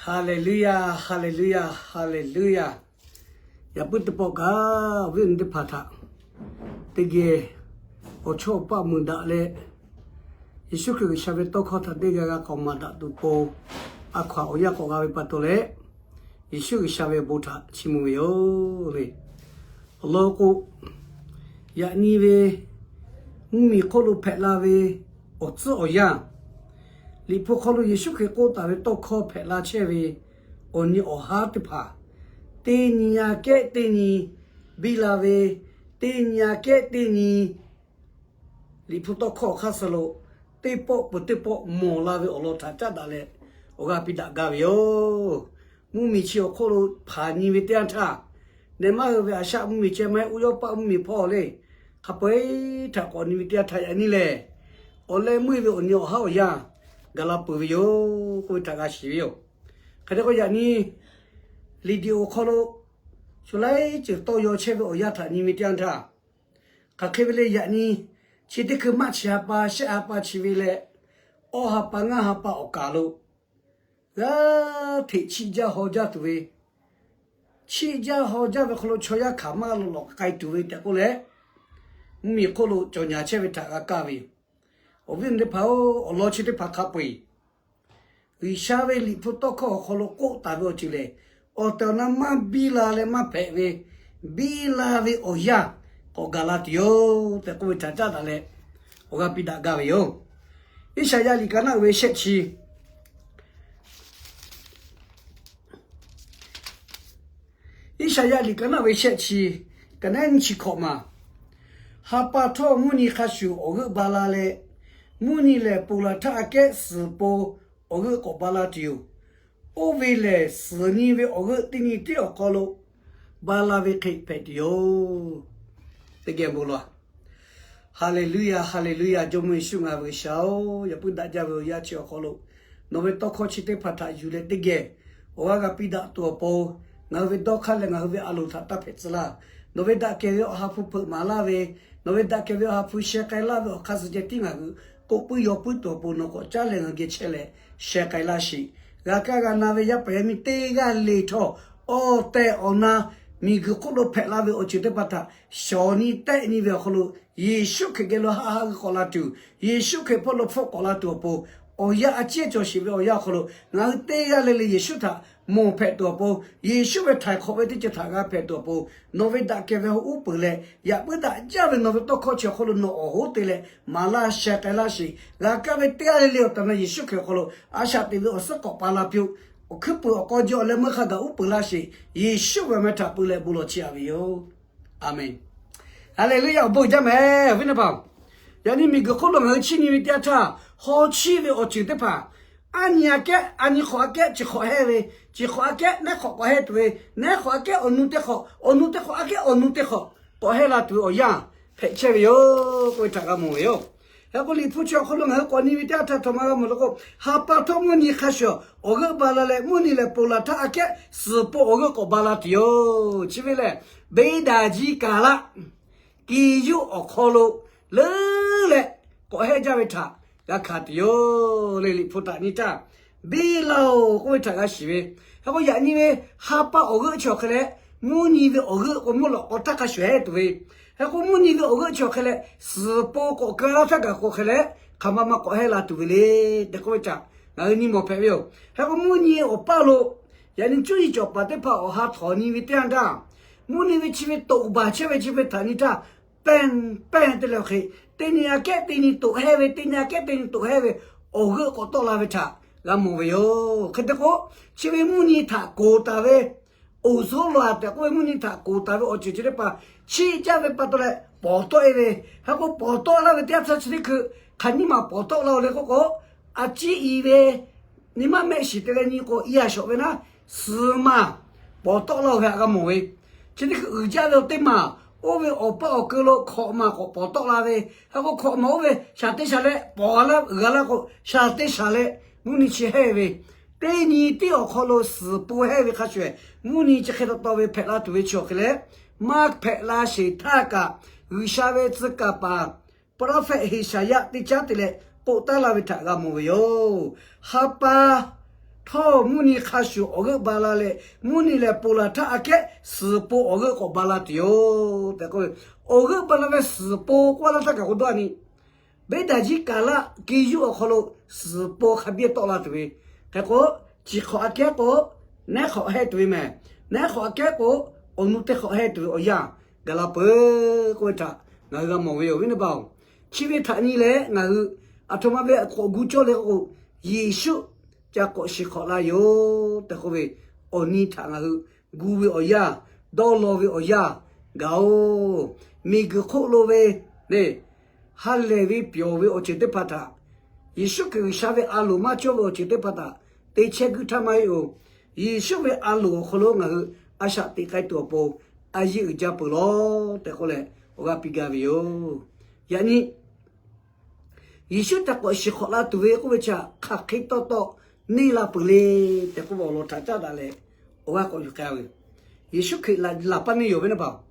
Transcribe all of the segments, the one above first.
Haleˍluˇyaˇ, haleˍluˇyaˇ, haleˍluˇyaˇ. Yaꞈ puiˉ teˇ pawˆ kaꞈ awˬ viˉ awˬ nyi teˇ hpaˍ htaꞈ teˇ geh awˬ chawˇ awˬ paˆ mui daꞈ leh, Yeˍsuˆ Hkriꞈ G'uiˬsha ve tawˇ hkawˇ htaꞈ teˇ g'aˇ g'aˇ k'awꞈ maˍ daꞈ tuˬ pon, a hkaw anˬ awˬ yanˇ k'awꞈ g'a ve pa taw leh, Yeˍsuˆ G'uiˬsha ve awˬ bon htaꞈ chiˇ mvuh ve yoˬ le. Awˬ lawn k'o, yaꞈ nyi ve mvuhˇmiˬ hk'oˆ lo hpehꞈ la ve awˬ tcuhˉ awˬ yanˇ, Liꞈ hpu hk'aw lo Yeˍsuˆ Hkriꞈ k'oˆ taˍ ve tawˇ hkawˇ hpehꞈ la chehˇ ve awˬ nyi awˬ haˉ teˇ hpaˍ, teˇ nyi aꞈ kehˉ teˇ nyi biˇ la ve, teˇ nyi aꞈ kehˉ teˇ nyi Liꞈ hpu tawˇ hkawˇ awˬ hk'aˇ suh lo teˇ pawˆ peuˬ teˇ pawˆ mawˬ la ve awˬ lawn htaꞈ caˉ daꞈ leh awˬ g'aˇ piˇ daꞈ gaˇ ve yoˬ. Mvuhˇmiˬ chi awˬ hk'oˆ lo hpanˍ nyi ve teˇ yanˇ htaˇ, nehˬ maˇ hui ve Aˍsaˆ mvuhˇmiˬ ceh maˇ heˆ, Uˉyawˇpaˆ mvuhˇmiˬ hpawˇ le, hk'a peu-eˬ htaꞈ k'awꞈ nyi ve teˇ yanˇ htaˇ yaꞈ nyi lehˬ, awˬ leh meuˇ ve awˬ nyi awˬ haˉ awˬ yanˇ gaˬ la peuˬ ve yoˬ k'oˆ ve htaꞈ g'a shiˍ ve yoˬ. Hk'e te k'o yaꞈ nyi video awˬ hk'aw lo shu laiˉ ceuˬ tawˇ yaw chehˇ ve awˬ yanˇ htaꞈ nyi ve teˇ yanˇ htaˇ, hk'aˬ hk'e ve le yaꞈ nyi, chi teˇ hkui maˆ chi ha pa shehˆ ha pa chi ve leh, awˇ ha pa ngaˇ ha pa awˬ kaˍ lo g'aˇ hteꞈ chiˆ jaˇ haw jaˇ tuˬ ve, chiˆ jaˇ haw jaˇ ve hk'aw lo chaw yaˇ hkanˍ maˇ lo lawꞈ k'ai tuˬ ve tehꞈ k'oˆ leh, mvuhˇmiˬ hk'oˆ lo cawˬ nyaˍ chehˇ ve htaꞈ g'a kaˇ ve yoˬ. Awˬ viˉ awˬ nyi teˇ hpaˍ-oˬ, awˬ lawn chi teˇ hpaˍ hk'a peu-eˬ G'uiˬsha ve Liꞈ hpu tawˇ hkawˇ awˬ hk'aw lo k'oˆ taˍ ve awˬ ceuˬ lehˬ, awˬ tehˬ awˬ na maˇ biˇ la leh maˇ hpehꞈ ve, biˇ la ve awˬ yanˇ k'awꞈ gaˬ la tuˬ yoˬ tehꞈ k'oˆ ve htaꞈ caˉ daꞈ leh awˬ g'aˇ piˇ daꞈ gaˇ ve yoˬ. Iˉsaˍyaˆ liꞈ ka naˆ ve shehˆ chi Iˉsaˍyaˆ liꞈ ka naˆ ve shehˆ chi, ka naˆ nyiˇ chi hkawꞈ maˬ, ha pa htawˇ mvuhˇ nyi hk'a shuˍ awˬ g'euˆ ba la leh, mvuhˇ nyi lehˬ ponˬ laˬ htaˇ aꞈ kehˉ suhˍ pon awˬ g'euˆ k'awꞈ ba la tuˬ yoˬ. Oˇ ve lehˬ, suhˍ nyi ve awˬ g'euˆ teˇ nyi tiˉ awˬ hk'aw lo ba la ve hk'e hpehꞈ tuˬ yoˬ. Teˇ geh bon lawˬ. Haˍleˍluˇyaˇ, haˍleˍluˇyaˇ, Jawˇmawˇ Yeˍsuˆ ngaˬ ve G'uiˬsha-oˬ, yaꞈ puiˉ daꞈ jaˇ ve awˬ yanˇ chi awˬ hk'aw lo nawˬ ve tawˇ hkawˇ chi teˇ hpaˍ htaꞈ yuˬ leh teˇ geh awˬ g'aˇ g'a piˇ daꞈ tuˬ awˬ pon, ngaˬ hui ve dawˇ hk'aˇ leh ngaˬ hui ve a loˍ htaꞈ taˇ hpehꞈ tcuh laˇ. Nawˬ ve daꞈ kehˬ ve Awˬ ha hpu hpeuꞈ maˍ laˇ ve, nawˬ ve daꞈ kehˬ ve Awˬ ha hpu sheh k'ai laˇ ve awˬ hk'aˇ suh ceh tiˉ ngaˬ hui k'oˆ puiˉ yaw puiˉ tuˬ awˬ pon nawˬ k'awꞈ caˉ leh ngaˬ hui geh chehˇ leh sheh k'ai laˇ sheˍ. G'a kaˇ g'a na ve yaˇ paˍ yaˇ miˇ teˇ g'aˇ le htawˇ, awˬ tehˬ awˬ na miˬguiˬ hk'oˆ lo hpehꞈ la ve awˬ ceuˬ teˇ hpaˍ htaꞈ shawˍ nyi tehˆ nyi ve awˬ hk'aw lo Yeˍsuˆ Hkriꞈ geh lo haˆ haˆ g'euˆ k'awꞈ la tuˬ, Yeˍsuˆ Hkriꞈ hpawˇ lo hpfuhˆ k'awꞈ la tuˬ awˬ pon, awˬ yanˇ a ciˉ cawˬ sheˍ ve awˬ yanˇ awˬ hk'aw lo ngaˬ hui teˇ g'aˇ le le Yeˍsuˆ htaꞈ mawˬ hpehꞈ tuˬ awˬ pon, Yeˍsuˆ ve htaiˍ hk'awꞈ ve teˇ ceuˬ htaꞈ g'a hpehꞈ tuˬ awˬ pon, nawˬ ve daꞈ kehˬ ve awˬ uˉ peunˍ leh yaꞈ puiˉ daꞈ jaˇ ve nawˬ ve tawˇ hkawˇ chi awˬ hk'aw lo nawˬ awˬ hoˉ te leh maˍ laˇ sheh k'ai laˇ sheˍ. G'a kaˇ ve teˇ g'aˇ le le awˬ tehˬ awˬ na Yeˍsuˆ Hkriꞈ awˬ hk'aw lo a shaꞈ teꞈ ve awˬ suhˉ k'awꞈ pa la piˇ-oˆ. Awˬ hkuiˉ puiˍ awˬ k'aw jawˇ awˬ leh meuˇ hk'a gaˬ uˉ peunˍ laˇ sheˍ. Yeˍsuˆ ve awˬ meh htaꞈ peu leh bon lawˬ chiˇ aꞈ ve yoˬ. Aˍmenˍ. Haˍleˍluˇyaˇ, awˬ bon uiˍ jaˇ mehˍ awˬ viˉ awˬ nyi teˇ hpaˍ. Yaꞈ nyi miˬguiˬ hk'oˆ lo ngaˬ hui chiˇ nyi ve teˇ yanˇ htaˇ, haw chiˇ ve awˬ ceuˬ teˇ hpaˍ, aˉ nyi aꞈ kehˉ aˉ nyi hk'awꞈ aꞈ kehˉ chi hk'awꞈ hehnˇ ve, chi hk'awꞈ aꞈ kehˉ nehˉ hk'awꞈ k'awꞈ hehnˇ tuˬ ve, nehˉ hk'awꞈ aꞈ kehˉ awˬ nu teˇ hk'awꞈ, awˬ nu teˇ hk'awꞈ aꞈ kehˉ awˬ nu teˇ hk'awꞈ k'awꞈ hehnˇ la tuˬ ve awˬ yanˇ hpehꞈ chehˇ ve yoˬ k'oˆ ve htaꞈ g'a mawˬ ve yoˬ. Hk'e k'o Liꞈ hpu chi awˬ hk'aw lo ngaˬ hui k'awꞈ nyi ve teˇ yanˇ htaˇ htawˇ maˇ g'a mawˬ le k'o, ha pa htawˇ mvuhˇ nyi hk'a shuˍ awˬ g'euˆ ba la leh, mvuhˇ nyi lehˬ ponˬ laˬ htaˇ aꞈ kehˉ suhˍ pon awˬ g'euˆ k'awꞈ ba la tuˬ yoˬ. Chi ve lehˬ, beˇ daꞈ jiˇ kaˍ laˆ kiˬ yuˇ awˬ hk'aw lo leuˉ leh k'awꞈ hehnˇ jaˇ ve htaꞈ g'a hkanˍ tuˬ yoˬ le. Liꞈ hpu htaꞈ nyi htaˇ, biˇ laˇ-oˬ k'oˆ ve htaꞈ g'a shiˍ ve. Hk'e k'o yaꞈ nyi ve ha pa awˬ g'euˆ chi awˬ hk'e leh, mvuhˇ nyi ve awˬ g'euˆ k'o mvuhˇ lawꞈ k'aw htaˇ hk'a shuˍ hehnˇ tuˬ ve. Hk'e k'o mvuhˇ nyi ve awˬ g'euˆ chi awˬ hk'e leh, suhˍ pon k'awꞈ keu laˇ htaˇ kaꞈ k'o hk'e leh, hk'aˬ ma ma k'awꞈ hehnˇ la tuˬ ve le tehꞈ k'oˆ ve htaꞈ ngaˬ hui nyi mawˬ hpehꞈ ve yoˬ. Hk'e k'o mvuhˇ nyi awˬ paˇ lo yaꞈ nyi cuˇ yiˍ cawˬ paˍ teˇ hpaˍ awˬ ha htawꞈ nyi ve teˇ yanˇ htaˇ, mvuhˇ nyi ve chi ve toꞈ baˬ chehˇ ve chi ve htaꞈ nyi htaˇ, pehnˇ pehnˇ te leh awˬ hk'e, teˇ nyi aꞈ kehˉ teˇ nyi toꞈ hehnˇ ve, teˇ nyi aꞈ kehˉ teˇ nyi toꞈ hehnˇ ve awˬ g'euˆ k'awꞈ tawˆ la ve htaꞈ g'a mawˬ ve yoˬ. Hk'e te k'o, chi ve mvuhˇ nyi htaꞈ koˍ taˍ ve oˍ zuhˉ laˬ tehꞈ k'oˆ ve mvuhˇ nyi htaꞈ koˍ taˍ ve awˬ ceuˬ chi teˇ hpaˍ chiˇ jaˇ ve pa taw leh pawˍ tawˆ-e ve. Hk'e k'o pawˍ tawˆ laˇ ve teˇ yanˇ htaˇ chi teˇ hkui hk'aˬ nyiˇ maˬ pawˍ tawˆ la-oˬ le k'oˆ k'o, a ciˉ i ve nyi maˇ mehˆ shiˍ te leh nyi k'o, i a shawˍ ve naˉ, suhˍ maˬ pawˍ tawˆ laˇ-oˬ ve htaꞈ g'a mawˬ ve. Chi teˇ hkui uiˍ jaˇ ve teˇ maˬ, oˇ ve awˬ paˇ awˬ keu lo hkawꞈ maˬ k'awꞈ pawˍ tawˆ la ve. Hk'e k'o hkawꞈ maˬ oˇ ve shaˍ te shaˍ leh pawˍ g'a laˇ, g'a laˇ k'o shaˍ te shaˍ leh mvuhˇ nyi chi hehnˇ ve, teˇ nyi tiˉ awˬ hk'aw lo suhˍ pon hehnˇ ve hk'a shuˍ, mvuhˇ nyi chi hk'e taw taw ve hpehꞈ la tuˬ ve chi awˬ hk'e leh, maˇ hpehꞈ la sheˍ htaˇ kaꞈ, G'uiˬsha ve tcuh kaˍ paˍ prophet Heˍsaˍyaˆ teˇ caˉ te leh k'oˆ taˉ laˇ ve htaꞈ g'a mawˬ ve yoˬ. Ha pa htawˇ mvuhˇ nyi hk'a shuˍ awˬ g'euˆ ba la leh, mvuhˇ nyi lehˬ ponˬ laˬ htaˇ aꞈ kehˉ suhˍ pon awˬ g'euˆ k'awꞈ ba la tuˬ yoˬ tehꞈ k'oˆ ve, awˬ g'euˆ ba la ve suhˍ pon k'oˆ laˇ htaˇ kaꞈ k'o dawˇ a nyi, beˉ daꞈ jiˇ kaˍ laˆ ke yuˇ awˬ hk'aw lo suhˍ pon hk'a biˇ tawˆ la tuˬ ve hk'e k'o, chi hk'awꞈ aꞈ kehˉ k'o, nehˉ hk'awꞈ heh tuˬ ve mehˬ. Nehˉ hk'awꞈ aꞈ kehˉ k'o, awˬ nu teˇ hk'awꞈ heh tuˬ ve awˬ yanˇ gaˬ la peuˬ k'oˆ ve htaꞈ ngaˬ hui g'a mawˬ ve yoˬ. Viˉ nyi paˍ-oˬ, chi ve htaꞈ nyi leh ngaˬ hui aˬ htoꞈ ma ve k'awꞈ gu cawˇ le k'o, Yeˍsuˆ ca k'awꞈ shiˍ hk'awꞈ la yoˬ tehꞈ k'oˆ ve awˬ nyi htaꞈ ngaˬ hui gu ve awˬ yanˇ, dawˇ law ve awˬ yanˇ gaˬ oˬ. Miˬguiˬ hk'oˆ lo ve le, ha lehˬ ve pyawˬ ve awˬ ceuˬ teˇ hpaˍ htaꞈ, Yeˍsuˆ Hkriꞈ G'uiˬsha ve a loˍ maˇ cawˇ ve awˬ ceuˬ teˇ hpaˍ htaꞈ te chehˇ guiˇ htaˇ maˇ heˆ oˬ. Yeˍsuˆ ve a loˍ awˬ hk'aw lo ngaˬ hui a shaꞈ teꞈ k'ai tuˬ awˬ pon a yeˇ uiˍ jaˇ peuˬ lawˬ tehꞈ k'oˆ leh awˬ g'aˇ piˇ gaˇ ve yoˬ. Yaꞈ nyi Yeˍsuˆ htaꞈ k'awꞈ shiˍ hk'awꞈ la tuˬ ve k'oˆ ve chi hk'aˬ hk'e tawˇ tawˆ neˇ la peuˬ le tehꞈ k'oˆ ve awˬ lawn htaꞈ caˉ daꞈ leh awˬ g'aˇ k'awꞈ yuˬ k'ai ve, Yeˍsuˆ Hkriꞈ laˬ paˇ neˇ yoˬ ve naˇ paˍ-oˬ.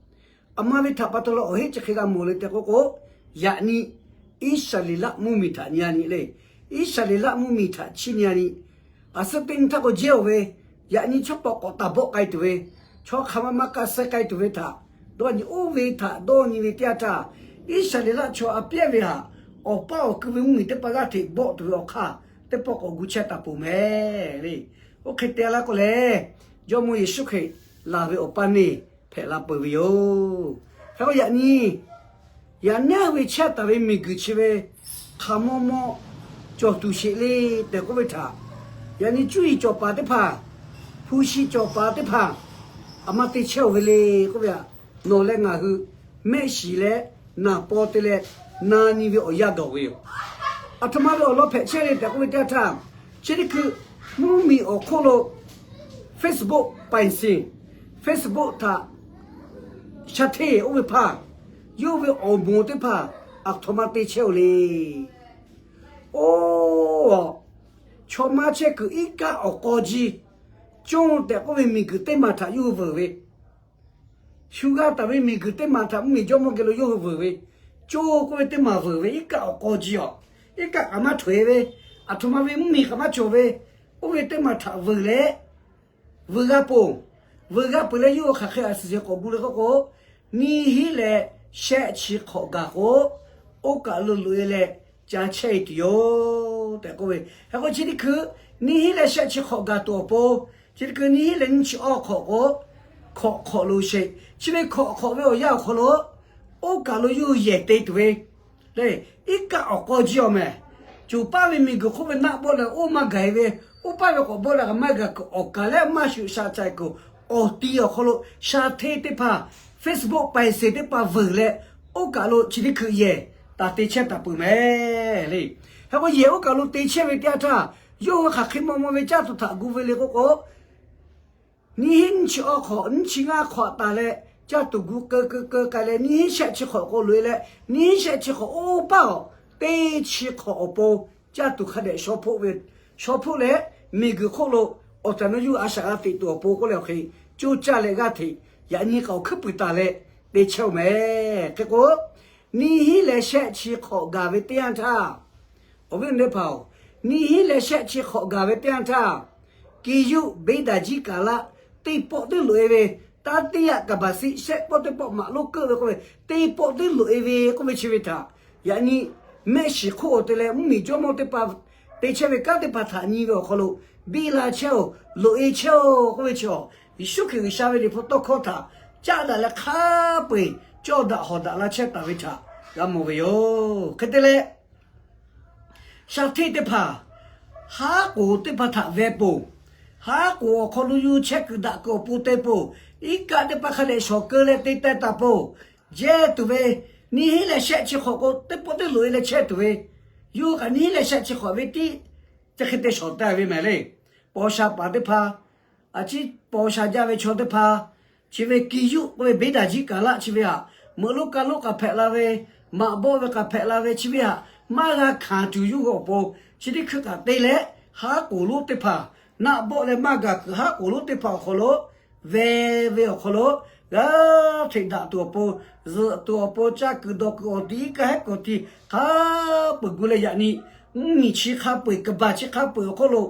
Aˬ ma ve htaꞈ pa taw leh awˬ heˆ chi hk'e g'a mawˬ le tehꞈ k'oˆ k'o, yaꞈ nyi Iˉsaˍreˍlaˆ mvuhˇmiˬ htaꞈ nyi a nyi le. Iˉsaˍreˍlaˆ mvuhˇmiˬ htaꞈ chiˇ nyi a nyi. Aˬ suhˉ teˇ nyi htaˇ k'o jehˇ-oˬ ve, yaꞈ nyi chaw paw k'awꞈ taˍ bawˆ k'ai tuˬ ve, chaw hk'aˬ ma ma k'a suh k'ai tuˬ ve htaꞈ dawˇ nyi, oˇ ve htaꞈ dawˇ nyi ve teˇ yanˇ htaˇ, Iˉsaˍreˍlaˆ chaw a pehˉ ve htaꞈ awˬ paˇ awˬ ku ve mvuhˇmiˬ teˇ hpaˍ g'aˇ hteꞈ bawˆ tuˬ ve awˬ hk'aˇ teˇ pawˆ k'awꞈ gu chehˇ taˍ peuˬ mehˍ le. Oˇ hk'e te laˇ k'o lehˬ, Jawˇmawˇ Yeˍsuˆ Hkriꞈ laˬ ve awˬ paˇ neˇ hpehꞈ la peuˬ ve yoˬ. Hk'e k'o yaꞈ nyi yaꞈ nyi ve chehˇ taˍ ve miˬguiˬ chi ve hk'aˬ maw maw cawˬ tuˬ sheˍ le tehꞈ k'oˆ ve htaꞈ, yaꞈ nyi cuˇ yiˍ cawˬ paˍ teˇ hpaˍ, hpu shi cawˬ paˍ teˇ hpaˍ, aˬ ma te chehˇ-oˬ ve le k'oˆ ve htaꞈ nawˬ leh ngaˬ hui mehˆ shiˍ leh naˍ paw te leh na nyi ve awˬ yanˇ gaˬ ve yoˬ. Aˬ htoꞈ ma ve awˬ lawn hpehꞈ chehˇ le tehꞈ k'oˆ ve teˇ yanˇ htaˇ, chi teˇ hkui mvuhˇmiˬ awˬ hk'oˆ lo Facebook ပိုင်ရှင်, Facebook htaꞈ sha hteˇ oˇ ve hpaˇ, yawˇ ve awˬ moˍ teˇ hpaˍ aˬ htoꞈ ma te chehˇ-oˬ le. Oˇ, chaw maˇ chehˇ kuiˬ iˉ kaˆ awˬ k'aw ji conˇ tehꞈ k'oˆ ve miˬguiˬ teˇ maˬ htaꞈ yawˇ hui veuˬ ve, shu g'a taˍ ve miˬguiˬ teˇ maˬ htaꞈ mvuhˇmiˬ jawˇmawˇ geh lo yawˇ hui veuˬ ve, conˇ k'oˆ ve teˇ maˬ veuˬ ve iˉ kaˆ awˬ k'aw ji awˬ, iˉ kaˆ kaꞈ maˇ htoꞈ-e ve, aˬ htoꞈ ma ve mvuhˇmiˬ kaꞈ maˇ cawˬ ve, oˇ ve teˇ maˬ htaꞈ veuˬ leh veuˬ g'a peuˬ. Veuˬ g'a peuˬ leh yawˇ hui hk'aˬ hk'e a suhˍ shehˍ k'awꞈ gu le k'oˆ k'o, nyiˇ hinˉ leh shehˆ chi hk'awꞈ gaˬ k'o, oˇ kaˬ lo loꞈ-e leh ca chehˇ-e tuˬ yoˬ tehꞈ k'oˆ ve. Hk'e k'o chi teˇ hkui nyiˇ hinˉ leh shehˆ chi hk'awꞈ gaˬ tuˬ awˬ pon, chi teˇ hkui nyiˇ hinˉ leh nyiˇ chi awˇ hk'awꞈ k'o, hkawꞈ hk'awꞈ lo sheˍ. Chi ve hkawꞈ hk'awꞈ ve awˬ yanˇ awˬ hk'aw lo oˇ kaˬ lo yawˇ hui yehˬ te tuˬ ve le, iˉ kaˆ awˬ k'aw ji awˬ mehˍ. Coˬ paˇ ve miˬguiˬ hk'oˆ ve naˆ bawˆ leh oˇ maˇ gaˬ-e ve, oˇ paˇ ve k'awꞈ bawˆ leh maˇ gaˬ kuiˬ awˬ kaˬ leh maˇ shuˍ sha ca-e kuiˬ awˬ ti awˬ hk'aw lo sha hteˇ teˇ hpaˍ, Facebook ပိုင်ရှင် teˇ hpaˍ veuˬ leh, oˇ kaˬ lo chi teˇ hkui yehˬ taˍ te chehˇ taˍ peuˬ mehˍ le. Hk'e k'o yehˬ oˇ kaˬ lo te chehˇ ve teˇ yanˇ htaˇ, yawˇ hui hk'aˬ hk'e maw maw ve caˇ tuˬ htaꞈ gu ve le k'oˆ k'o, nyiˇ hinˉ nyiˇ chi awˇ hk'awꞈ nyiˇ chi ngaˇ hk'awꞈ taˍ leh, caˇ tuˬ gu keu keu keu k'ai leh, nyiˇ hinˉ shehˆ chi hk'awꞈ k'o loꞈ-e leh, nyiˇ hinˉ shehˆ chi hk'awꞈ oˇ paˇ awˬ teˇ chi hk'awꞈ awˬ pon caˇ tuˬ hk'a dehꞈ shaw hpoˆ ve, shaw hpoˆ leh miˬguiˬ hk'oˆ lo awˬ tehˬ awˬ na yawˇ hui a shaꞈ g'a teꞈ tuˬ awˬ pon k'oˆ leh awˬ hk'e coˇ caˇ leh g'aˇ hteꞈ yaꞈ nyi k'awꞈ hkuiˉ puiˍ taˍ leh te chehˇ-oˬ mehˍ. Hk'e k'o, nyiˇ hinˉ leh shehˆ chi hk'awꞈ gaˬ ve teˇ yanˇ htaˇ, awˬ viˉ awˬ nyi teˇ hpaˍ-oˬ, nyiˇ hinˉ leh shehˆ chi hk'awꞈ gaˬ ve teˇ yanˇ htaˇ, ကရင် ဘိဒၣ်ကြီးကာလ teˇ pawˆ teˇ loꞈ-e ve, တတိယကမ္ဘာစစ် shehˆ pawˆ teˇ pawˆ maꞈ lonˉ keuˆ ve k'oˆ ve, teˇ pawˆ teˇ loꞈ-e ve k'oˆ ve chi ve htaꞈ yaꞈ nyi mehˆ shiˍ hk'oˆ awˬ te leh mvuhˇmiˬ jawˇmawˇ teˇ hpaˍ te chehˇ ve kanˉ teˇ hpaˍ htaꞈ nyi ve awˬ hk'aw lo, biˇ la chehˇ-oˬ, loꞈ-e chehˇ-oˬ k'oˆ ve chi, Yeˍsuˆ Hkriꞈ G'uiˬsha ve Liꞈ hpu tawˇ hkawˇ htaꞈ caˉ daꞈ leh hk'a peu-eˬ cawˇ daꞈ hawˍ daꞈ la chehˇ taˍ ve htaꞈ g'a mawˬ ve yoˬ. Hk'e te leh, sha hteˇ teˇ hpaˍ, haˉ k'oˍ teˇ hpaˍ htaꞈ veh peuˬ, haˉ k'oˍ awˬ hk'aw lo yawˇ hui chehˇ kuiˬ daꞈ kuiˬ awˬ pon te peuˬ, iˉ kaˆ teˇ hpaˍ hk'a dehꞈ shawˍ keu leh te teh taˍ peuˬ, jehˇ tuˬ ve, nyiˇ hinˉ leh shehˆ chi hk'awꞈ k'o teˇ pawˆ teˇ loꞈ-e leh chehˇ tuˬ ve, yawˇ hui kaꞈ nyiˇ hinˉ leh shehˆ chi hk'awꞈ ve tiˉ chi hk'e te shawˍ taˍ ve mehˍ le. Paw sha paˍ teˇ hpaˍ, a ciˉ paw sha jaˇ ve chaw teˇ hpaˍ, chi ve กายุ k'oˆ ve เบญจกิจการะ chi ve htaꞈ meuꞈ lonˉ kaˇ lonˉ k'aꞈ hpehꞈ la ve, maꞈ bawˆ ve k'aꞈ hpehꞈ la ve chi ve htaꞈ maˇ g'a hkanˍ tuˬ yawˇ hui awˬ pon, chi teˇ hkui kaꞈ te leh, haˉ k'oˍ lonˉ teˇ hpaˍ, naˆ bawˆ leh maˇ gaˬ kuiˬ haˉ k'oˍ lonˉ teˇ hpaˍ awˬ hk'aw lo veh ve awˬ hk'aw lo, g'aˇ hteꞈ daꞈ tuˬ awˬ pon, zuhꞈ tuˬ awˬ pon, caˇ kuiˬ dawˬ kuiˬ awˬ ti iˉ kaˆ hehˉ kuiˬ awˬ ti hk'a peu-eˬ gu leh yaꞈ nyi mvuhˇmiˬ chi hk'a peu-eˬ, kaˍ baˬ chi hk'a peu-eˬ awˬ hk'oˆ lo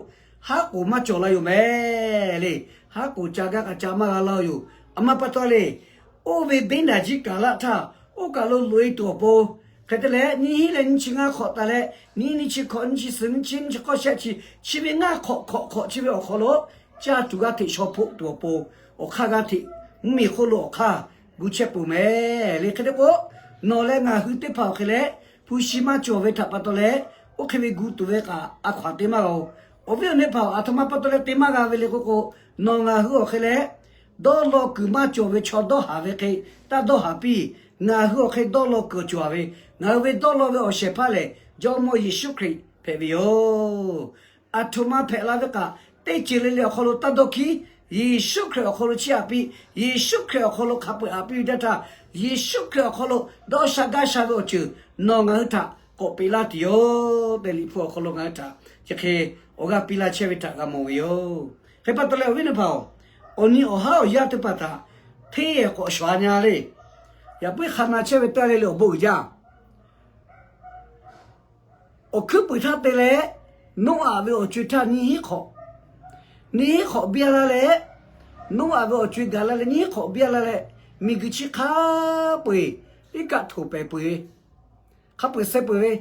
haˉ k'oˍ maˇ cawˬ la yoˬ mehˍ le. Haˉ k'oˍ ca gaˇ k'a ca maˇ g'a la yoˬ. A ma pa taw le, oˇ ve beˇ naˍ jiˆ kaˍ laˆ htaˇ, oˇ kaˬ lo loꞈ-e tuˬ awˬ pon, hk'e te leh nyiˇ hinˉ leh nyiˇ chi ngaˇ hk'awꞈ taˍ leh, nyiˇ nyiˇ chi hkawꞈ, nyiˇ chi suhˍ, nyiˇ chi nyiˇ chi k'awˇ shehˆ chi, chi ve ngaˇ hk'awꞈ hk'awꞈ hk'awꞈ chi ve awˬ hk'aw lo caˇ tuˬ g'aˇ hteꞈ shaw hpoˆ tuˬ awˬ pon, awˬ hk'aˇ g'aˇ hteꞈ mvuhˇmiˬ hk'oˆ lo awˬ hk'aˇ gu chehˇ peuˬ mehˍ le. Hk'e te k'o, nawˬ leh ngaˬ hui teˇ hpaˍ awˬ hk'e leh hpu shi maˇ cawˬ ve htaꞈ pa taw leh, oˇ hk'e ve gu tuˬ ve kaꞈ a hkaw-anˬ te maˇ g'a-oˬ. Awˬ viˉ awˬ nyi teˇ hpaˍ, aˬ htoꞈ ma pa taw leh te maˇ g'a ve le k'oˆ k'o, nawˬ ngaˬ hui awˬ hk'e leh dawˇ law kuiˬ maˇ cawˬ ve chaw dawˇ haˍ ve hk'e taˇ dawˇ haˍ piˇ. Ngaˬ hui awˬ hk'e dawˇ law kuiˬ cawˬ ve, ngaˬ hui ve dawˇ law ve awˬ shehˍ hpaˇ lehˬ, Jawˇmawˇ Yeˍsuˆ Hkriꞈ hpehꞈ ve yoˬ. Aˬ htoꞈ ma hpehꞈ la ve kaꞈ, teˇ ceuˬ le le awˬ hk'aw lo taˇ dawˇ hkiˉ. Yeˍsuˆ Hkriꞈ awˬ hk'aw lo chiˇ aꞈ piˇ, Yeˍsuˆ Hkriꞈ awˬ hk'aw lo hk'a peu-eˬ aꞈ piˇ ve teˇ htaˇ, Yeˍsuˆ Hkriꞈ awˬ hk'aw lo dawˇ sha gaˇ sha ve awˬ ceuˬ nawˬ ngaˬ hui htaꞈ k'awꞈ peꞈ laˇ tuˬ yoˬ tehꞈ, Liꞈ hpu awˬ hk'aw lo ngaˬ hui htaꞈ chi hk'e awˬ g'aˇ piˇ laˇ chehˇ ve htaꞈ g'a mawˬ ve yoˬ. Hk'e pa taw leh awˬ viˉ awˬ nyi teˇ hpaˍ-oˬ, awˬ nyi awˬ haˉ awˬ yanˇ teˇ hpaˍ htaꞈ hteˇ k'awꞈ shawˍ-a nya le. Yaꞈ puiˉ hk'a na chehˇ ve teˇ g'aˇ le le awˬ bon uiˍ jaˇ. Awˬ hkuiˉ puiˍ htaˇ te leh, Noˉaꞈ ve awˬ co-e htaˇ nyiˇ hinˉ hk'awꞈ, nyiˇ hinˉ hk'awꞈ biˇ-a laˇ leh, Noˉaꞈ ve awˬ co-e gaˬ la leh nyiˇ hinˉ hk'awꞈ biˇ-a laˇ leh, miˬguiˬ chi hk'a peu-eˬ iˉ kaˆ htoꞈ pehˍ peuˬ ve, hk'a peu-eˬ suh peuˬ ve,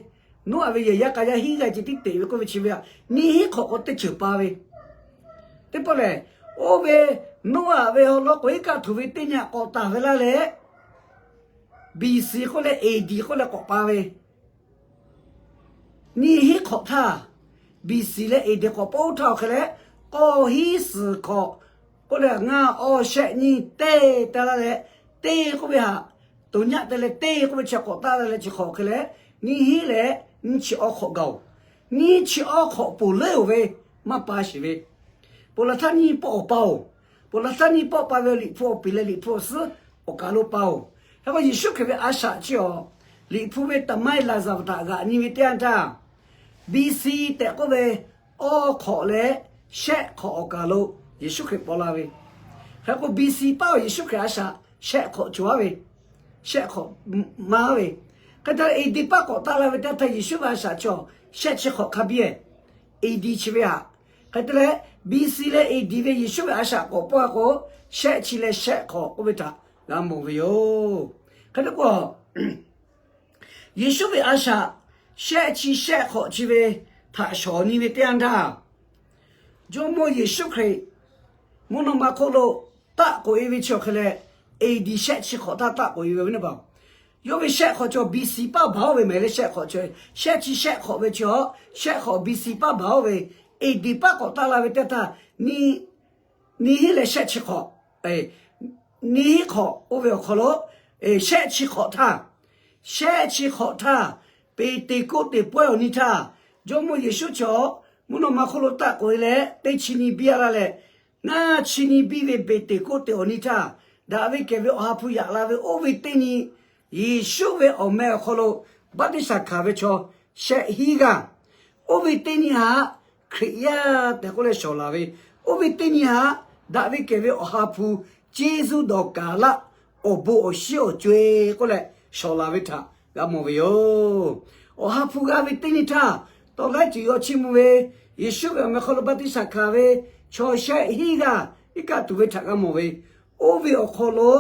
Noˉaꞈ ve yehˬ yaˇ k'a yaˇ hiˉ g'aˇ ceh tiˉ teꞈ ve k'oˆ ve chi ve aꞈ, nyiˇ hinˉ hk'awꞈ k'awꞈ teˇ ceuˬ pa ve. Teˇ pawˆ lehˬ, oˇ ve Noˉaꞈ ve awˬ lawn k'o iˉ kaˆ htoꞈ ve teˇ nyi k'awꞈ taˍ ve laˇ leh, B C k'oˆ leh A D k'oˆ leh k'awꞈ pa ve. Nyiˇ hinˉ hk'awꞈ htaˇ, B C leh A D k'awꞈ paˇ oˇ htaˇ awˬ hk'e leh, k'awˇ hinˉ suhˍ hkawꞈ k'oˆ leh ngaˇ awˇ shehˆ nyiˇ teˇ taˇ laˇ leh, teˇ k'oˆ ve htaꞈ toꞈ nyaˆ te leh teˇ k'oˆ ve chi k'awꞈ taˇ laˇ leh chi hk'awꞈ hk'e leh, nyiˇ hinˉ leh nyiˇ chi awˇ hk'awꞈ gaˬ-oˬ. Nyiˇ chi awˇ hk'awꞈ ponˬ leuˉ-oˬ ve, maˇ pa sheˍ ve. Ponˬ laˬ htaˇ nyiˇ pawˆ awˬ pa-oˬ. Ponˬ laˬ htaˇ nyiˇ pawˆ pa ve Liꞈ hpu awˬ piˍ leh Liꞈ hpu awˬ suhˉ awˬ kaˬ lo pa-oˬ. Hk'e k'o Yeˍsuˆ Hkriꞈ ve a shaꞈ chi awˬ, Liꞈ hpu ve taˍ maˇ heˆ laˍzaˍvaˍ htaꞈ g'aꞈ nyi ve teˇ yanˇ htaˇ, B C tehꞈ k'oˆ ve awˇ hk'awꞈ leh shehˆ hk'awꞈ awˬ kaˬ lo Yeˍsuˆ Hkriꞈ paw la ve. Hk'e k'o B C paˇ awˬ Yeˍsuˆ Hkriꞈ a shaꞈ shehˆ hk'awꞈ cawˬ-a ve, shehˆ hk'awꞈ maˇ ve. Hk'e te leh A D paˇ k'awꞈ taˇ la ve teˇ yanˇ htaˇ Yeˍsuˆ ve a shaꞈ chi awˬ shehˆ chi hk'awꞈ hk'a biˇ-eˬ, A D chi ve aꞈ. Hk'e te leh B C leh A D ve Yeˍsuˆ ve a shaꞈ k'awꞈ paw-a k'o, shehˆ chi leh shehˆ hk'awꞈ k'oˆ ve htaꞈ g'a mawˬ ve yoˬ. Hk'e te k'o, Yeˍsuˆ ve a shaꞈ shehˆ chi shehˆ hk'awꞈ chi ve htaꞈ shawˍ nyi ve teˇ yanˇ htaˇ, Jawˇmawˇ Yeˍsuˆ Hkriꞈ mvuhˇ naw ma hk'oˆ lo taˆ k'oꞈ-e ve chi awˬ hk'e leh, A D shehˆ chi hk'awꞈ htaˇ taˆ k'oꞈ-e ve awˬ viˉ awˬ nyi teˇ hpaˍ-oˬ, yawˇ ve shehˆ hk'awꞈ chi awˬ B C paˇ baˬ-oˬ ve mehˍ leh shehˆ hk'awꞈ chi, shehˆ chi shehˆ hk'awꞈ ve chi awˬ, shehˆ hk'awꞈ B C paˇ baˬ-oˬ ve, A D paˇ k'awꞈ taˇ la ve teˇ yanˇ htaˇ, nyiˇ hinˉ leh shehˆ chi hk'awꞈ, nyiˇ hinˉ hk'awꞈ oˇ ve awˬ hk'aw lo, shehˆ chi hk'awꞈ htaˇ, shehˆ chi hk'awꞈ htaˇ, Peˍteˍkoˆteˍ pawehˇ awˬ nyi htaˇ, Jawˇmawˇ Yeˍsuˆ chi awˬ mvuhˇ naw ma hk'oˆ lo taˆ k'oꞈ-e leh teˇ chi nyi biˇ-a laˇ leh, ngaˇ chi nyi biˇ ve Peˍteˍkoˆteˍ awˬ nyi htaˇ, daꞈ ve kehˬ ve Awˬ ha hpu yaꞈ la ve oˇ ve teˇ nyi, Yeˍsuˆ ve awˬ meh awˬ hk'aw lo baˆtiˆsaˬ hkanˍ ve chaw shehˆ hinˉ g'aˇ, oˇ ve teˇ nyi htaꞈ Hkriꞈ yaˇ tehꞈ k'oˆ leh shawˍ laˬ ve, oˇ ve teˇ nyi htaꞈ daꞈ ve kehˬ ve Awˬ ha hpu, ceˇ zuˇ dawˬ kaˍ laˆ, awˬ bon awˬ shinˉ awˬ co-e k'oˆ leh shawˍ laˬ ve htaꞈ g'a mawˬ ve yoˬ. Awˬ ha hpu g'a ve teˇ nyi htaˇ, tawˇ laiˉ ceuˬ yaw chiˇ mvuh ve, Yeˍsuˆ ve awˬ meh hk'aw lo baˆtiˆsaˬ hkanˍ ve chaw shehˆ hinˉ g'aˇ iˉ kaˆ tuˬ ve htaꞈ g'a mawˬ ve, oˇ ve awˬ hk'aw lo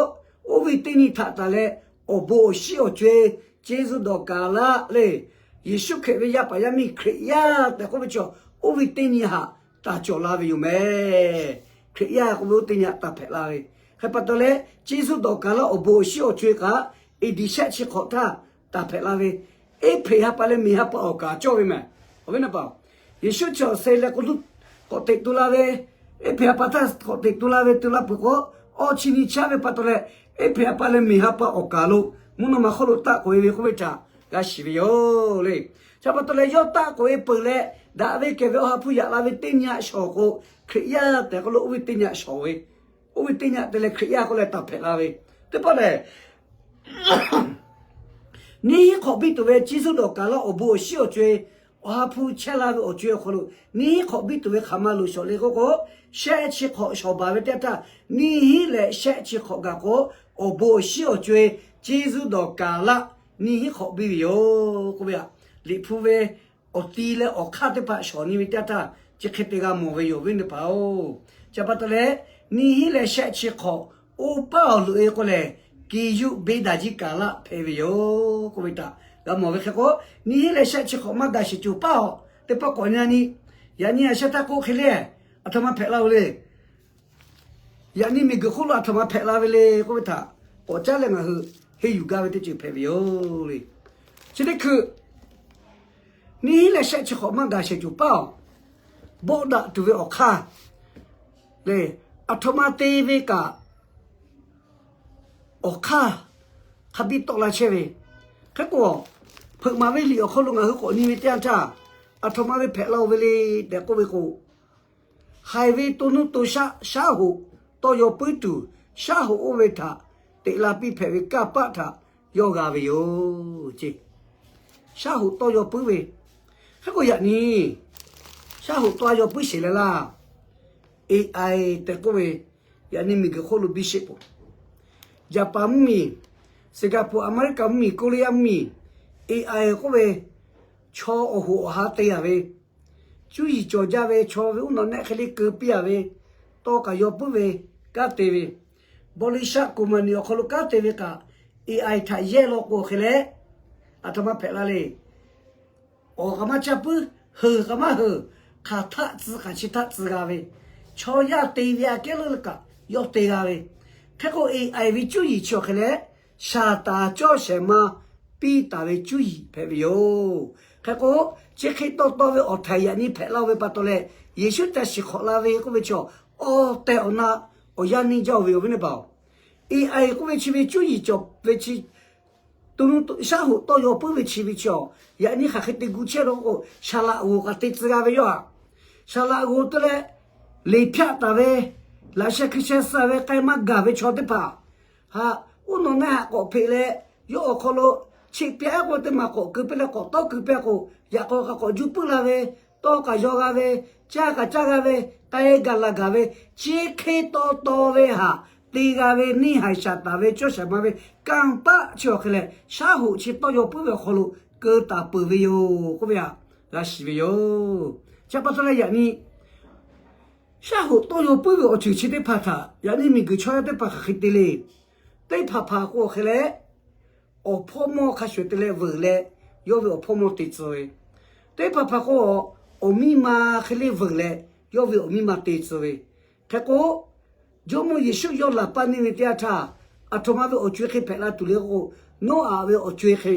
oˇ ve teˇ nyi htaꞈ taˍ leh, awˬ bon awˬ shinˉ awˬ co-e, ceˇ zuˇ dawˬ kaˍ laˆ le, Yeˍsuˆ Hkriꞈ ve yaˇ paˍ yaˇ miˇ Hkriꞈ yaˇ tehꞈ k'oˆ ve chaw, oˇ ve teˇ nyi htaꞈ taˍ cawˬ la ve yoˬ mehˍ. Hkriꞈ yaˇ k'oˆ ve oˇ teˇ nyi htaꞈ taˍ hpehꞈ la ve. Hk'e pa taw leh, ceˇ zuˇ dawˬ kaˍ laˆ awˬ bon awˬ shinˉ awˬ co-e kaꞈ, A D shehˆ chi hk'awꞈ htaˇ taˍ hpehꞈ la ve, Eˇhpeˍ ha pa leh miˬ ha pa awˬ kaˍ cawˇ ve mehˍ. Awˬ viˉ awˬ nyi teˇ hpaˍ-oˬ, Yeˍsuˆ chi awˬ suh leh k'awꞈ teꞈ tu la ve, Eˇhpeˍ ha pa htaˇ k'awꞈ teꞈ tu la ve tu la peuˬ k'o, awˇ chi nyi chaˇ ve pa taw leh, Eˇhpeˍ ha pa leh miˬ ha pa awˬ kaˍ lo mvuhˇ naw ma hk'oˆ lo taˆ k'oꞈ-e ve k'oˆ ve htaꞈ g'a shiˍ ve yoˬ le. Chi pa taw leh yawˇ taˆ k'oꞈ-e peuˬ leh, daꞈ ve kehˬ ve Awˬ ha hpu yaꞈ la ve teˇ nyi htaꞈ shawˍ k'o, Hkriꞈ yaˇ tehꞈ k'oˆ lo oˇ ve teˇ nyi htaꞈ shawˍ ve, oˇ ve teˇ nyi htaꞈ te leh Hkriꞈ yaˇ k'oˆ leh taˍ hpehꞈ la ve. Teˇ pawˆ lehˬ, nyiˇ hinˉ hk'awꞈ biˇ tuˬ ve ceˇ zuˇ dawˬ kaˍ laˆ awˬ bon awˬ shinˉ awˬ co-e, Awˬ ha hpu chehˇ la ve awˬ co-e awˬ hk'aw lo nyiˇ hinˉ hk'awꞈ biˇ tuˬ ve hk'aˬ ma loˍ shawˍ le k'oˆ k'o, shehˆ chi hk'awꞈ shawˍ baˬ ve teˇ yanˇ htaˇ, nyiˇ hinˉ leh shehˆ chi hk'awꞈ gaˬ k'o, awˬ bon awˬ shinˉ awˬ co-e ceˇ zuˇ dawˬ kaˍ laˆ nyiˇ hinˉ hk'awꞈ biˇ ve yoˬ k'oˆ ve aꞈ. Liꞈ hpu ve awˬ ti leh awˬ hk'aˇ teˇ hpaˍ shawˍ nyi ve teˇ yanˇ htaˇ, chi hk'e te g'a mawˬ ve yoˬ, awˬ viˉ teˇ hpaˍ-oˬ. Chi pa taw leh, nyiˇ hinˉ leh shehˆ chi hk'awꞈ oˇ paˉ awˬ loꞈ-e k'oˆ lehˬ, Kiˇyuˆ Beˇdaˍjiˆ Kaˍlaˆ hpehꞈ ve yoˬ k'oˆ ve htaꞈ g'a mawˬ ve hk'e k'o, nyiˇ hinˉ leh shehˆ chi hk'awꞈ maˇ gaˬ sheˍ coˬ paˉ-oˬ, teˇ pawˆ k'awꞈ nyi a nyi. Yaꞈ nyi a shehˍ htaˇ k'oˆ hk'e le, aˬ htoꞈ ma hpehꞈ la-oˬ le. Yaꞈ nyi miˬguiˬ hk'oˆ lo aˬ htoꞈ ma hpehꞈ la ve le k'oˆ ve htaꞈ k'awꞈ caˉ leh ngaˬ hui henˇ yuˬ gaˇ ve teˇ ceuˬ hpehꞈ ve yoˬ le. Chi teˇ hkui, nyiˇ hinˉ leh shehˆ chi hk'awꞈ maˇ gaˬ sheˍ coˬ paˉ-oˬ, bawˆ daꞈ tuˬ ve awˬ hk'aˇ le, aˬ htoꞈ ma te ve kaꞈ, awˬ hk'aˇ hk'a biˇ tawˆ la chehˇ ve. Hk'e k'o, hpeuꞈ maˍ ve liꞈ awˬ hk'aw lo ngaˬ hui k'awꞈ nyi ve teˇ yanˇ htaˇ, aˬ htoꞈ ma ve hpehꞈ la-oˬ ve le tehꞈ k'oˆ ve k'o, haiˬ ve to nuˇ to shaˆ, shaˉ hoꞈ tawˇ yaw puiˉ tuˬ, shaˉ hoꞈ oˇ ve htaꞈ teꞈ la piˇ hpehꞈ ve kanˇ paˆ htaꞈ yawˇ g'a ve yoˬ ce. Shaˉ hoꞈ tawˇ yaw puiˉ ve, hk'e k'o yaꞈ nyi shaˉ hoꞈ tawˇ yaw puiˉ sheˍ leh laˇ. A I tehꞈ k'oˆ ve, yaꞈ nyi miˬguiˬ hk'oˆ lo biˇ sheˆ peuˬ. Jaˍpaˍ mvuhˇ miˬ, Siˍgaˍpoˍ, Aˍmeˍriˆkaˍ mvuhˇ miˬ, Koˇreˇyaˇ mvuhˇ miˬ, A I k'oˆ ve, chaw awˬ hoꞈ awˬ ha te yaˍ ve, cuˇ yiˍ cawˬ jaˇ ve, chaw ve uˉ nawˬ nehˆ hk'e le keu piˇ yaˍ ve, tawˇ kaꞈ yaw puiˉ ve, kanˉ te ve, bawˇ liˇ shaˆ kuˬ maˍ niꞈ awˬ hk'aw lo kanˉ te ve kaꞈ, A I htaꞈ yehˇ law k'o hk'e leh, aˬ htoꞈ ma hpehꞈ la le. Awˬ k'aꞈ maˇ caˇ puiˉ, heuˬ k'aꞈ maˇ heuˬ, hk'aˬ htaˆ tcuh k'aꞈ chi htaˆ tcuh g'a ve, chaw yaˇ te ve aꞈ kehˉ leuˉ kaꞈ yawˇ te g'a ve. Hk'e k'o A I ve cuˇ yiˍ chi awˬ hk'e leh, Saˍtanˍ cawˇ shehˍ ma piˇ taˍ ve cuˇ yiˍ hpehꞈ ve yoˬ. Hk'e k'o, chi hk'e taw taw ve awˬ htaiˍ yaꞈ nyi hpehꞈ la ve pa taw leh, Yeˍsuˆ ca shiˍ hk'awꞈ la ve k'oˆ ve chaw, awˬ tehˬ awˬ na awˬ yanˇ neˇ jaˇ-oˬ ve yoˬ ve neˇ paˍ-oˬ. A I k'oˆ ve chi ve cuˇ yiˍ cawˬ ve chi, to nuˇ shaˉ hoꞈ tawˇ yaw puiˉ ve chi ve chi awˬ, yaꞈ nyi hk'aˬ hk'e te gu chehˇ lo k'o, saˍ laꞈ g'oˍ k'aꞈ te tcuh g'a ve yoˬ aꞈ. Saˍ laꞈ g'oˍ te leh, leˬ hpyaˆ taˍ ve, laꞈ sheh hkui sheh suh ve k'ai maˇ gaˬ ve chaw teˇ hpaˍ, ha, uˉ nawˬ nehˆ haꞈ k'awꞈ hpeꞈ leh, yawˇ awˬ hk'aw lo cheˆ pyaˆ k'oˆ teˇ maˬ k'awꞈ keu piˇ leh k'awꞈ tawˇ keu pehˇ k'o, yaꞈ k'aw k'aꞈ k'awꞈ juˇ puiˉ la ve, tawˇ kaꞈ yaw g'a ve, caˇ kaꞈ caˇ g'a ve, k'ai gaˬ laˬ gaˬ ve, chi hk'e taw taw ve haꞈ te g'a ve neˇ haiˬ Saˍtanˍ ve cawˇ shehˍ ma ve kanˇ paˆ chi awˬ hk'e leh, shaˉ hoꞈ chi tawˇ yaw puiˉ ve awˬ hk'aw lo keu taˍ peuˬ ve yoˬ k'oˆ ve haꞈ g'a shiˍ ve yoˬ. Chi pa taw leh yaꞈ nyi shaˉ hoꞈ tawˇ yaw puiˉ ve awˬ ceuˬ chi teˇ hpaˍ htaꞈ yaꞈ nyi miˬguiˬ chaw yaˇ teˇ hpaˍ hk'aˬ hk'e te le. Teˇ hpaˍ hpaˍ k'o awˬ hk'e leh, awˬ hpawˇ mawˇ hk'a shuˍ te leh veuˬ leh, yawˇ ve awˬ hpawˇ mawˇ te tcuh ve. Teˇ hpaˍ hpaˍ k'o, awˬ miˇ ma hk'e le veuˬ leh, yawˇ ve awˬ miˇ ma te tcuh ve. Hk'e k'o, Jawˇmawˇ Yeˍsuˆ yawˇ laˬ paˇ neˇ ve teˇ yanˇ htaˇ, aˬ htoꞈ ma ve awˬ co-e hk'e hpehꞈ la tuˬ le k'o, Noˉaꞈ ve awˬ co-e hk'e,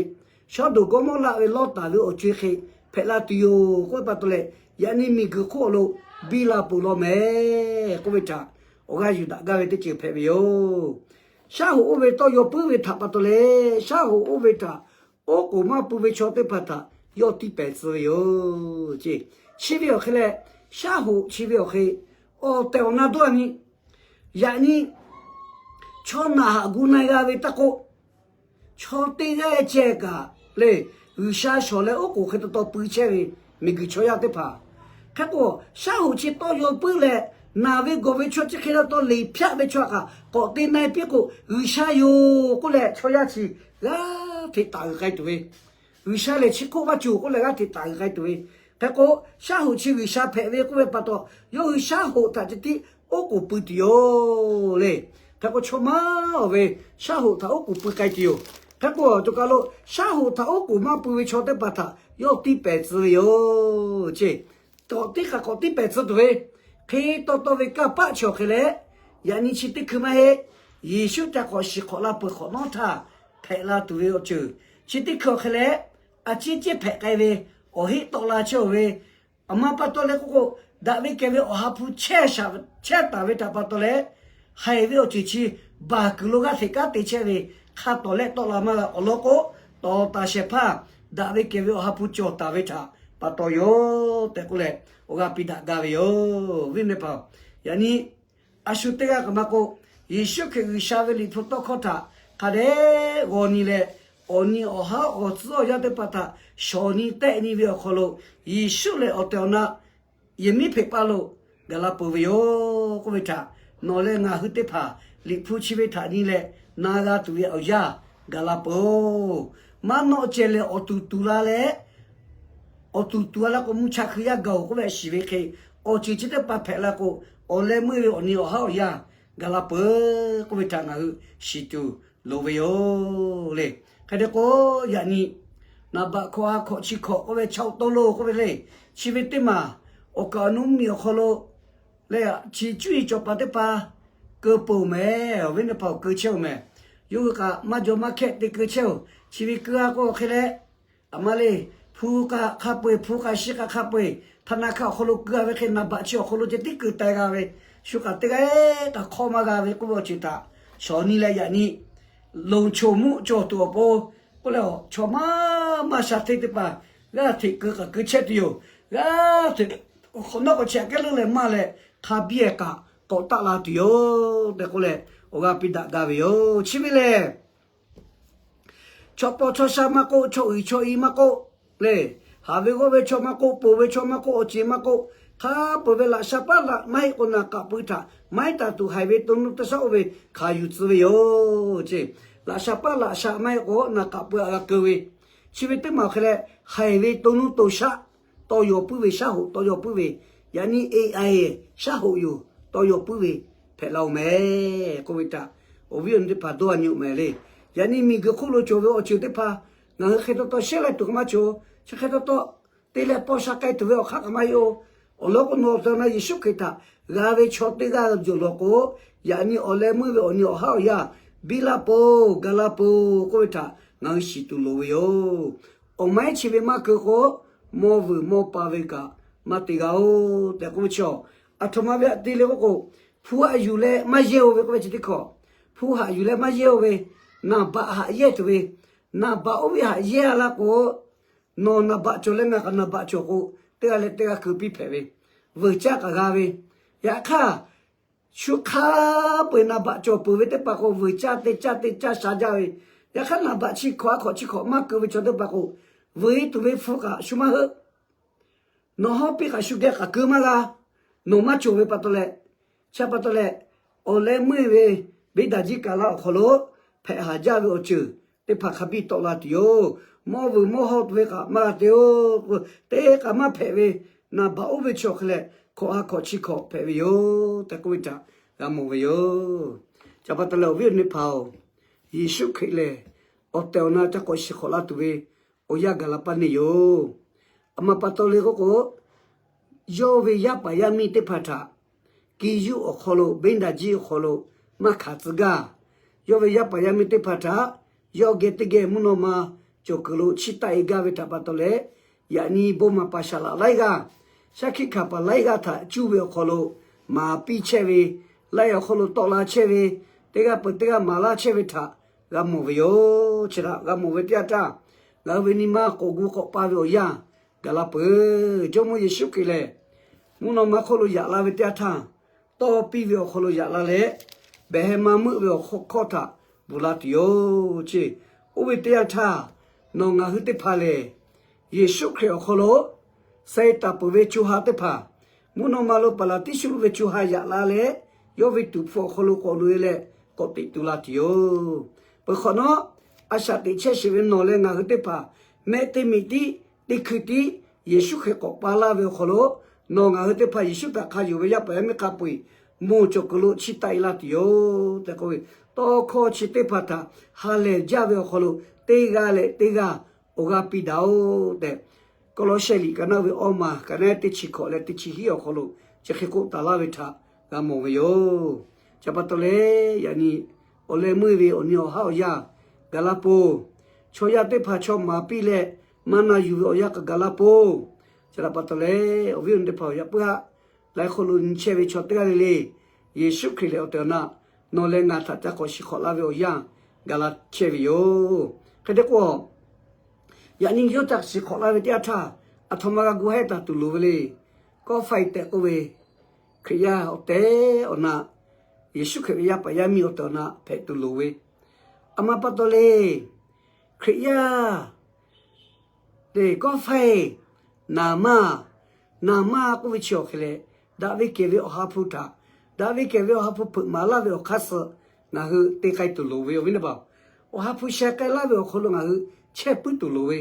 Sawˉdonˍ Gawˇmawˇraˆ ve Lawˇtaˍ ve awˬ co-e hk'e hpehꞈ la tuˬ yoˬ k'oˆ ve pa taw leh, yaꞈ nyi miˬguiˬ hk'oˆ awˬ lo biˇ la peuˬ law mehˍ k'oˆ ve htaꞈ awˬ g'aˇ yuˬ daꞈ gaˇ ve teˇ ceuˬ hpehꞈ ve yoˬ. Shaˉ hoꞈ oˇ ve tawˇ yaw puiˉ ve htaꞈ pa taw leh, shaˉ hoꞈ oˇ ve htaꞈ oˉ k'oˍ maˇ pui ve chaw teˇ hpaˍ htaꞈ yawˇ tiˇ pehˍ tcuh ve yoˬ ce. Chi ve awˬ hk'e leh, shaˉ hoꞈ chi ve awˬ hk'e awˬ tehˬ awˬ na dawˇ a nyi. Yaꞈ nyi chaw naˬ haꞈ gu na-e g'a ve taˇ k'oˆ, chaw teˇ g'aˇ ceh kaꞈ le, G'uiˬsha shawˍ leh oˉ k'oˍ hk'e taw taw pui chehˇ ve miˬguiˬ chaw yaˇ teˇ hpaˍ. Hk'e k'o, shaˉ hoꞈ chi tawˇ yaw puiˉ leh, naˬ ve gawˬ ve chaw chi hk'e taw taw leˬ hpyaˆ ve chaw kaꞈ k'awꞈ te na-e piˇ k'o, G'uiˬsha yoˬ k'oˆ leh chaw yaˇ chi g'aˇ hteꞈ taˍ g'uiˬ k'ai tuˬ ve, G'uiˬsha lehˬ chi hk'oˆ maˇ cawˬ k'oˆ leh g'aˇ hteꞈ taˍ g'uiˬ k'ai tuˬ ve. Hk'e k'o, shaˉ hoꞈ chi G'uiˬsha hpehꞈ ve k'oˆ ve pa taw, yawˇ hui shaˉ hoꞈ htaꞈ ceh tiˉ oˉ k'oˍ pui tuˬ yoˬ le. Hk'e k'o, chaw maˇ ve shaˉ hoꞈ htaꞈ oˉ k'oˍ pui k'ai tuˬ yoˬ. Hk'e k'o, cawˬ kaˬ lo shaˉ hoꞈ htaꞈ oˉ k'oˍ maˇ pui ve chaw teˇ hpaˍ htaꞈ yawˇ tiˇ pehˍ tcuh ve yoˬ ce. K'awꞈ tiˉ kaꞈ k'awꞈ tiˇ pehˍ tcuh tuˬ ve, hk'e taw taw ve kanˇ paˆ chi awˬ hk'e leh, yaꞈ nyi chi teˇ hkui maˇ heˆ. Yeˍsuˆ ca k'awꞈ shiˍ hk'awꞈ la peuˬ hk'awꞈ nawˉ htaˇ hpehꞈ la tuˬ ve awˬ ceuˬ chi teˇ hkui awˬ hk'e leh, a ciˉ ciˉ hpehꞈ k'ai ve, awˬ heˆ tawˆ la chehˇ-oˬ ve, aˬ ma pa taw leh k'oˆ k'o, daꞈ ve kehˬ ve Awˬ ha hpu chehˇ shaˍ chehˇ taˍ ve htaꞈ pa taw leh, haiˬ ve awˬ ceuˬ chi baˬ kuiˬ lo g'aˇ hteꞈ kanˉ te chehˇ ve, hk'a tawˍ leh tawˆ la maˇ g'a awˬ lawn k'o, tawˍ taˍ shehˍ hpaˇ daꞈ ve kehˬ ve Awˬ ha hpu cawˬ taˍ ve htaꞈ pa taw yoˬ tehꞈ k'oˆ leh, awˬ g'aˇ piˇ daꞈ gaˇ ve yoˬ. Viˉ nyi hpaˍ, yaꞈ nyi a shu teˇ g'aˇ kaꞈ maˇ k'oˆ, Yeˍsuˆ Hkriꞈ G'uiˬsha ve Liꞈ hpu tawˇ hkawˇ htaꞈ hk'a dehꞈ g'aw nyi leh, awˬ nyi awˬ haˉ awˬ tcuhˉ awˬ yanˇ teˇ hpaˍ htaꞈ shawˍ nyi tehˆ nyi ve awˬ hk'aw lo, Yeˍsuˆ lehˬ awˬ tehˬ awˬ na yehˬ miˉ hpeꞈ paˇ lo gaˬ la peuˬ ve yoˬ k'oˆ ve htaꞈ nawˬ leh ngaˬ hui teˇ hpaˍ Liꞈ hpu chi ve htaꞈ nyi leh na g'a tuˬ ve awˬ yanˇ gaˬ la peuˬ-oˬ. Maˇ nawˆ ceh leh awˬ tuˬ tuˬ la leh awˬ tuˬ tuˬ a la k'o, mvuhˇ cha hkui yaˇ gaˬ-oˬ k'oˆ ve shiˍ ve hk'e, awˬ ceuˬ chi teˇ hpaˍ hpehꞈ la k'o, awˬ leh meuˇ ve awˬ nyi awˬ haˉ awˬ yanˇ gaˬ la peuˬ k'oˆ ve htaꞈ ngaˬ hui shiˍ tuˬ loˍ ve yoˬ le. Hk'e te k'o, yaꞈ nyi naˍ baꞈ hkawꞈ ha hkawꞈ chi hkawꞈ k'oˆ ve chaw tawˇ lo k'oˆ ve le, chi ve teˇ maˬ awˬ kaˍ awˬ nu mvuhˇmiˬ awˬ hk'aw lo leh, chi cuˇ yiˍ cawˬ paˍ teˇ hpaˍ keu peuˬ-oˬ mehˍ. Awˬ viˉ teˇ hpaˍ-oˬ, keu chehˇ-oˬ mehˍ. Yawˇ hui kaꞈ maˇ jaw maˇ hkehˇ te keu chehˇ-oˬ. Chi ve keu-a k'o hk'e leh, aˬ ma le, hpu kaꞈ hk'a peu-eˬ, hpu kaꞈ shi kaꞈ hk'a peu-eˬ, htaˇ na hkaˇ awˬ hk'aw lo keu-a ve hk'e, naˍ baꞈ chi awˬ hk'aw lo ceh tiˉ keu taiˍ g'a ve, shu kaꞈ teˇ g'aˇ kaꞈ hk'awˇ maˇ g'a ve k'oˆ ve awˬ ceuˬ htaꞈ shawˍ nyi leh yaꞈ nyi loˍ choˬ muˆ cawˬ tuˬ awˬ pon k'oˆ leh, chaw maˇ maˇ sha hteˇ teˇ hpaˍ g'aˇ hteꞈ keu kaꞈ keu chehˇ tuˬ yoˬ. G'aˇ hteꞈ hk'awꞈ nawˉ k'awꞈ chehˇ kehˉ leuˉ leh maˇ leh, hk'a biˇ-ehˍ kaꞈ k'awꞈ taˆ la tuˬ yoˬ tehꞈ k'oˆ leh, awˬ g'aˇ piˇ daꞈ gaˇ ve yoˬ. Chi ve lehˬ, chaw paw chaw sha maˇ k'oˆ, chaw uiˍ chaw i maˇ k'oˆ le, haꞈ ve g'awˇ ve chaw maˇ k'oˆ, ponˬ ve chaw maˇ k'oˆ, awˬ ceˬ maˇ k'oˆ, hk'a peu-eˬ ve laꞈ sha paˉ laꞈ maˇ heˆ k'o, naˍ kaꞈ pui htaꞈ maˇ heˆ taˍ tuˬ haiˬ ve to nuˇ teˇ shaˉ oˇ ve hkanˍ yuˬ tcuh ve yoˬ ce. Laꞈ sha paˉ laꞈ sha maˇ heˆ k'o, naˍ kaꞈ pui aꞈ g'a keu ve, chi ve teˇ maˬ hk'e leh, haiˬ ve to nuˇ to shaˉ tawˇ yaw puiˉ ve, shaˉ hoꞈ tawˇ yaw puiˉ ve, yaꞈ nyi A I shaˉ hoꞈ yoˬ, tawˇ yaw puiˉ ve hpehꞈ la-oˬ mehˍ k'oˆ ve htaꞈ awˬ viˉ awˬ nyi teˇ hpaˍ dawˇ a nyi-oˬ mehˍ le. Yaꞈ nyi miˬguiˬ hk'oˆ lo cawˬ ve awˬ ceuˬ teˇ hpaˍ ngaˬ hui hk'e taw taw shehˉ leh tuˬ hk'e maˇ cawˬ. Chi hk'e taw taw te leh paw sha k'ai tuˬ ve awˬ hk'aˇ kaꞈ maˇ heˆ-oˬ. Awˬ lawn k'o, nawˬ awˬ to na Yeˍsuˆ Hkriꞈ htaꞈ g'a ve chaw teˇ g'aˇ jawˬ lawˬ k'o, yaꞈ nyi awˬ leh meuˇ ve awˬ nyi awˬ haˉ awˬ yanˇ biˇ laˇ peuˬ, ga laˇ peuˬ k'oˆ ve htaꞈ ngaˬ hui shiˍ tuˬ loˍ ve yoˬ. Awˬ maiˉ chi ve maˇ keu k'o, mawˇ vuiˬ mawˇ pa ve kaꞈ maˇ te g'a-oˬ tehꞈ k'oˆ ve chaw, aˬ htoꞈ ma ve aꞈ te le k'oˆ k'o, hpu haꞈ yuˬ leh maˇ yehˇ-oˬ ve k'oˆ ve chi teˇ hkawꞈ, hpu haꞈ yuˬ leh maˇ yehˇ-oˬ ve, naˍ baꞈ haꞈ yehˇ tuˬ ve, naˍ baꞈ oˇ ve haꞈ yehˇ-a laˇ k'o, nawˬ naˍ baꞈ cawˬ leh ngaˬ kaꞈ naˍ baꞈ cawˬ k'o, teˇ g'aˇ leh teˇ g'aˇ keu piˇ hpehꞈ ve, vuiˬ caˇ kaꞈ g'a ve. Yaꞈ hk'aˇ, shu hk'a peu-eˬ naˍ baꞈ cawˬ peuˬ ve teˇ hpaˍ k'o, vuiˬ caˇ te caˇ te caˇ sha jaˇ ve. Yaꞈ hk'aˇ, naˍ baꞈ chi hkawꞈ a hkawꞈ chi hkawꞈ maˇ keu ve chaw teˇ hpaˍ k'o, vuiˬ tuˬ ve hpu kaꞈ shu maˇ heuˆ. Nawˬ hawˉ piˇ kaꞈ shu geh kaꞈ keu maˇ g'a. Nawˬ maˇ cawˬ ve pa taw leh, chi pa taw leh, awˬ leh meuˇ ve beˇ daꞈ jiˇ kaˍ laˇ awˬ hk'aw lo hpehꞈ haˍ jaˇ ve awˬ ceuˬ teˇ hpaˍ hk'a biˇ tawˆ la tuˬ yoˬ. Mawˇ vuiˬ mawˇ haw tuˬ ve kaꞈ maˇ g'a te-oˬ. Teˇ kaꞈ maˇ hpehꞈ ve, naˍ baꞈ oˇ ve chaw hk'e leh hkawꞈ ha hkawꞈ chi hkawꞈ hpehꞈ ve yoˬ tehꞈ k'oˆ ve htaꞈ g'a mawˬ ve yoˬ. Chi pa taw leh awˬ viˉ awˬ nyi teˇ hpaˍ-oˬ, Yeˍsuˆ Hkriꞈ lehˬ awˬ tehˬ awˬ na ca k'awꞈ shiˍ hk'awꞈ la tuˬ ve awˬ yanˇ gaˬ la paˇ neˇ yoˬ. Aˬ ma pa taw le k'oˆ k'o, yawˇ ve yaˇ paˍ yaˇ miˇ teˇ hpaˍ htaꞈ kiˇ yuˇ awˬ hk'aw lo, beˇ daꞈ jiˇ awˬ hk'aw lo maˇ hkanˍ tcuh gaˇ. Yawˇ ve yaˇ paˍ yaˇ miˇ teˇ hpaˍ htaꞈ yawˇ geh teˇ geh mvuhˇ naw ma cawˬ kuiˬ lo chiˇ taˆ-e gaˇ ve htaꞈ pa taw leh, yaꞈ nyi bon maˍ paˍ saˍ laꞈ laiˉ g'aˇ, shaˉ hkiˆ hkanˍ paˍ laiˉ g'aˇ htaꞈ cuˇ ve awˬ hk'aw lo maˍ piˇ chehˇ ve, laiˉ awˬ hk'aw lo tawˆ la chehˇ ve, teˇ g'aˇ peuˬ teˇ g'aˇ maˍ laˇ chehˇ ve htaꞈ g'a mawˬ ve yoˬ. Chi htaꞈ g'a mawˬ ve teˇ yanˇ htaˇ, ngaˬ hui ve nyi ma k'awꞈ gu k'awꞈ pa ve awˬ yanˇ gaˬ la peuˬ. Jawˇmawˇ Yeˍsuˆ Hkriꞈ lehˬ, mvuhˇ naw ma hk'oˆ lo yaꞈ la ve teˇ yanˇ htaˇ, tawˇ piˇ ve awˬ hk'aw lo yaꞈ la leh, behˬ heh ma meuˆ ve awˬ hkawˇ htaꞈ bvuhˬ la tuˬ yoˬ ce. Oˇ ve teˇ yanˇ htaˇ, nawˬ ngaˬ hui teˇ hpaˍ lehˬ, Yeˍsuˆ Hkriꞈ awˬ hk'aw lo suh-e taˍ peuˬ ve co ha teˇ hpaˍ, mvuhˇ naw ma lo paˍ laˍ tiˉ shu lo ve co ha yaꞈ la leh, yawˇ ve tuˍ hpfuh awˬ hk'aw lo k'awꞈ loꞈ-e leh k'awꞈ teꞈ tu la tuˬ yoˬ. Peuˬ hk'awꞈ nawˉ, a shaꞈ teꞈ chehˇ sheˍ ve nawˬ leh ngaˬ hui teˇ hpaˍ mehˆ teˇ miꞈ tiˉ teˇ hkui tiˉ Yeˍsuˆ Hkriꞈ k'awꞈ pa laˇ ve awˬ hk'aw lo, nawˬ ngaˬ hui teˇ hpaˍ Yeˍsuˆ htaꞈ hk'a yonˍ ve yaˇ paˍ yaˇ miˇ hk'a peu-eˬ moˬ cawˬ kuiˬ lo chiˇ taˆ-e laˇ tuˬ yoˬ tehꞈ k'oˆ ve, tawˇ hkawˇ chi teˇ hpaˍ htaꞈ ha lehˬ jaˇ ve awˬ hk'aw lo teˇ g'aˇ leh teˇ g'aˇ awˬ g'aˇ piˇ daꞈ-oˬ tehꞈ, Kawˇlawˇsehˆ liꞈ ka naˆ ve awˇ maˬ ka naˆ teˇ chi hkawꞈ leh teˇ chi hiˉ awˬ hk'aw lo chi hk'e k'oˆ taˍ laˇ ve htaꞈ g'a mawˬ ve yoˬ. Chi pa taw leh, yaꞈ nyi awˬ leh meuˇ ve awˬ nyi awˬ haˉ awˬ yanˇ gaˬ la peuˬ. Chaw yaˇ teˇ hpaˍ chaw maˍ piˇ leh maˇ na yuˬ ve awˬ yanˇ kaꞈ gaˬ la peuˬ. Chi htaꞈ pa taw leh, awˬ viˉ awˬ nyi teˇ hpaˍ awˬ yaꞈ puiˉ haˆ laiˉ hk'aw lo nyi chehˇ ve chaw teˇ g'aˇ le le, Yeˍsuˆ Hkriꞈ lehˬ awˬ tehˬ awˬ na nawˬ leh ngaˬ htaꞈ ca k'awꞈ shiˍ hk'awꞈ laˇ ve awˬ yanˇ gaˬ la chehˇ ve yoˬ. Hk'e te k'o, yaꞈ nyi yawˇ ca shiˍ hk'awꞈ laˇ ve teˇ yanˇ htaˇ, aˬ htoꞈ ma g'a gu hehˆ taˍ tuˬ loˍ ve le. Kawˇ faiˇ tehꞈ k'oˆ ve, Hkriꞈ yaˇ awˬ tehˬ awˬ na, Yeˍsuˆ Hkriꞈ ve yaˇ paˍ yaˇ miˇ awˬ tehˬ awˬ na hpehꞈ tuˬ loˍ ve, aˬ ma pa taw le. Hkriꞈ yaˇ le, kawˇ faiˇ, naˍ maˇ, naˍ maˇ k'oˆ ve chi awˬ hk'e leh, daꞈ ve kehˬ ve Awˬ ha hpu htaꞈ, daꞈ ve kehˬ ve Awˬ ha hpu hpeuꞈ maˍ laˇ ve awˬ hk'aˇ suh ngaˬ hui te k'ai tuˬ loˍ ve awˬ viˉ teˇ hpaˍ-oˬ, Awˬ ha hpu sheh k'ai laˇ ve awˬ hk'aw lo ngaˬ hui chehˇ puiˉ tuˬ loˍ ve,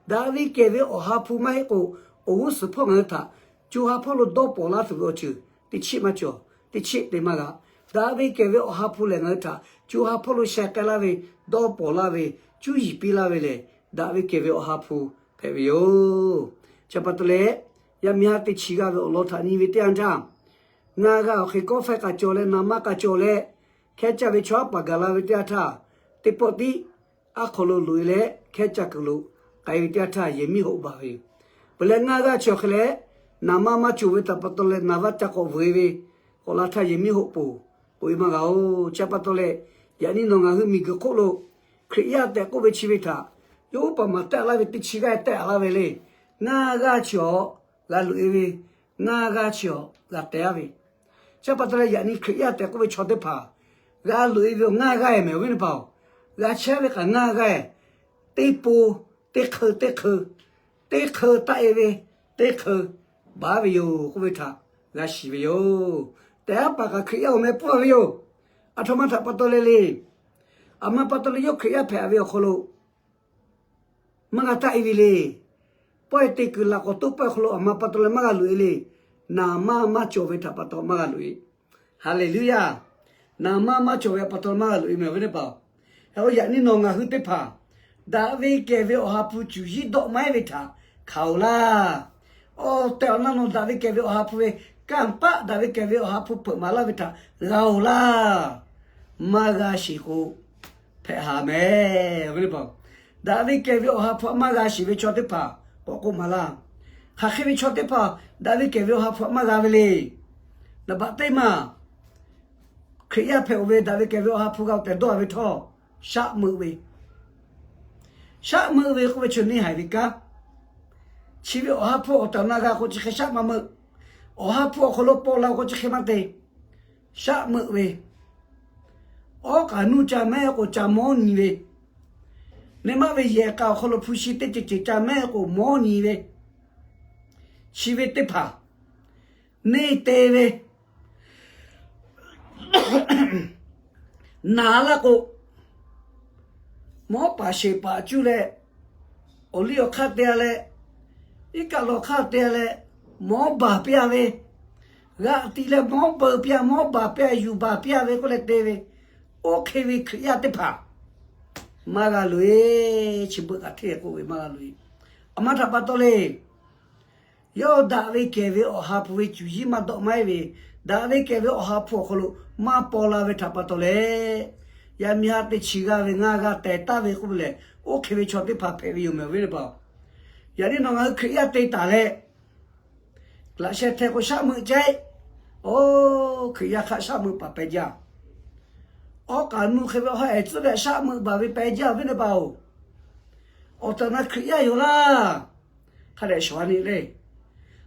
Daꞈ ve kehˬ ve Awˬ ha hpu maˇ heˆ k'o, awˬ g'uˇ suhˍ hpawˇ ngaˬ hui htaꞈ co ha hpawˇ lo dawˇ pawnˍ laˇ tuˬ ve awˬ ceuˬ teˇ chiˉ maˇ cawˬ. Teˇ chiˉ te maˇ g'a. Daꞈ ve kehˬ ve Awˬ ha hpu lehˬ, ngaˬ hui htaꞈ co ha hpawˇ lo sheh k'ai laˇ ve, dawˇ pawnˍ laˇ ve, cuˇ yiˍ piˇ laˇ ve lehˬ, daꞈ ve kehˬ ve Awˬ ha hpu hpehꞈ ve yoˬ. Chi pa taw leh, yaˇ miˇ haˉ teˇ chi g'aˇ ve awˬ lawn htaꞈ nyi ve teˇ yanˇ htaˇ, ngaˇ g'aˇ awˬ hk'e kawˆ faiˇ k'a cawˬ leh, naˍ manˇ k'a cawˬ leh, hkehˉ caˇ ve chaw haˉ paˍ gaˬ la ve teˇ yanˇ htaˇ, teˇ pawˆ tiˉ aˉ hk'aw lo loꞈ e leh hkehˉ caˇ kuiˬ lo k'ai ve teˇ yanˇ htaˇ yehˬ miˉ hoꞈ baˬ ve yoˬ. Peuˬ leh ngaˇ g'aˇ chi awˬ hk'e leh, naˍ manˇ maˇ cawˬ ve htaꞈ pa taw leh naˍ vaˇ ca k'awꞈ vuiˬ e ve k'awꞈ la htaˇ yehˬ miˉ hoꞈ poˬ k'oꞈ e maˇ g'a oˬ. Chi pa taw leh, yaꞈ nyi nawˬ ngaˬ hui miˬguiˬ hk'oˆ lo Hkriꞈ yaˇ tehꞈ k'oˆ ve chi ve htaꞈ yawˇ uˉ paˍ maˍ tehˆ laˇ ve teˇ chi g'aˇ tehˆ laˇ ve le. Ngaˇ g'aˇ chi awˬ g'a loꞈ e ve, ngaˇ g'aˇ chi awˬ g'a teh aˉ ve. Chi pa taw leh yaꞈ nyi Hkriꞈ yaˇ tehꞈ k'oˆ ve chaw teˇ hpaˍ g'a loꞈ e ve awˬ ngaˇ g'aˇ e mehˬ awˬ viˉ teˇ hpaˍ-oˬ, g'a chehˇ ve kaꞈ ngaˇ g'aˇ e, teˇ po, teˇ hk'eun teˇ hk'eun, teˇ hk'eun taˆ e ve, teˇ hk'eun baˬ ve yoˬ k'oˆ ve htaꞈ g'a shiˍ ve yoˬ. Tehꞈ aˉ paˍ kaꞈ Hkriꞈ yaˇ awˬ meh pfuhˇ ve yoˬ. Aˬ htoꞈ ma htaꞈ pa taw leh le. Aˬ ma pa taw leh yawˇ Hkriꞈ yaˇ hpehꞈ ve awˬ hk'aw lo maˇ g'a taˆ e ve le. Pawehˇ te kuiˬ laꞈ k'awꞈ toˆ pawehˇ awˬ hk'aw lo aˬ ma pa taw leh maˇ g'a loꞈ e le. Naˍ manˇ maˇ cawˬ ve htaꞈ pa taw maˇ g'a loꞈ e. Haˍleˍluˇyaˇ. Naˍ manˇ maˇ cawˬ ve pa taw maˇ g'a loꞈ e mehˬ awˬ viˉ teˇ hpaˍ-oˬ. Hk'e k'o yaꞈ nyi nawˬ ngaˬ hui teˇ hpaˍ daꞈ ve kehˬ ve Awˬ ha hpu cuˬ yiˉ dawˆ maˇ heˆ ve htaꞈ hkanˍ oˬ laˇ. Awˬ tehˬ awˬ na nawˬ daꞈ ve kehˬ ve Awˬ ha hpu ve kanˇ paˆ daꞈ ve kehˬ ve Awˬ ha hpu hpeuꞈ maˍ laˇ ve htaꞈ g'a oˬ laˇ. Maˇ g'a sheˍ k'o hpehꞈ haˍ mehˬ awˬ viˉ teˇ hpaˍ-oˬ. Daꞈ ve kehˬ ve Awˬ ha hpu htaꞈ maˇ g'a sheˍ ve chaw teˇ hpaˍ k'awꞈ k'oˆ maˍ laˇ. Hk'aˬ hk'e ve chaw teˇ hpaˍ daꞈ ve kehˬ ve Awˬ ha hpu htaꞈ maˇ g'a ve le. Naˍ baꞈ teˇ maˬ Hkriꞈ yaˇ hpehꞈ oˬ ve daꞈ ve kehˬ ve Awˬ ha hpu g'a tehꞈ dawˇ ve htawˇ, shaˆ meuˆ ve, shaˆ meuˆ ve k'oˆ ve chi neˇ haiˬ ve kanˉ. Chi ve Awˬ ha hpu awˬ tehˬ awˬ na g'a k'o chi hk'e shaˆ maˇ meuˆ. Awˬ ha hpu awˬ hk'aw lo paw la k'o chi hk'e maˇ te. Shaˆ meuˆ ve, awˉ k'aꞈ nuˇ ca mehˉ k'o ca mawˉ nyi ve, neˇ maˇ ve yehˬ k'a awˬ hk'aw lo hpu shi teˇ ceuˬ ceuˬ ca mehˉ k'o mawˉ nyi ve, chi ve teˇ hpaˍ neˇ te ve, naˍ laˇ k'o, mawˉ paˍ sheˍ paˍ cuˇ leh, awˬ liˇ awˬ hk'aˇ te-a leh, iˉ kaˆ lawˬ hk'aˇ te-a leh, mawˉ baˬ piˇ-a ve, g'aꞈ tiꞈ leh mawˉ beuꞈ piˇ-a, mawˉ baˬ piˇ-a, yuˬ baˬ piˇ-a ve k'oˆ leh te ve, oˇ hk'e ve Hkriꞈ yaˇ teˇ hpaˍ maˇ g'a loꞈ e. Chi beuꞈ kaꞈ hteˇ k'oˆ ve maˇ g'a loꞈ e. Aˬ ma htaꞈ pa taw le. Yawˇ daꞈ ve kehˬ ve Awˬ ha hpu ve cuˬ yiˉ maˇ dawˆ maˇ heˆ ve, daꞈ ve kehˬ ve Awˬ ha hpu awˬ hk'aw lo maˇ paw la ve htaꞈ pa taw leh, yaˇ miˇ haˉ teˇ chi g'aˇ ve ngaˇ g'aˇ tehˬ taˍ ve k'oˆ ve lehˬ, oˇ hk'e ve chaw teˇ hpaˍ hpehꞈ ve yoˬ mehˬ awˬ viˉ teˇ hpaˍ-oˬ. Yaꞈ nyi nawˬ ngaˬ hui Hkriꞈ yaˇ te taˍ leh, laꞈ sheh hteh k'o shaˆ meuˆ ceh, oˇ Hkriꞈ yaˇ hk'aˆ shaˆ meuˆ paˍ pehˬ jaˇ. Awˉ k'aꞈ nuˇ hk'e ve awˬ ha ehˬ tcuhˉ ve shaˆ meuˆ baˬ ve pehˬ jaˇ awˬ viˉ teˇ hpaˍ-oˬ. Awˬ tehˬ awˬ na Hkriꞈ yaˇ yoˬ laˇ. Hk'a dehꞈ shawˍ a nyi le.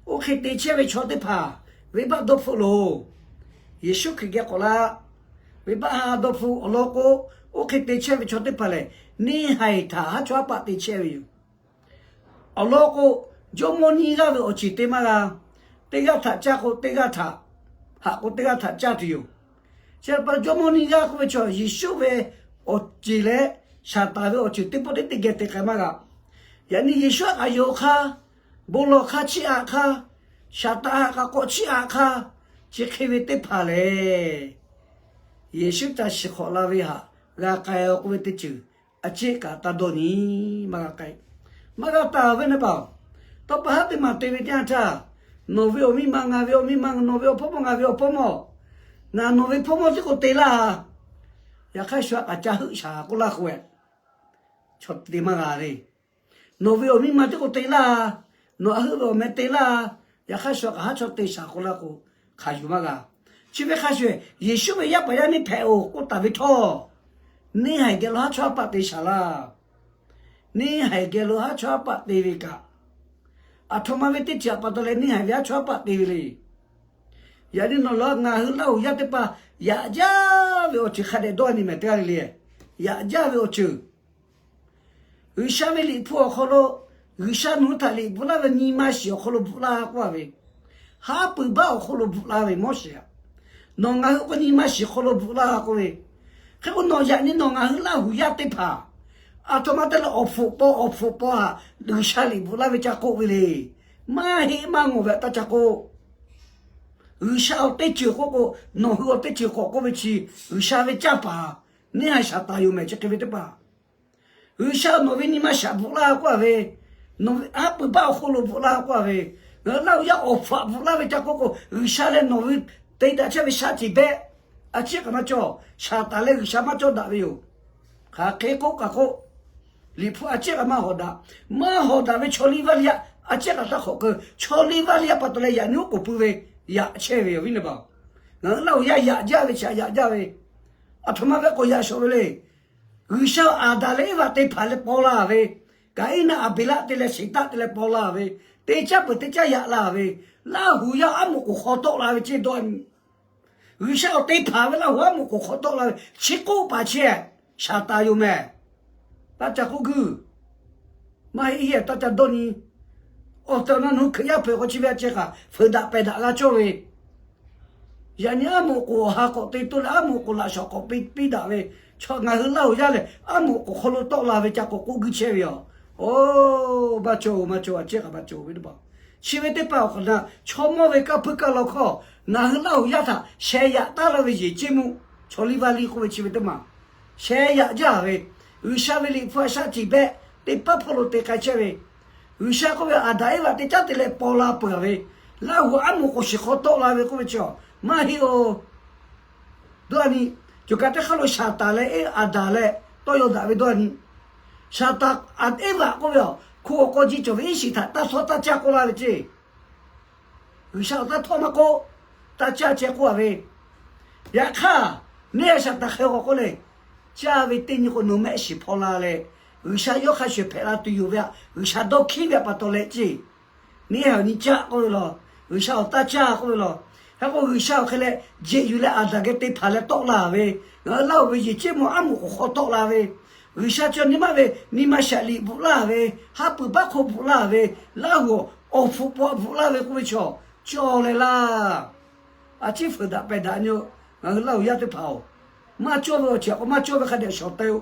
Oˇ hk'e te chehˇ ve chaw teˇ hpaˍ venˇbaˆ dawˇ hpfuhˆ loˬ. Yeˍsuˆ Hkriꞈ geh k'awꞈ la, venˇbaˆ ha dawˇ hpfuhˆ awˬ lawn k'o, oˇ hk'e te chehˇ ve chaw teˇ hpaˍ lehˬ, neˇ haiˬ htaꞈ haˉ chawˇ haˉ paˆ te chehˇ ve yoˬ. Awˬ lawn k'o, jawˇmawˇ nyiˇ g'aˇ ve awˬ ceˬ te maˇ g'a. Teˇ g'aˇ htaꞈ caˇ k'o teˇ g'aˇ htaꞈ, haꞈ k'o teˇ g'aˇ htaꞈ caˇ tuˬ yoˬ. Chi pa jawˇmawˇ nyiˇ g'aˇ k'oˆ ve chaw Yeˍsuˆ ve awˬ ceˬ leh Saˍtanˍ ve awˬ ceˬ teˇ pawˆ teˇ teˇ geh te k'ai maˇ g'a. Yaꞈ nyi Yeˍsuˆ htaꞈ kaꞈ yonˍ hk'aˇ, bon lawˬ hk'aˇ chiˇ aꞈ hk'aˇ, Saˍtanˍ htaꞈ kaꞈ k'awꞈ chiˇ aꞈ hk'aˇ, chi hk'e ve teˇ hpaˍ lehˬ, Yeˍsuˆ ca shiˍ hk'awꞈ la ve htaꞈ g'a k'ai-o k'oˆ ve teˇ ceuˬ a ciˉ kaꞈ taˇ dawˇ nyi. Maˇ g'a k'ai, maˇ g'a taˍ ve naˇ paˍ-oˬ. Tawˇ pa haˉ teˇ maˬ te ve teˇ yanˇ htaˇ, nawˬ ve awˬ miˇ ma, ngaˬ ve awˬ miˇ ma, nawˬ ve awˬ hpawˇ mawˇ, ngaˬ ve awˬ hpawˇ mawˇ, ngaˬ nawˬ ve hpawˇ mawˇ tiˉ k'o te laˇ. Yaꞈ hk'aˇ shu a k'aꞈ ca heuˆ shaˍ k'oˆ laˇ k'o, chaw te maˇ g'a le. Nawˬ ve awˬ miˇ ma tiˉ k'o te laˇ. Nawˬ a heuˆ ve awˬ meh te laˇ. Yaꞈ hk'aˇ shu a k'aꞈ haˉ chaw te shaˍ k'oˆ laˇ k'o, hk'aˬ yuˬ maˇ g'a. Chi ve hk'a shuˍ, Yeˍsuˆ ve yaˇ paˍ yaˇ miˇ hpehꞈ-oˬ k'oˆ taˍ ve htawˇ, neˇ haiˬ geh lo haˉ chawˇ haˉ paˆ te shaˍ laˇ. Neˇ haiˬ geh lo haˉ chawˇ haˉ paˆ te ve kaꞈ, aˬ htoꞈ ma ve teˇ ceuˬ htaꞈ pa taw leh neˇ haiˬ ve haˉ chawˇ haˉ paˆ te ve le. Yaꞈ nyi nawˬ leh ngaˬ hui Laˇ huˍ yaˇ teˇ hpaˍ yaꞈ jaˇ ve awˬ ceuˬ hk'a dehꞈ dawˇ nyi mehˍ teˇ g'aˇ le le. Yaꞈ jaˇ ve awˬ ceuˬ G'uiˬsha ve liꞈ hpu awˬ hk'aw lo, G'uiˬsha nawˬ hui htaꞈ liꞈ bvuhꞈ laˇ ve nyi ma shiˍ awˬ hk'aw lo bvuhꞈ laˇ k'oˆ a ve, haˉ pui baˆ awˬ hk'aw lo bvuhꞈ laˇ ve Moˉseˍ htaꞈ, nawˬ ngaˬ hui k'o nyi ma shiˍ hk'aw lo bvuhꞈ laˇ k'oˆ ve, hk'e k'o nawˬ yaꞈ nyi nawˬ ngaˬ hui Laˇ huˍ yaˇ teˇ hpaˍ Aˬ htoꞈ ma te leh awˬ hpfuhˆ paw awˬ hpfuhˆ paw htaꞈ G'uiˬsha liꞈ bvuhꞈ laˇ ve ca k'oˆ ve le. Maˇ heˆ maˇ ngawˬ ve htaꞈ ca k'oˆ. G'uiˬsha awˬ teˇ ceuˬ k'oˆ k'o, nawˬ hui awˬ teˇ ceuˬ k'awꞈ k'oˆ ve chi, G'uiˬsha ve caˇ paˍ neˇ haiˬ Saˍtanˍ yoˬ mehˍ chi hk'e ve teˇ hpaˍ. G'uiˬsha nawˬ ve nyi ma shaꞈ bvuhꞈ laˇ k'oˆ a ve, nawˬ ve haˉ pui baˆ awˬ hk'oˆ lo bvuhꞈ laˇ k'oˆ a ve, ngaˬ hui Laˇ huˍ yaˇ awˬ hpfuhˆ bvuhꞈ laˇ ve ca k'oˆ k'o, G'uiˬsha leh nawˬ hui te daꞈ chehˇ ve shaˉ ceˬ behˆ. A ciˉ kaꞈ maˇ cawˬ. Saˍtanˍ leh G'uiˬsha maˇ cawˇ daꞈ ve yoˬ. Hk'aˬ hk'e k'oˆ kaꞈ k'oˆ, Liꞈ hpu a ciˉ kaꞈ maˇ hawꞈ daꞈ. Maˇ hawꞈ daꞈ ve chaw liˇ vaˇ liˇ yaˇ a ciˉ kaꞈ taˇ hk'awꞈ keu. Chaw liˇ vaˇ liˇ yaˇ pa taw leh yaꞈ nyi oˉ k'oˍ pui ve yaꞈ chehˇ ve yoˬ viˉ nyi ma. Ngaˬ hui Laˇ huˍ yaˇ yaꞈ jaˇ ve chi htaꞈ yaꞈ jaˇ ve, aˬ htoꞈ ma ve k'o yaꞈ shawˍ ve le. G'uiˬsha Aˍdanˍ leh Eˇvaꞈ te hpaˍ leh paw la ve, Kaˍiˉnaˆ Aˍbeˍlaˆ te leh Seˍtanˆ te leh paw la ve, te caˇ peuˬ te caˇ yaꞈ la ve, Laˇ huˍ yaˇ aˉ moˍ k'oˍ hk'aw tawˆ la ve ceˇ dawˇ. G'uiˬsha awˬ te hpaˍ ve Laˇ huˍ aˉ moˍ k'oˍ hk'aw tawˆ la ve chi k'oˆ paˍ chehˇ, Saˍtanˍ yoˬ mehˍ. Taˇ ca k'oˆ guiˇ. Maˇ heˆ heˆ taˇ ca dawˇ nyi. Awˬ tehˬ awˬ na nawˬ hui Hkriꞈ yaˇ hpeuꞈ k'aw chi ve a ceh kaꞈ fuiˍ daꞈ pehˬ daꞈ g'a cawˇ ve, yaꞈ nyi aˉ moˍ k'oˍ awˬ ha k'awꞈ te toˇ leh aˉ moˍ k'oˍ laꞈ shawˍ k'awꞈ piˇ piˇ daꞈ ve, chaw ngaˬ hui Laˇ huˍ yaˇ lehˬ aˉ moˍ k'oˍ hk'aw lo tawˆ la ve ca k'awꞈ k'oˆ guiˇ chehˇ ve yoˬ. Oˇ, maˇ cawˬ-oˬ, maˇ cawˬ, a ciˉ kaꞈ maˇ cawˬ ve teˇ hpaˍ. Chi ve teˇ hpaˍ awˬ hk'awꞈ na chaw mawˇ ve kanˇ hpuiˇ kaˇ law hkawˇ, ngaˬ hui Laˇ huˍ yaˇ htaꞈ sheh yaꞈ taˉ la ve yeˬ ceˇ mvuhˇ, chaw liˇ vaˇ liˇ k'oˆ ve chi ve teˇ maˬ sheh yaꞈ jaˇ ve, G'uiˬsha ve liꞈ hpu a shaˉ ceˬ behˆ teˇ paˉ hpawˇ lo te k'ai chehˇ ve, G'uiˬsha k'oˆ ve Aˍdanˍ Eˇvaꞈ te caˇ te leh paw la peuˬ ve, Laˇ huˍ aˉ moˍ k'oˍ shiˍ hk'aw tawˆ la ve k'oˆ ve chi, maˇ heˆ-oˬ. Dawˇ a nyi, coˬ kaꞈ teˇ hk'aˇ lo Saˍtanˍ leh Aˍdanˍ leh tawˇ yaw daꞈ ve dawˇ a nyi. Saˍtanˍ, Eˇvaꞈ k'oˆ ve, hko awˬ k'aw ji cawˬ ve iˉ shiˍ htaꞈ taˇ hawˉ taˇ caˇ k'oˆ laˇ ve ceˇ. G'uiˬsha awˬ taˇ htawˇ maˇ k'oˆ, taˇ caˇ ceh k'oˆ a ve. Yaꞈ hk'aˇ, neˇ haiˬ Saˍtanˍ hk'e k'awꞈ k'oˆ le, caˇ ve teˇ nyi k'o nawˬ mehˆ shiˍ hpaw la leh, G'uiˬsha yawˇ hk'a shuˍ hpehꞈ la tuˬ yoˬ ve aꞈ, G'uiˬsha dawˇ hkiˉ ve aꞈ pa taw leh ceˇ. Neˇ haiˬ awˬ nyi caˇ k'oˆ ve law, G'uiˬsha awˬ taˇ caˇ k'oˆ ve law. Hk'e k'o G'uiˬsha awˬ hk'e leh jeꞈ yuˬ leh Aˍdanˍ geh te hpaˍ leh tawˆ la ve, ngaˬ hui Laˇ huˍ ve yeˬ ceˇ mvuhˇ aˉ moˍ k'oˍ hk'aw tawˆ la ve, G'uiˬsha chi nyi ma ve nyi ma shaꞈ liꞈ bvuhꞈ laˇ ve, haˉ pui baˆ hk'oˆ bvuhꞈ laˇ ve, Laˇ huˍ awˬ hpfuhˆ paw bvuhꞈ laˇ ve k'oˆ ve chaw, cawˬ leh laˇ. A ciˉ fuiˍ daꞈ pehˬ daꞈ nyi-oˬ, ngaˬ hui Laˇ huˍ yaˇ teˇ hpaˍ-oˬ. Maˇ cawˇ ve awˬ ceuˬ k'o maˇ cawˇ ve hk'a dehꞈ shawˍ te-o.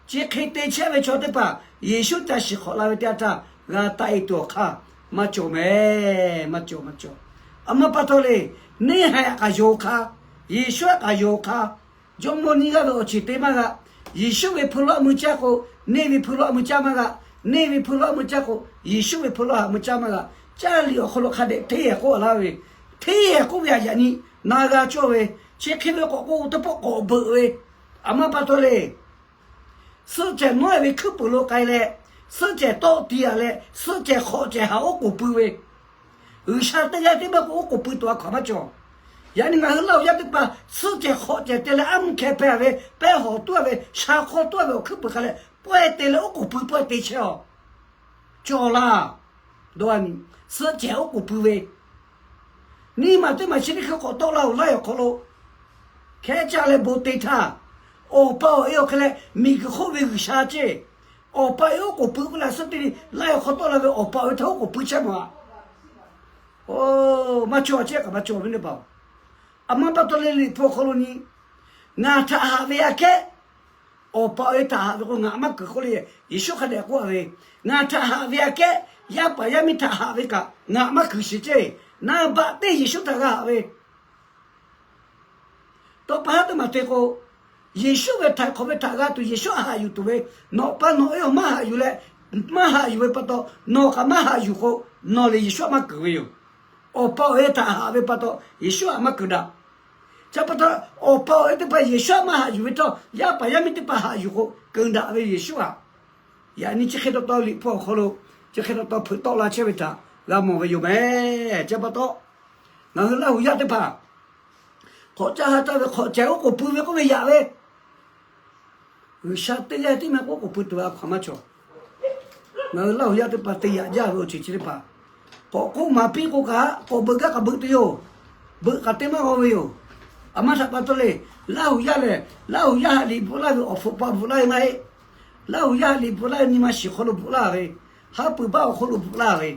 Chi hk'e te chehˇ ve chaw teˇ hpaˍ Yeˍsuˆ ca shiˍ hk'awꞈ la ve teˇ yanˇ htaˇ g'a taˆ-e tuˬ awˬ hk'aˇ maˇ cawˬ mehˍ, maˇ cawˬ, maˇ cawˬ. Aˬ ma pa taw le, neˇ haiˬ aꞈ k'aꞈ yonˍ hk'a, Yeˍsuˆ aꞈ k'aꞈ yonˍ hk'a, jawˇmawˇ nyiˇ g'aˇ ve awˬ ceuˬ te maˇ g'a. Yeˍsuˆ ve hpui lawˇ mui caˇ k'o, neˇ ve hpui lawˇ mui caˇ maˇ g'a. Neˇ ve hpui lawˇ mui caˇ k'o, Yeˍsuˆ ve hpui lawˇ htaꞈ mui caˇ maˇ g'a. Caˇ liꞈ awˬ hk'aw lo hk'a dehꞈ hteˇ hehˍ k'oˆ a laˇ ve, hteˇ hehˍ k'oˆ ve aꞈ yaꞈ nyi na g'a cawˇ ve, chi hk'e ve k'awꞈ k'o teˇ pawˆ k'awꞈ beuꞈ ve, aˬ ma pa taw le. Suhˆ cehˬ nawˉ-e ve hkuiˉ puiˍ lo k'ai leh, suhˆ cehˬ tawˆ ti-a leh, suhˆ cehˬ hk'awꞈ cehˬ htaꞈ oˉ k'oˍ pui ve, G'uiˬsha teˇ g'aˇ tiˉ maˇ k'o oˉ k'oˍ pui tuˬ a hkaw-anˬ maˇ cawˬ. Yaꞈ nyi ngaˬ hui Laˇ huˍ yaˇ teˇ hpaˍ suhˆ cehˬ hk'awꞈ cehˬ te leh aˉ mvuhˇ hkeh hpehˇ ve, pehˇ hawˍ tuˉ-a ve, sha hk'awˇ tuˉ-a ve awˬ hkuiˉ puiˍ hk'a leh pawehˇ te leh oˉ k'oˍ pui pawehˇ te chehˇ-a. Cawˬ laˇ. Dawˇ a nyi, suhˆ cehˬ oˉ k'oˍ pui ve, nyiˇ maˬ teˇ maˬ chi teˇ hkui k'awꞈ tawˆ laˇ-oˬ laiˉ awˬ hk'aw lo. Hkehˉ caˇ leh bon te htaˇ, Awˬ pa awˬ e awˬ hk'e leh miˬguiˬ hk'oˆ ve G'uiˬsha ceˇ. Awˬ pa awˬ e oˉ k'oˍ pui k'oˆ leh suhˆ teˇ nyi laiˉ awˬ hk'aw tawˆ la ve Awˬ pa awˬ e htaꞈ oˉ k'oˍ pui chehˇ maˬ. Oˇ, maˇ cawˬ, a ciˉ kaꞈ maˇ cawˬ ve teˇ hpaˍ-oˬ. Aˬ ma pa taw leh Liꞈ hpu awˬ hk'aw lo nyi, Ngaˬ htaꞈ haꞈ ve aꞈ kehˉ Awˬ pa awˬ e htaꞈ haꞈ ve k'o ngaˬ maˇ kuiˬ k'oˆ le. Yeˍsuˆ hk'a dehꞈ k'oˆ a ve, Ngaˬ htaꞈ haꞈ ve aꞈ kehˉ yaˇ paˍ yaˇ miˇ htaꞈ haꞈ ve kaꞈ ngaˬ maˇ kuiˬ shiˍ ceˇ. Naˍ baꞈ teˇ Yeˍsuˆ htaꞈ g'a haꞈ ve, tawˇ pa haˉ teˇ maˬ te k'o, Yeˍsuˆ ve htaiˍ hk'awꞈ ve htaꞈ g'a tuˬ Yeˍsuˆ htaꞈ haꞈ yuˬ tuˬ ve, nawˬ pa nawˬ e awˬ maˇ haꞈ yuˬ leh, maˇ haꞈ yuˬ ve pa taw nawˬ kaꞈ maˇ haꞈ yuˬ k'o, nawˬ lehˬ Yeˍsuˆ htaꞈ maˇ kuiˬ ve yoˬ. Awˬ pa awˬ e htaꞈ haꞈ ve pa taw Yeˍsuˆ htaꞈ maˇ kuiˬ daꞈ. Chi pa taw, awˬ pa awˬ e teˇ hpaˍ Yeˍsuˆ htaꞈ maˇ haꞈ yuˬ ve htawˇ, yaˇ paˍ yaˇ miˇ teˇ hpaˍ haꞈ yuˬ k'o kuiˬ daꞈ ve Yeˍsuˆ htaꞈ. Yaꞈ nyi chi hk'e taw taw Liꞈ hpu awˬ hk'aw lo chi hk'e taw taw hpeuꞈ tawˆ la chehˇ ve htaꞈ g'a mawˬ ve yoˬ mehˍ. Chi pa taw, ngaˬ hui Laˇ huˍ yaˇ teˇ hpaˍ hk'awꞈ caˇ ha caˇ ve hk'awꞈ cehˬ oˉ k'oˍ pui ve k'oˆ ve yaꞈ ve, G'uiˬsha teˇ g'aˇ tiˉ maˇ k'oˆ, oˉ k'oˍ pui tuˬ ve a hkaw-anˬ maˇ cawˬ. Ngaˬ hui Laˇ huˍ yaˇ teˇ hpaˍ te yaꞈ jaˇ ve awˬ ceuˬ chi teˇ hpaˍ, k'awꞈ k'oˆ maˍ piˇ k'o kaꞈ k'awꞈ beuꞈ gaˇ k'aꞈ beuꞈ tuˬ yoˬ. Beuꞈ k'aꞈ te maˇ g'aw ve yoˬ. Aˬ ma htaꞈ pa taw le, Laˇ huˍ yaˇ lehˬ Laˇ huˍ yaˇ haꞈ liꞈ bvuhꞈ laˇ ve awˬ hpfuhˆ pa bvuhꞈ laˇ ve maˇ heˆ. Laˇ huˍ yaˇ haꞈ liꞈ bvuhꞈ laˇ ve nyi ma shiˍ hk'aw lo bvuhꞈ laˇ ve, haˉ pui baˆ awˬ hk'oˆ lo bvuhꞈ laˇ ve,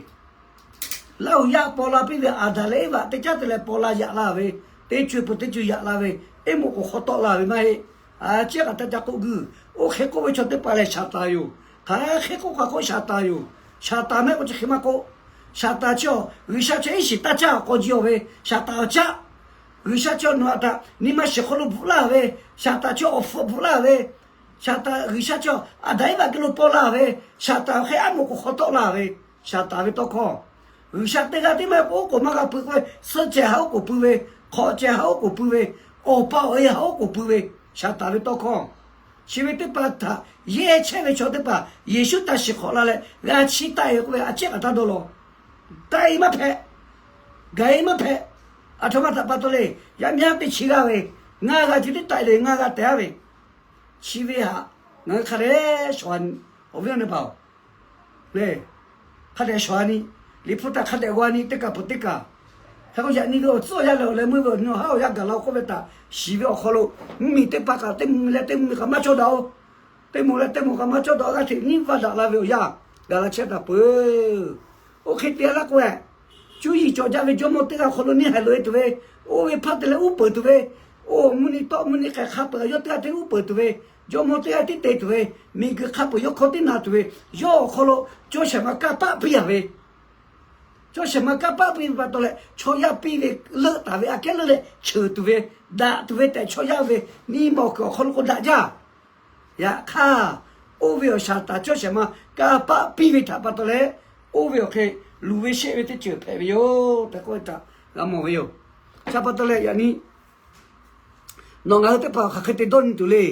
Laˇ huˍ yaˇ paw la piˇ ve Aˍdanˍ leh Eˇvaꞈ teˇ caˉ te leh paw la yaꞈ la ve, teˇ co-e peuˬ teˇ co-e yaꞈ la ve, eˉ moˍ k'oˍ hk'aw tawˆ la ve maˇ heˆ. A ciˉ kaꞈ taˇ ca k'oˆ guiˇ. Oˇ hk'e k'oˆ ve chaw teˇ hpaˍ lehˬ, Saˍtanˍ yoˬ. Hk'aˬ hk'e k'oˆ kaꞈ k'oˆ, Saˍtanˍ yoˬ. Saˍtanˍ mehˆ k'o chi hk'e maˇ k'oˆ. Saˍtanˍ chi awˬ G'uiˬsha chi iˉ shiˍ taˇ caˇ k'aw ji awˬ ve, Saˍtanˍ awˬ caˆ. G'uiˬsha chi awˬ nawˬ aꞈ htaꞈ nyi ma shiˍ hk'aw lo bvuhꞈ laˇ ve, Saˍtanˍ chi awˬ hpfuhˆ bvuhꞈ laˇ ve, Saˍtanˍ G'uiˬsha chi Aˍdanˍ Eˇvaꞈ geh lo paw laˇ ve, Saˍtanˍ awˬ hk'e aˉ moˍ k'oˍ hk'aw tawˆ laˇ ve, Saˍtanˍ ve tawˇ hkawˇ. G'uiˬsha teˇ g'aˇ tiˉ maˇ heˆ k'o, oˉ k'oˍ maˇ g'a pui k'oˆ ve, suhˆ cehˬ htaꞈ oˉ k'oˍ pui ve, hk'awꞈ cehˬ htaꞈ oˉ k'oˍ pui ve, awˬ pa awˬ e htaꞈ oˉ k'oˍ pui ve, Saˍtanˍ ve tawˇ hkawˇ. Chi ve teˇ hpaˍ htaꞈ yehˇ chehˇ ve chaw teˇ hpaˍ Yeˍsuˆ htaꞈ shiˍ hk'awꞈ la leh g'a chiˇ taˆ e k'oˆ ve, a ciˉ kaꞈ taˇ dawˇ law. Taˆ e maˇ hpehꞈ. Gaˬ e maˇ hpehꞈ. Aˬ htoꞈ ma htaꞈ pa taw le. Yaˇ miˇ haˉ teˇ chi g'aˇ ve, ngaˇ g'aˇ ceh tiˉ taˆ e le, ngaˇ g'aˇ teh aˉ ve. Chi ve htaꞈ ngaˬ hui hk'a dehꞈ shawˍ, awˬ viˉ awˬ nyi paˍ-oˬ, le, hk'a dehꞈ shawˍ a ni, Liꞈ hpu htaꞈ hk'a dehꞈ g'aw a ni, teˇ kaˬ peuˬ teˇ kaˬ. Hk'e k'o yaꞈ nyi ve awˬ tcuhˉ awˬ yanˇ lehˬ, awˬ leh meuˇ ve awˬ nyi awˬ haˉ awˬ yanˇ gaˬ la-o k'oˆ ve htaꞈ shiˍ ve awˬ hk'aw lo, mvuhˇmiˬ teˇ hpaˍ kaꞈ teˇ mvuh leh teˇ mvuh kaꞈ maˇ cawˇ daꞈ-o. Teˇ mvuh leh teˇ mvuh kaꞈ maˇ cawˇ daꞈ-o, g'aˇ hteꞈ nyiˉ vaˇ daꞈ la ve awˬ yanˇ gaˬ la chehˇ taˍ peuˬ. Oˇ hk'e te laˇ k'o, cuˇ yiˍ cawˬ jaˇ ve jawˇmawˇ teˇ g'aˇ awˬ hk'aw lo neˇ haiˬ loꞈ e tuˬ ve, oˇ ve hpaˇ te leh uˉ peunˍ tuˬ ve, oˇ mvuhˇ nyi tawˆ mvuhˇ nyi k'ai hk'a peuˬ, yawˇ teˇ g'aˇ teˇ uˉ peunˍ tuˬ ve, jawˇmawˇ teˇ g'aˇ tiˉ te tuˬ ve, miˬguiˬ hk'a peuˬ yawˇ hkawˇ tiˉ na tuˬ ve, yawˇ awˬ hk'aw lo cawˇ shehˍ ma kanˇ paˆ piˇ a ve, cawˇ shehˍ ma kanˇ paˆ piˇ ve pa taw leh, chaw yaˇ piˇ ve leuˆ taˍ ve aꞈ kehˉ leuˆ leh cheuˬ tuˬ ve, daꞈ tuˬ ve tehꞈ chaw yaˇ ve nyiˇ ma awˬ kuiˬ awˬ hk'aw lo k'o daꞈ jaˇ. Yaꞈ hk'aˇ, oˇ ve awˬ shaˍ taˍ cawˇ shehˍ ma kanˇ paˆ piˇ ve htaꞈ pa taw leh, oˇ ve awˬ hk'e luˬ ve sheˆ ve teˇ ceuˬ hpehꞈ ve yoˬ tehꞈ k'oˆ ve htaꞈ g'a mawˬ ve yoˬ. Chi pa taw leh yaꞈ nyi nawˬ ngaˬ hui teˇ hpaˍ hk'aˬ hk'e te dawˇ nyi tuˬ le.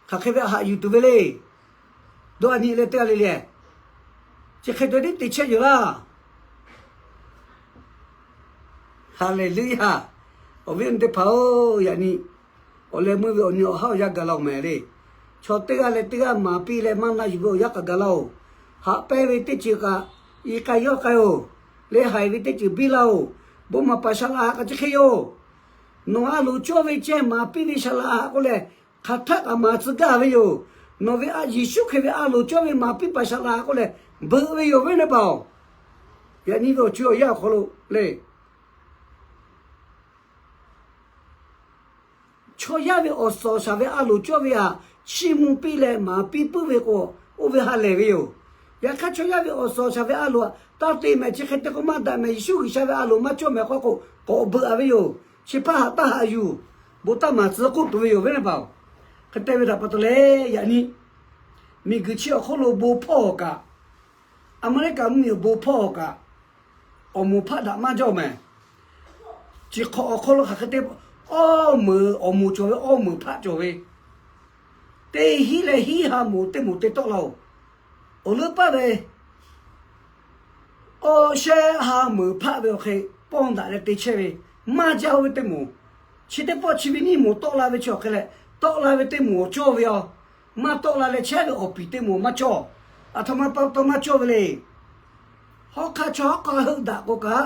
Hk'aˬ hk'e ve haꞈ yuˬ tuˬ ve le. Dawˇ a nyi leh teˇ g'aˇ le le. Chi hk'e te tiˉ te chehˇ yoˬ laˇ. Haˍleˍluˆyaˇ. Awˬ viˉ awˬ nyi teˇ hpaˍ-oˬ, yaꞈ nyi awˬ leh meuˇ ve awˬ nyi awˬ haˉ awˬ yanˇ gaˬ la-oˬ mehˍ le. Chaw teˇ g'aˇ leh teˇ g'aˇ maˍ piˇ leh maˇ na yuˬ ve awˬ yanˇ kaꞈ gaˬ la-oˬ. Haꞈ pehnˇ ve teˇ ceuˬ kaꞈ i k'ai yawˇ k'ai-oˬ. Leh haiˬ ve teˇ ceuˬ biˇ laˇ-oˬ. Bon maˍ paˍ shaˍ laꞈ haꞈ kaꞈ chi hk'e yoˬ. Nawˬ a loˍ cawˇ ve ceh maˍ piˇ ve shaˍ laꞈ haꞈ k'oˆ leh, hk'aˬ htaˆ kaꞈ maˍ tcuh gaˇ ve yoˬ. Nawˬ ve a Yeˍsuˆ Hkriꞈ ve a loˍ cawˇ ve maˍ piˇ paˍ shaˍ laꞈ haꞈ k'oˆ leh, beuꞈ ve yoˬ ve neˇ paˍ-oˬ. Yaꞈ nyi ve awˬ co awˬ yanˇ awˬ hk'aw lo le, chaw yaˇ ve awˬ suhˍ awˬ shaˍ ve a loˍ cawˇ ve htaꞈ chiˇ mvuh piˇ leh maˍ piˇ puiˉ ve k'o, oˇ ve ha lehˬ ve yoˬ. Yaꞈ hk'aˇ chaw yaˇ ve awˬ suhˍ awˬ shaˍ ve a loˍ htaꞈ taˇ te mehˍ, chi hk'e te k'o maˇ daꞈ mehˍ, Yeˍsuˆ G'uiˬsha ve a loˍ maˇ cawˇ mehˍ k'oˆ k'o, k'awꞈ beuꞈ a ve yoˬ. Chi hpaˇ haꞈ taˇ haꞈ yuˬ. Bon taˇ maˍ tcuh k'oˆ tuˬ ve yoˬ ve neˇ paˍ-oˬ. Hk'e te ve htaꞈ pa taw leh yaꞈ nyi miˬguiˬ chi awˬ hk'oˆ lo bon hpawˇ awˬ kaꞈ, Aˍmeˍriˆkaꞈ mvuhˇmiˬ awˬ bon hpawˇ awˬ kaꞈ, awˬ moˍ hpaˆ daꞈ maˇ jawˇ mehˍ. Chi hk'awꞈ awˬ hk'aw lo hk'aˬ hk'e te, awˇ meunˍ awˬ moˍ cawˬ ve, awˇ meunˍ hpaˆ cawˬ ve, teˇ hinˉ leh hinˉ ha moˍ teˇ moˍ te tawˆ la-oˬ. Awˬ leuˉ paˆ ve awˇ shehˉ ha meunˍ hpaˆ ve awˬ hk'e pawˇ daꞈ leh te chehˇ ve, maˇ jaˇ-oˬ ve teˇ moˍ. Chi teˇ pawˆ chi ve nyiˇ moˍ tawˆ la ve chi awˬ hk'e leh, tawˆ la ve teˇ moˍ awˬ cawˇ ve yoˬ. Maˇ tawˆ la leh chehˇ ve awˬ piˍ teˇ moˍ maˇ cawˇ. Aˬ htoꞈ ma pa taw maˇ cawˇ ve le. Hawˉ hk'aˇ chaw hawˉ hk'aˇ heuˆ daꞈ k'o kaꞈ,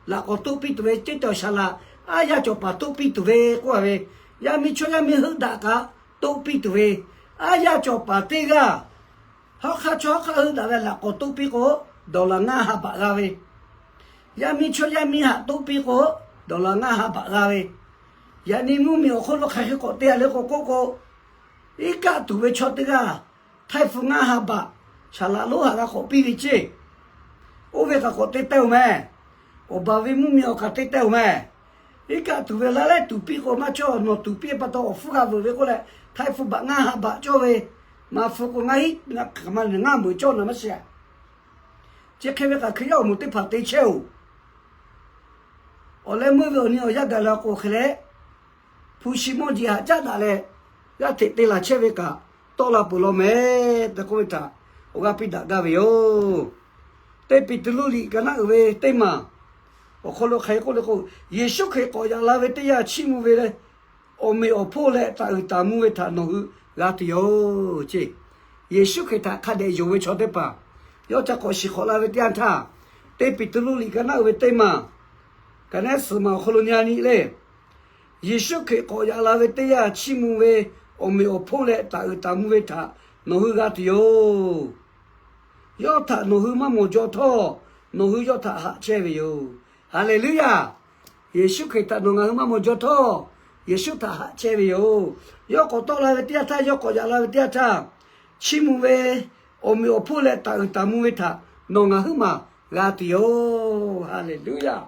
laꞈ k'awꞈ toˆ piˇ tuˬ ve, teˇ cawˬ shaˍ laꞈ, aˉ yaˇ cawˬ paˍ toˆ piˇ tuˬ ve k'oˆ a ve, yaˇ miˇ chaw yaˇ miˇ heuˆ daꞈ kaꞈ toˆ piˇ tuˬ ve, aˉ yaˇ cawˬ paˍ teˇ g'aˇ, hawˉ hk'aˇ chaw hawˉ hk'aˇ heuˆ daꞈ ve laꞈ k'awꞈ toˆ piˇ k'o, dawˬ laˬ ngaˇ ha baꞈ g'a ve, yaˇ miˇ chaw yaˇ miˇ haꞈ toˆ piˇ k'o, dawˬ laˬ ngaˇ ha baꞈ g'a ve, yaꞈ nyi mvuhˇmiˬ awˬ hk'oˆ lo hk'aˬ hk'e k'awꞈ te a le k'o k'oˆ k'o, iˉ kaˆ tuˬ ve chaw teˇ g'aˇ, htaiˇ hpu ngaˇ ha baꞈ, shaˍ laꞈ lonˉ haꞈ g'a k'awꞈ piˇ ve ceˇ. Oˇ ve kaꞈ k'awꞈ te teh-oˬ mehˍ. Awˬ baˬ ve mvuhˇmiˬ awˬ kaꞈ te teh-oˬ mehˍ. Iˉ kaˆ tuˬ ve laˇ lehˉ tuˍ piˇ k'o maˇ cawˇ, nawˬ tuˍ piˇ pa taw awˬ hpfuhˇ g'a veuꞈ ve k'oˆ leh, htaiˇ hpu baꞈ ngaˇ ha baꞈ cawˇ ve, maˍ hpu k'o ngaˇ hiˉ, ngaˇ meuꞈ cawˇ na maˇ shiˍ. Chi hk'e ve kaꞈ Hkriꞈ yaˇ awˬ moˍ teˇ hpaˍ te chehˇ-oˬ. Awˬ leh meuˇ ve awˬ nyi awˬ yanˇ gaˬ la k'o hk'e leh, hpu shi mawˇ jeˬ haꞈ caˉ daꞈ leh, g'aˇ hteꞈ te laˬ chehˇ ve kaꞈ tawˆ la peuˬ law mehˍ tehꞈ k'oˆ ve htaꞈ awˬ g'aˇ piˇ daꞈ gaˇ ve yoˬ. Teˇ Peˍtruˆ liꞈ ka naˆ uiˍ ve teˇ maˬ awˬ hk'aw lo hk'aˬ hk'e k'oˆ le k'o, Yeˍsuˆ Hkriꞈ k'awꞈ yaꞈ la ve teˇ yanˇ chiˇ mvuh ve leh, awˬ meꞈ awˬ hponˇ leh taˍ uiˍ taˍ mvuh ve htaꞈ nawˬ hui g'a tuˬ yoˬ ceˇ. Yeˍsuˆ Hkriꞈ htaꞈ hk'a dehꞈ yonˍ ve chaw teˇ hpaˍ yawˇ ca k'awꞈ shiˍ hk'awꞈ la ve teˇ yanˇ htaˇ, Teˇ Peˍtruˆ liꞈ ka naˆ uiˍ ve teˇ maˬ, ka naˆ suhˍ maˬ awˬ hk'aw lo nyi a nyi le. Yeˍsuˆ Hkriꞈ k'awꞈ yaꞈ la ve teˇ yanˇ chiˇ mvuh ve awˬ meꞈ awˬ hponˇ leh taˍ uiˍ taˍ mvuh ve htaꞈ nawˬ hui g'a tuˬ yoˬ. Yawˇ htaꞈ nawˬ hui maˇ mawˬ jaw htawˇ, nawˬ hui yawˇ htaꞈ haꞈ chehˇ ve yoˬ. Haˍleˍluˆyaˇ. Yeˍsuˆ Hkriꞈ htaꞈ nawˬ ngaˬ hui maˇ mawˬ jaw htawˇ, Yeˍsuˆ htaꞈ haꞈ chehˇ ve yoˬ. Yawˇ k'awꞈ tawˆ la ve teˇ yanˇ htaˇ, yawˇ k'awꞈ yaꞈ la ve teˇ yanˇ htaˇ, chiˇ mvuh ve awˬ meꞈ awˬ hponˇ leh taˍ uiˍ taˍ mvuh ve htaꞈ nawˬ ngaˬ huiˉ maˬ g'a tuˬ yoˬ. Haˍleˍluˆyaˇ.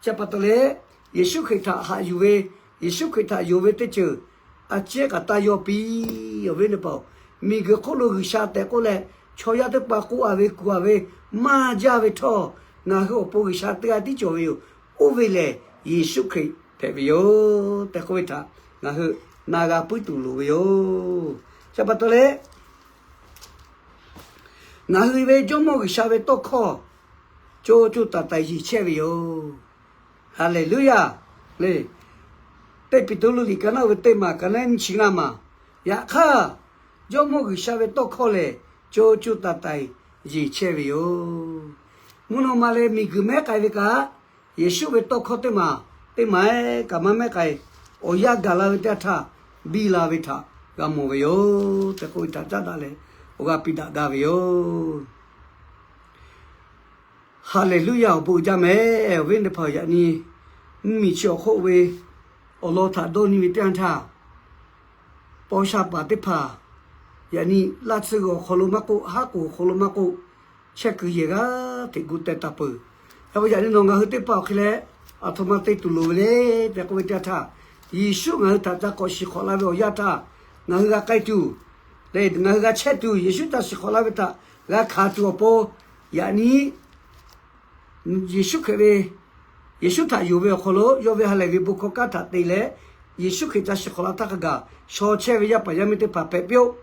Chi pa taw leh, Yeˍsuˆ Hkriꞈ htaꞈ haꞈ yuˬ ve, Yeˍsuˆ Hkriꞈ htaꞈ yonˍ ve teˇ ceuˬ a ciˉ kaꞈ taˇ yawˇ piˇ. Awˬ viˉ awˬ nyi paˍ-oˬ, miˬguiˬ hk'oˆ lo G'uiˬsha tehꞈ k'oˆ leh, chaw yaˇ teˇ hpaˍ k'oˆ a ve kuˬ a ve maˇ jaˇ ve htawˇ, ngaˬ hui awˬ pon G'uiˬsha teˇ g'aˇ tiˉ cawˬ ve yoˬ. Oˇ ve lehˬ Yeˍsuˆ Hkriꞈ hpehꞈ ve yoˬ tehꞈ k'oˆ ve htaꞈ ngaˬ hui na g'a puiˉ tuˬ loˍ ve yoˬ. Chi pa taw leh, ngaˬ hui ve Jawˇmawˇ G'uiˬsha ve tawˇ hkawˇ co co taiˍ taiˍ yeˬ chehˇ ve yoˬ. Haˍleˍluˆyaˇ. Teˇ Peˍtruˆ liꞈ ka naˆ ve teˇ maˬ ka naˆ nyiˇ chi ngaˇ maˬ. Yaꞈ hk'aˇ, Jawˇmawˇ G'uiˬsha ve tawˇ hkawˇ lehˬ, co co taiˍ taiˍ yeˬ chehˇ ve yoˬ. Mvuhˇ naw ma leh miˬguiˬ mehˉ k'ai ve kaꞈ, Yeˍsuˆ ve tawˇ hkawˇ teˇ maˬ, teˇ maˬ ehˉ kaꞈ maˇ mehˉ k'ai, awˬ yanˇ gaˬ la ve teˇ yanˇ htaˇ, biˇ la ve htaꞈ g'a mawˬ ve yoˬ tehꞈ k'oˆ ve htaꞈ caˉ daꞈ leh, awˬ g'a piˇ daꞈ gaˇ ve yoˬ. Haˍleˍluˆyaˇ. Awˬ bon uiˍ jaˇ mehˍ. Awˬ viˉ teˇ hpaˍ, yaꞈ nyi mvuhˇmiˬ chi awˬ hk'oˆ ve awˬ lawn htaꞈ dawˇ nyi ve teˇ yanˇ htaˇ, paw sha paˍ teˇ hpaˍ yaꞈ nyi laˇ tsuhˇ g'uiˬ awˬ hk'aw lo maˇ k'oˆ, haˉ k'oˍ awˬ hk'aw lo maˇ k'oˆ, chehˇ kuiˬ yehˬ g'aˇ hteꞈ gu teh taˍ peuˬ. Hk'e k'o yaꞈ nyi nawˬ ngaˬ hui teˇ hpaˍ awˬ hk'e leh, aˬ htoꞈ ma te tuˬ loˍ ve le tehꞈ k'oˆ ve teˇ yanˇ htaˇ, Yeˍsuˆ ngaˬ hui htaꞈ ca k'awꞈ shiˍ hk'awꞈ la ve awˬ yanˇ htaˇ, ngaˬ hui g'a k'ai tuˬ leh ngaˬ hui g'a chehˇ tuˬ, Yeˍsuˆ ca shiˍ hk'awꞈ la ve htaꞈ g'a hkanˍ tuˬ awˬ pon, yaꞈ nyi Yeˍsuˆ Hkriꞈ ve, Yeˍsuˆ htaꞈ yonˍ ve awˬ hk'aw lo yawˇ ve ha lehˬ ve bon hkawˇ kanˉ htaꞈ te leh, Yeˍsuˆ Hkriꞈ ca shiˍ hk'awꞈ la htaˇ hk'a gaˬ shaw chehˇ ve yaˇ paˍ yaˇ miˇ teˇ hpaˍ hpehꞈ piˇ-oˆ.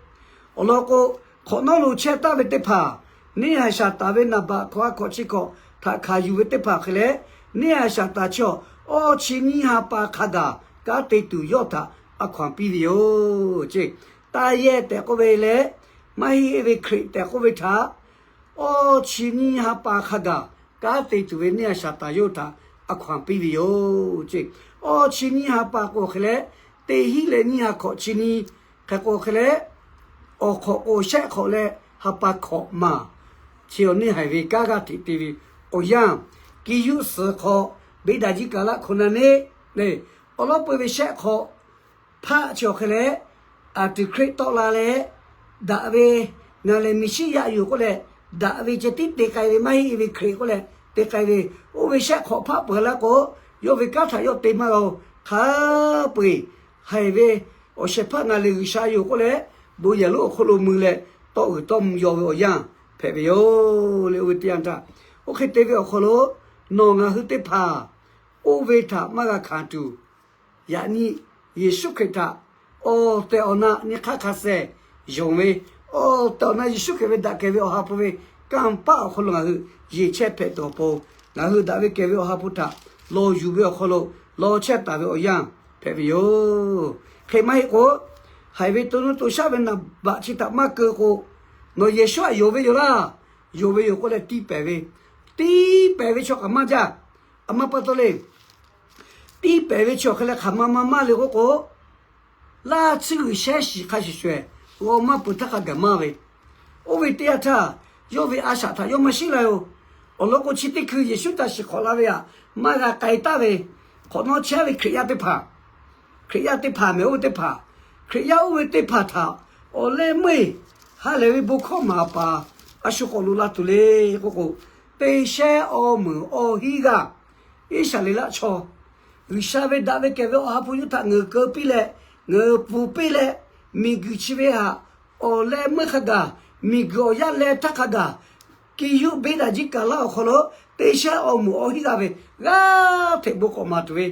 Awˬ lawn k'o, hk'awꞈ nawˉ lo chehˇ taˍ ve teˇ hpaˍ, neˇ haiˬ Saˍtanˍ ve naˍ baꞈ hkawꞈ ha hkawꞈ chi hkawꞈ htaꞈ hkanˍ yuˬ ve teˇ hpaˍ hk'e leh, neˇ haiˬ Saˍtanˍ chi awˬ awˇ chi nyiˇ ha pa hk'a gaˬ kanˉ te tuˬ yawˇ htaꞈ a hkaw-anˬ piˇ ve yoˬ ce. Taˇ yehˇ tehꞈ k'oˆ ve leh, maˇ heˆ ve Hkriꞈ tehꞈ k'oˆ ve htaꞈ awˇ chi nyiˇ ha pa hk'a gaˬ kanˉ te tuˬ ve neˇ haiˬ Saˍtanˍ yawˇ htaꞈ a hkaw-anˬ piˇ ve yoˬ ce. Awˇ chi nyiˇ ha pa k'o hk'e leh, teˇ hinˉ leh nyiˇ ha hkawꞈ chi nyiˇ hk'e k'o hk'e leh, awˬ hk'awꞈ k'o shehˆ hk'awꞈ leh ha pa hkawꞈ maˬ, chi awˬ neˇ haiˬ ve kanˉ g'aˇ hteꞈ te ve awˬ yanˇ, kiˇ yuˆ suhˍ hk'awꞈ, beˇ daꞈ jiˇ kaˬ laˇ hk'o na neˆ, awˬ lawˉ peu ve shehˆ hk'awꞈ hpaˆ chi awˬ hk'e leh, aˬ tuˬ Hkriꞈ tawˆ la leh, daꞈ ve, ngaˬ lehˬ Meˍsiˉyaꞈ yoˬ k'oˆ leh, daꞈ ve ceh tiˉ te k'ai ve, maˇ heˆ ve Hkriꞈ k'oˆ leh te k'ai ve, oˇ ve shehˆ hk'awꞈ hpaˆ peuˬ laˇ k'o, yawˇ ve kanˉ htaꞈ yawˇ te maˇ g'a-oˬ. Hk'a peu-eˬ haiˬ ve awˬ shehˍ hpaˇ ngaˬ lehˬ G'uiˬsha yoˬ k'oˆ leh, bon yehˬ lonˉ awˬ hk'oˆ lo mui leh, tawˇ uiˍ tawˇ mvuh yaw ve awˬ yanˇ hpehꞈ ve yoˬ le. Oˇ ve teˇ yanˇ htaˇ, oˇ hk'e te ve awˬ hk'aw lo nawˬ ngaˬ hui teˇ hpaˍ oˇ ve htaꞈ maˇ g'a hkanˍ tuˬ, yaꞈ nyi Yeˍsuˆ Hkriꞈ htaꞈ awˬ tehˬ awˬ na nyi hk'aˇ hk'a shehˍ yonˍ ve, awˬ tehˬ awˬ na Yeˍsuˆ Hkriꞈ ve daꞈ kehˬ ve Awˬ ha hpu ve kanˇ paˆ awˬ hk'aw lo ngaˬ hui yeˬ chehˇ hpehꞈ tuˬ awˬ pon, ngaˬ hui daꞈ ve kehˬ ve Awˬ ha hpu htaꞈ lawˬ yuˬ ve awˬ hk'aw lo lawˬ chehˇ taˍ ve awˬ yanˇ hpehꞈ ve yoˬ. Hk'e maˇ heˆ k'o, haiˬ ve to nuˇ to shaˆ ve naˍ baꞈ chi htaꞈ maˇ keu k'o, nawˬ Yeˍsuˆ htaꞈ yonˍ ve yoˬ laˇ, yonˍ ve yoˬ k'oˆ leh tiˇ pehˍ ve, tiˇ pehˍ ve chaw kaꞈ maˇ jaˇ. A ma pa taw le, tiˇ pehˍ ve chi awˬ hk'e leh hk'aˬ ma ma maˇ le k'oˆ k'o, laˇ tsuhˇ g'uiˬ shehˉ shiˍ hk'a shuˍ shuˍ, g'aw maˇ peuˬ htaˇ hk'a gaˬ maˇ ve. Oˇ ve teˇ yanˇ htaˇ, yawˇ ve a shaꞈ htaꞈ yawˇ maˇ shiˉ la yoˬ. Awˬ lawn k'o, chi teˇ hkui Yeˍsuˆ htaꞈ shiˍ hk'awꞈ la ve htaꞈ maˇ g'a k'ai taˍ ve, hk'awꞈ nawˉ chehˇ ve Hkriꞈ yaˇ teˇ hpaˍ, Hkriꞈ yaˇ teˇ hpaˍ mehˍ, oˇ ve teˇ hpaˍ, Hkriꞈ yaˇ oˇ ve teˇ hpaˍ htaꞈ awˬ leh meuˇ ha lehˬ ve bon hkawˇ maˍ paˍ a shu k'awꞈ loꞈ la tuˬ le k'oˆ k'o, teˇ shehnˉ awˬ meunˍ awˬ hinˉ g'aˇ Iˉsaˍreˍlaˆ chaw, G'uiˬsha ve daꞈ ve kehˬ ve Awˬ ha hpu yawˇ htaꞈ ngeuˍ keu piˇ leh, ngeuˍ pfuhˍ piˇ leh, miˬguiˬ chi ve htaꞈ awˬ leh meuˇ hk'a gaˬ, miˬguiˬ awˬ yaˇ leh htaˇ hk'a gaˬ, kiˇ yuˆ beˇ daꞈ jiˇ kaˬ laˇ awˬ hk'aw lo teˇ shehnˉ awˬ meunˍ awˬ hinˉ g'aˇ ve g'aˇ hteꞈ bon k'awꞈ maˍ tuˬ ve,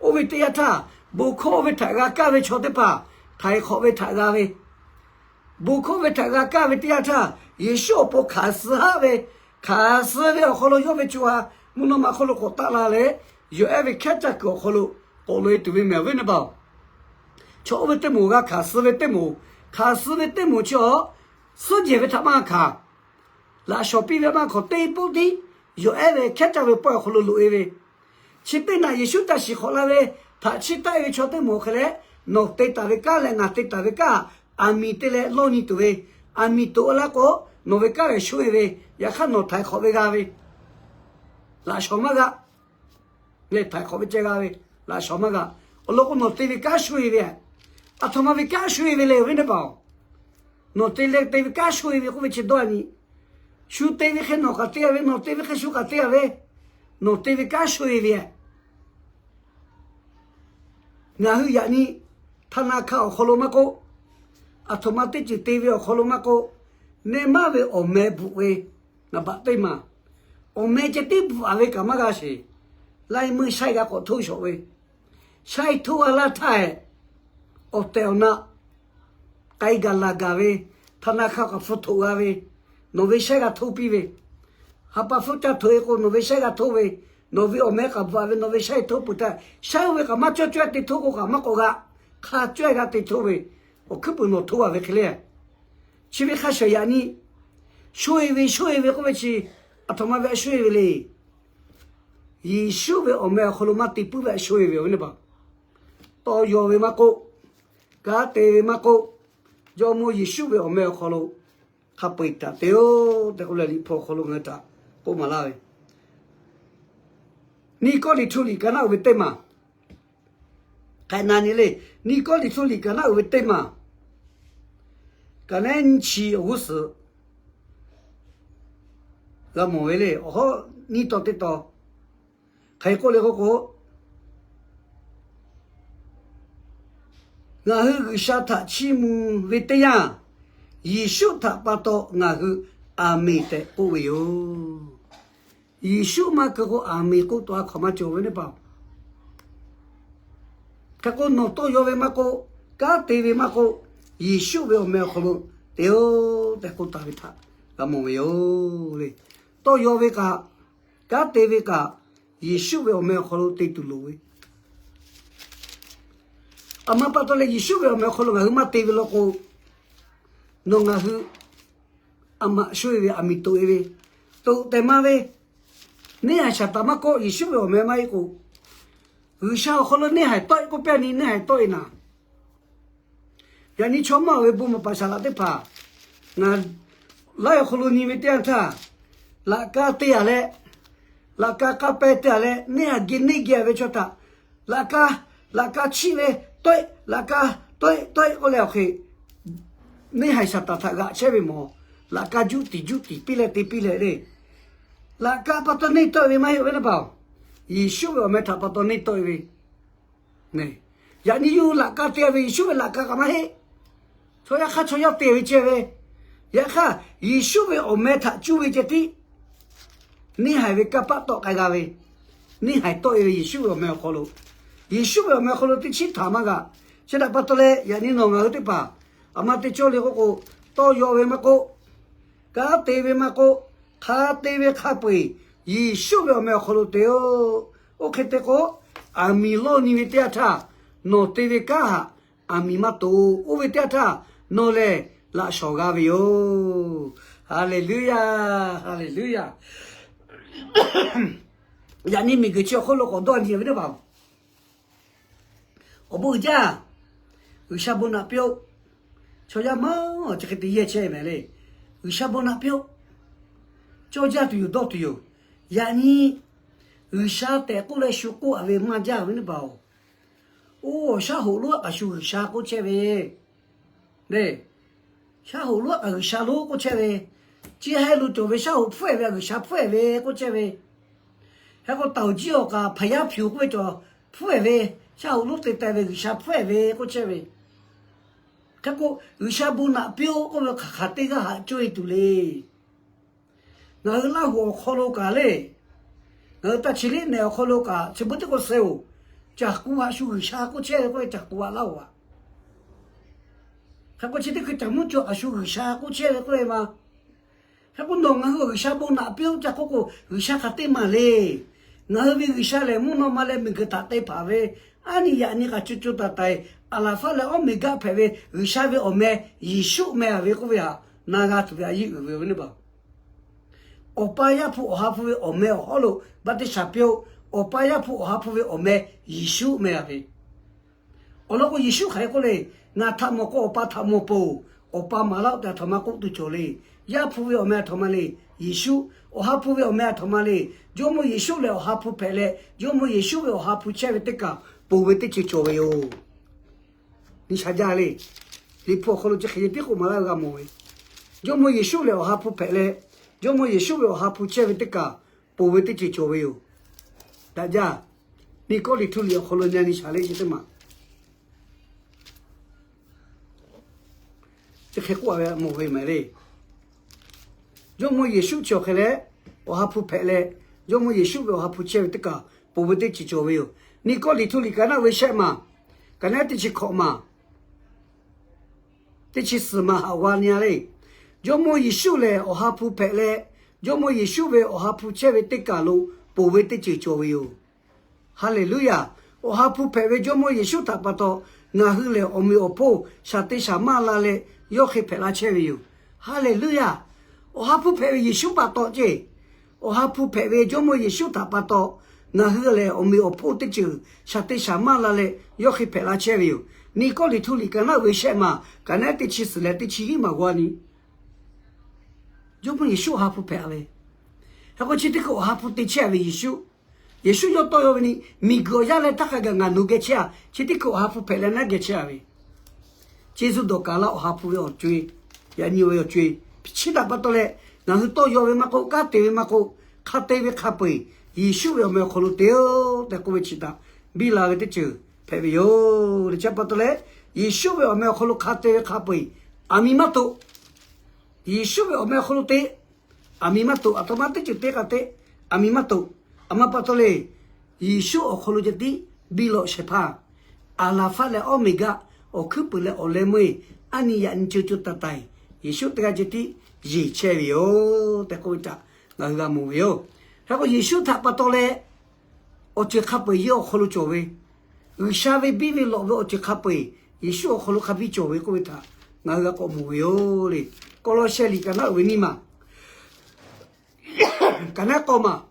oˇ ve teˇ yanˇ htaˇ, bon hkawˇ ve htaꞈ g'a kaˇ ve chaw teˇ hpaˍ htaiˍ hk'awꞈ ve htaꞈ g'a ve, bon hkawˇ ve htaꞈ g'a kaˇ ve teˇ yanˇ htaˇ, Yeˍsuˆ awˬ pon hk'aˬ suh haˆ ve, hk'aˬ suh ve awˬ hk'aw lo yawˇ ve co ha mvuhˇ naw ma hk'oˆ lo k'awꞈ taˆ la leh, yawˬ ehˉ ve hkehˉ caˇ kuiˬ awˬ hk'aw lo k'awꞈ loꞈ e tuˬ ve mehˬ awˬ viˉ neˇ baˬ-oˬ. Chaw oˇ ve teˇ moˍ g'a hk'aˬ suh ve teˇ moˍ, hk'aˬ suh ve teˇ moˍ chi awˬ suhˉ jehˬ ve htaꞈ maˇ hkanˍ. Laꞈ shawnˍ piˇ ve maˇ hk'awꞈ teˇ pawˆ tiˉ yawˬ ehˉ ve hkehˉ caˇ ve pawehˇ awˬ hk'aw lo loꞈ e ve, chi teˇ naꞈ Yeˍsuˆ htaꞈ shiˍ hk'awꞈ la ve htaꞈ chiˇ taˆ e ve chaw teˇ moˍ hk'e leh, nawˬ te taˍ ve kanˉ leh ngaˬ te taˍ ve kanˉ aˬ miˍ te leh lawˇ nyi tuˬ ve, aˬ miˍ toꞈ laˇ k'o, nawˬ ve kanˉ lehˬ shonˇ e ve, yaꞈ hk'aˇ nawˬ htaiˍ hk'awꞈ ve g'a ve, laꞈ shawnˍ maˇ g'a. Leh htaiˍ hk'awꞈ ve ceh g'a ve, laꞈ shawnˍ maˇ g'a. Awˬ lawn k'o, nawˬ te ve kanˉ sho-e ve, aˬ htoꞈ ma ve kanˉ sho-e ve le, awˬ viˉ teˇ hpaˍ-oˬ. Nawˬ te leh te ve kanˉ sho-e ve k'oˆ ve chi dawˇ-a nyi. Shu te ve hk'e nawˬ k'aꞈ te-a ve, nawˬ te ve hk'e shu k'aꞈ te-a ve, nawˬ te ve kanˉ sho-e ve. Ngaˬ hui yaꞈ nyi ธนาคาร awˬ hk'aw lo maˇ k'oˆ, aˬ htoꞈ ma teˇ ceuˬ te ve awˬ hk'aw lo maˇ k'oˆ, nehˇ maˇ ve awˬ meh bvuhꞈ ve, naˍ baꞈ teˇ maˬ, awˬ meh ceh tiˉ bvuhꞈ-a ve kaꞈ maˇ g'a sheˍ. Laiˇ meuˇ shaiˇ g'a k'awꞈ htoˇ shawˍ ve, shaiˇ htoˇ g'a laˇ htaˇ, awˬ tehˬ awˬ na k'ai gaˬ laˬ gaˬ ve, ธนาคาร k'awꞈ hpu htoꞈ g'a ve, nawˬ ve shaiˇ g'a htoˇ piˇ ve, ha pa hpfuhˇ caˇ htoꞈ-e k'o nawˬ ve shaiˇ g'a htoˇ ve, nawˬ ve awˬ meh k'aꞈ bvuhꞈ-a ve, nawˬ ve shaiˇ htoˇ peuˬ htaˇ, shaiˇ oˇ ve kaꞈ maˇ cawˇ cawˇ te htoˇ k'o kaꞈ maˇ k'awꞈ g'a, hk'a cawˇ g'a te htoˇ ve, awˬ hkuiˉ puiˍ nawˬ htoˇ g'a ve hk'e le. Chi ve hk'a shuˍ yaꞈ nyi, sho-e ve, sho-e ve k'oˆ ve chi, aˬ htoꞈ ma ve a sho-e ve le. Yeˍsuˆ ve awˬ meh awˬ hk'aw lo maˇ te puiˉ ve a sho-e ve, awˬ viˉ teˇ hpaˍ. Tawˇ yaw ve maˇ k'oˆ, kanˉ te ve maˇ k'oˆ, Jawˇmawˇ Yeˍsuˆ ve awˬ meh awˬ hk'aw lo hk'a peu-eˬ htaꞈ te-oˆ tehꞈ k'oˆ leh, Liꞈ hpu awˬ hk'aw lo ngaˬ hui htaꞈ k'oˆ maˍ laˇ ve. Niˇkawˇliˍtuˆ liꞈ kaꞈ naˆ uiˍ ve teˇ maˬ, hk'e na nyi le, Niˇkawˇliˍtuˆ liꞈ kaꞈ naˆ uiˍ ve teˇ maˬ, kaꞈ nehˉ nyiˇ chi awˬ g'uˇ suhˍ g'a mawˬ ve le. Awˬ hawˉ nyiˇ taw teˇ taw, hk'aˬ hk'e k'oˆ le k'oˆ k'o, ngaˬ hui G'uiˬsha htaꞈ chiˇ mvuh ve teˇ yanˇ, Yeˍsuˆ htaꞈ pa taw ngaˬ hui aˬ meˍ tehꞈ k'oˆ ve yoˬ. Yeˍsuˆ maˇ keu k'o aˬ meˍ k'oˆ taw a hk'awꞈ maˇ cawˬ ve teˇ hpaˍ. Hk'e k'o nawˬ tawˇ yaw ve maˇ k'oˆ, kanˉ te ve maˇ k'oˆ, Yeˍsuˆ ve awˬ meh awˬ hk'aw lo te-oˆ tehꞈ k'oˆ taˍ ve htaꞈ g'a mawˬ ve yoˬ le. Tawˇ yaw ve kaꞈ, kanˉ te ve kaꞈ, Yeˍsuˆ ve awˬ meh awˬ hk'aw lo te tuˬ loˍ ve. Aˬ ma pa taw leh Yeˍsuˆ ve awˬ meh awˬ hk'aw lo ngaˬ hui maˇ te ve law k'o, nawˬ ngaˬ hui aˬ maꞈ sho-e ve, aˬ miˍ toꞈ-e ve, toꞈ tehˬ ma ve, neˇ haiˬ shaˍ taˍ maˇ kawˆ, Yeˍsuˆ ve awˬ meh maˇ heˆ k'o, G'uiˬsha awˬ hk'aw lo neˇ haiˬ tawˆ-e k'oˆ piˇ ni, neˇ haiˬ tawˆ-e naˍ. Yaꞈ nyi chaw mawˇ ve bon maˍ paˍ saˍ laꞈ teˇ hpaˍ, ngaˬ laiˉ awˬ hk'aw lo nyi ve teˇ yanˇ htaˇ, laꞈ ka te-a leh, laꞈ ka k'aˇ pehˇ te-a leh, neˇ haiˬ geh neˇ geh ve chaw htaꞈ, laꞈ ka, laꞈ ka chiˆ ve tawˆ-e, laꞈ ka tawˆ-e, tawˆ-e k'oˆ leh awˬ hk'e, neˇ haiˬ shaˍ taˍ htaꞈ g'aꞈ chehˇ ve mawˬ. Laꞈ ka juˆ tiˍ juˆ tiˍ piˇ leh te piˇ leh le, laꞈ ka pa taw neˇ tawˆ-e ve maˇ heˆ, awˬ viˉ teˇ hpaˍ-oˬ. Yeˍsuˆ ve awˬ meh htaꞈ pa taw neˇ tawˆ-e ve. Yaꞈ nyi yawˇ hui laꞈ ka te-a ve, Yeˍsuˆ ve laꞈ ka kaꞈ maˇ heˆ. Chaw yaˇ hk'aˇ chaw yaˇ te ve ceh ve. Yaꞈ hk'aˇ, Yeˍsuˆ ve awˬ meh htaꞈ cuˇ ve ceh tiˉ neˇ haiˬ ve kanˇ paˆ tawˆ k'ai g'a ve, neˇ haiˬ tawˆ-e ve Yeˍsuˆ ve awˬ meh awˬ hk'aw lo. Yeˍsuˆ ve awˬ meh awˬ hk'aw lo teˇ chiˉ htaꞈ maˇ g'a. Chi htaꞈ pa taw leh yaꞈ nyi nawˬ ngaˬ hui teˇ hpaˍ aˬ ma te cawˇ le k'oˆ k'o, tawˇ yaw ve maˇ k'oˆ, kanˉ te ve maˇ k'oˆ, hk'a te ve hk'a peu-eˬ Yeˍsuˆ ve awˬ meh awˬ hk'aw lo te-oˆ. Oˇ hk'e te k'o, aˬ miˍ lawˇ nyi ve teˇ yanˇ htaˇ, nawˬ te ve kanˉ htaꞈ aˬ miˍ maˇ toꞈ. Oˇ ve teˇ yanˇ htaˇ nawˬ lehˬ laꞈ shawˍ g'a ve yoˬ. Haˍleˍluˇyaˇ, haˍleˍluˇyaˇ. Yaꞈ nyi miˬguiˬ chi awˬ hk'oˆ lo k'awꞈ dawˇ nyi ve teˇ hpaˍ-oˬ, awˬ bon uiˍ jaˇ, G'uiˬsha bon naꞈ piˇ-oˆ. Chaw yaˇ maˇ awˬ chi hk'e te yehˇ chehˇ mehˍ le. G'uiˬsha bon naꞈ piˇ-oˆ. Cawˇ jaˇ tuˬ yoˬ, dawˇ tuˬ yoˬ. Yaꞈ nyi G'uiˬsha tehꞈ k'oˆ leh shu k'oˆ-a ve maˇ jaˇ ve teˇ hpaˍ-oˬ. Oˇ, shaˉ hoꞈ lonˉ kaꞈ shu G'uiˬsha k'oˆ chehˇ ve le. Shaˉ hoꞈ lonˉ kaꞈ G'uiˬsha lonˉ k'oˆ chehˇ ve, chi haiˉ lo cawˬ ve shaˉ hoꞈ hpfuhˇ-ehˍ ve G'uiˬsha hpfuhˇ-ehˍ ve k'oˆ chehˇ ve. Hk'e k'o, taoˍ jiˇ awˬ kaꞈ hpaˍ yaˇ hpiˍ-oˬ k'oˆ ve cawˬ hpfuhˇ-ehˍ ve, shaˉ hoꞈ lonˉ te teh ve G'uiˬsha hpfuhˇ-ehˍ ve k'oˆ chehˇ ve. Hk'e k'o, G'uiˬsha bon naꞈ piˇ-oˆ k'oˆ ve hk'aˬ hk'aˬ teˇ g'aˇ haꞈ cawˇ-e tuˬ le. Ngaˬ hui Laˇ hoꞈ awˬ hk'aw lo kaꞈ le, ngaˬ hui taˇ chi liˉ nehˬ awˬ hk'aw lo kaꞈ chi beuꞈ teˇ k'o suh-oˬ, Caˬ k'u haꞈ shu G'uiˬsha k'oˆ chehˇ ve k'oˆ ve, Caˬ k'u haꞈ Laˇ hoꞈ aꞈ. Hk'e k'o, chi teˇ hkui Caˬ mvuhˇ cawˬ kaꞈ shu G'uiˬsha k'oˆ chehˇ ve k'oˆ ve ma. Hk'e k'o, nawˬ ngaˬ hui G'uiˬsha bon naꞈ piˇ-oˆ ca k'oˆ k'o, G'uiˬsha hk'aˬ teˇ maˬ le. Ngaˬ hui ve G'uiˬsha lehˬ, mvuhˇ naw ma leh miˬguiˬ htaꞈ te hpanˍ ve, aˉ nyi yaꞈ nyi kaꞈ co co taiˍ taiˍ, Aˍlaˍfaˆ leh Awˇmeˍgaˆ hpehꞈ ve G'uiˬsha ve awˬ meh Yeˍsuˆ meh-a ve k'oˆ ve htaꞈ na g'a tuˬ ve a yeˇ uiˍ ve awˬ viˉ teˇ hpaˍ. Awˬ pa Yaˇ hpu Awˬ ha hpu ve awˬ meh awˬ hawˉ lo baˆtiˆsaˬ piˇ-oˆ. Awˬ pa Yaˇ hpu Awˬ ha hpu ve awˬ meh Yeˍsuˆ meh-a ve. Awˬ lawn k'o, Yeˍsuˆ hk'aˬ hk'e k'oˆ le, Ngaˬ htaꞈ mawˬ k'o, Awˬ pa htaꞈ mawˬ peuˬ. Awˬ pa maˍ laˇ-oˆ tehꞈ, aˬ htoꞈ ma k'oˆ tuˬ cawˬ le. Yaˇ hpu ve awˬ meh aˬ htoꞈ ma le, Yeˍsuˆ. Awˬ ha hpu ve awˬ meh aˬ htoꞈ ma le, Jawˇmawˇ Yeˍsuˆ lehˬ Awˬ ha hpu hpehꞈ leh, Jawˇmawˇ Yeˍsuˆ ve Awˬ ha hpu chehˇ ve teˇ kaˬ ponˬ ve teˇ ceuˬ cawˬ ve yoˬ. Nyi sha jaˇ le. Liꞈ hpu awˬ hk'aw lo chi hk'e tiˉ k'oˆ maˍ laˇ ve g'a mawˬ ve, Jawˇmawˇ Yeˍsuˆ lehˬ Awˬ ha hpu hpehꞈ leh, Jawˇmawˇ Yeˍsuˆ ve Awˬ ha hpu chehˇ ve teˇ kaˬ ponˬ ve teˇ ceuˬ cawˬ ve yoˬ. Daꞈ jaˇ. Nikawˇliˍhtuˇliꞈ awˬ hk'aw lo nyi shaˍ le chi teˇ maˬ chi hk'e k'oˆ ve mawˬ ve maˍ le. Jawˇmawˇ Yeˍsuˆ chi awˬ hk'e leh Awˬ ha hpu hpehꞈ leh, Jawˇmawˇ Yeˍsuˆ ve Awˬ ha hpu chehˇ ve teˇ kaˬ ponˬ ve teˇ ceuˬ cawˬ ve yoˬ. Nikawˇliˍhtuˇliꞈ ka naˆ ve shehˆ maˬ, ka naˆ teˇ chi hkawꞈ maˬ, teˇ chi suhˍ maˬ haꞈ g'a nyi le. Jawˇmawˇ Yeˍsuˆ lehˬ Awˬ ha hpu hpehꞈ leh, Jawˇmawˇ Yeˍsuˆ ve Awˬ ha hpu chehˇ ve teˇ kaˬ lo ponˬ ve teˇ ceuˬ cawˬ ve yoˬ. Haˍleˍluˆyaˬ. Awˬ ha hpu hpehꞈ ve Jawˇmawˇ Yeˍsuˆ htaꞈ pa taw, ngaˬ hui lehˬ awˬ meꞈ awˬ hponˇ shaˍ te shaˍ maˇ la leh yawˇ hk'e hpehꞈ la chehˇ ve yoˬ. Haˍleˍluˆyaˬ. Awˬ ha hpu hpehꞈ ve Yeˍsuˆ pa taw ceˇ, Awˬ ha hpu hpehꞈ ve Jawˇmawˇ Yeˍsuˆ htaꞈ pa taw, ngaˬ hui lehˬ awˬ meꞈ awˬ hponˇ teˇ ceuˬ shaˍ te shaˍ maˇ la leh yawˇ hk'e hpehꞈ la chehˇ ve yoˬ. Nikawˇliˍhtuˇliꞈ ka naˆ ve shehˆ maˬ, ka naˆ teˇ chi suhˍ leh teˇ chi hiˉ maˬ g'a nyi. Jawˇmawˇ Yeˍsuˆ Awˬ ha hpu hpehꞈ ve. Hk'e k'o chi teˇ hkui Awˬ ha hpu te chehˇ ve Yeˍsuˆ, Yeˍsuˆ yawˇ tawˇ yaw ve ni, miˬguiˬ awˬ yaˇ leh htaˇ hk'a gaˬ ngaˬ nawˬ geh chehˇ-a, chi teˇ hkui Awˬ ha hpu hpehꞈ leh naˉ geh chehˇ-a ve. Chi zuhˇ dawˬ kaˍ laˇ Awˬ ha hpu ve awˬ co-e, yaꞈ nyi ve awˬ co-e, chi htaꞈ pa taw leh ngaˬ hui tawˇ yaw ve maˇ k'oˆ, kanˉ te ve maˇ k'oˆ, hk'a te ve hk'a peu-eˬ Yeˍsuˆ ve awˬ meh awˬ hk'aw lo te-o tehꞈ k'oˆ ve chi htaꞈ biˇ la ve teˇ ceuˬ hpehꞈ ve yoˬ. Chi pa taw leh Yeˍsuˆ ve awˬ meh awˬ hk'aw lo hk'a te ve hk'a peu-eˬ aˬ miˍ maˇ toꞈ. Yeˍsuˆ ve awˬ meh awˬ hk'aw lo te, aˬ miˍ maˇ toꞈ, aˬ htoꞈ ma teˇ ceuˬ te k'a te, aˬ miˍ maˇ toꞈ. Aˬ ma pa taw le, Yeˍsuˆ awˬ hk'aw lo ceh tiˉ biˇ lawꞈ shehˍ hpaˇ, Aˍlaˍhfaˆ leh Awˇmeˍgaˆ, awˬ hkuiˉ puiˍ leh awˬ leh meuˇ-eˬ, aˉ nyi yaꞈ nyi co co taiˍ taiˍ, Yeˍsuˆ teˇ g'aˇ ceh tiˉ yeˬ chehˇ ve yoˬ tehꞈ k'oˆ ve htaꞈ ngaˬ hui g'a mawˬ ve yoˬ. Hk'e k'o Yeˍsuˆ htaꞈ pa taw leh awˬ ceuˬ hk'a peu-eˬ yawˇ awˬ hk'aw lo cawˬ ve, G'uiˬsha ve biˇ ve lawꞈ ve awˬ ceuˬ hk'a peu-eˬ Yeˍsuˆ awˬ hk'aw lo hk'a biˇ cawˬ ve k'oˆ ve htaꞈ ngaˬ hui g'a k'awꞈ mawˬ ve yoˬ le. Kawˇlawˇsehˇ liꞈ ka naˆ uiˍ ve nyiˇ maˬ, ka naˆ k'awˇ maˬ,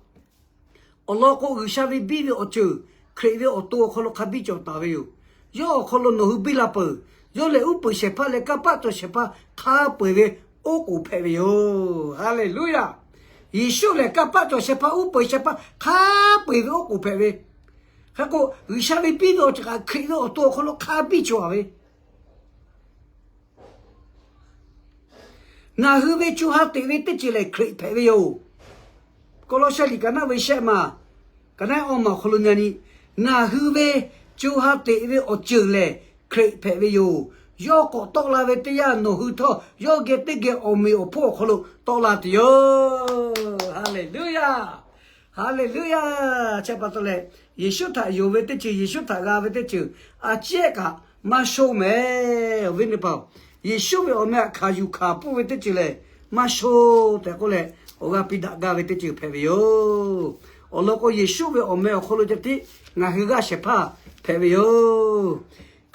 awˬ lawn k'o G'uiˬsha ve biˇ ve awˬ ceuˬ Hkriꞈ ve awˬ to awˬ hk'aw lo hk'a biˇ cawˬ taˍ ve yoˬ. Yawˇ awˬ hk'aw lo nawˬ hui biˇ la peuˬ. Yawˇ lehˬ uˉ peunˍ shehˍ hpaˇ leh kanˇ paˆ cawˬ shehˍ hpaˇ hk'a peu-eˬ ve oˉ k'oˍ hpehꞈ ve yoˬ. Haˍleˍluˆyaˬ. Yeˍsuˆ lehˬ kanˇ paˆ cawˬ shehˍ hpaˇ, uˉ peunˍ shehˍ hpaˇ hk'a peu-eˬ ve oˉ k'oˍ hpehꞈ ve. Hk'e k'o G'uiˬsha ve biˇ ve awˬ ceuˬ kaꞈ Hkriꞈ ve awˬ to awˬ hk'aw lo hk'a biˇ cawˬ ve. Ngaˬ hui ve co ha teꞈ ve teˇ ceuˬ lehˬ Hkriꞈ hpehꞈ ve yoˬ. Kawˇlawˇsehˇ liꞈ ka naˆ ve shehˆ maˬ, ka naˆ awˇ maˬ awˬ hk'aw lo nyi ni, ngaˬ hui ve co ha teꞈ ve awˬ ceuˬ lehˬ Hkriꞈ hpehꞈ ve yoˬ. Yawˇ k'awꞈ tawˆ la ve teˇ yanˇ nawˬ hui htawˇ yawˇ geh teˇ geh awˬ meꞈ awˬ hponˇ awˬ hk'aw lo tawˆ la tuˬ yoˬ. Haˍleˍluˆyaˬ. Haˍleˍluˆyaˬ. Chi pa taw leh Yeˍsuˆ htaꞈ yonˍ ve teˇ ceuˬ, Yeˍsuˆ htaꞈ g'a ve teˇ ceuˬ a ciˉ kaꞈ maˇ shonˇ mehˍ. Awˬ viˉ awˬ nyi teˇ hpaˍ-oˬ, Yeˍsuˆ ve awˬ meh htaꞈ hkanˍ yuˬ hkanˍ pfuhˇ ve teˇ ceuˬ lehˬ maˇ shonˇ tehꞈ k'oˆ leh, awˬ g'aˇ piˇ daꞈ gaˇ ve teˇ ceuˬ hpehꞈ ve yoˬ. Awˬ lawn k'o Yeˍsuˆ ve awˬ meh awˬ hk'aw lo ceh tiˉ ngaˬ hui g'aˇ shehˍ hpaˇ hpehꞈ ve yoˬ.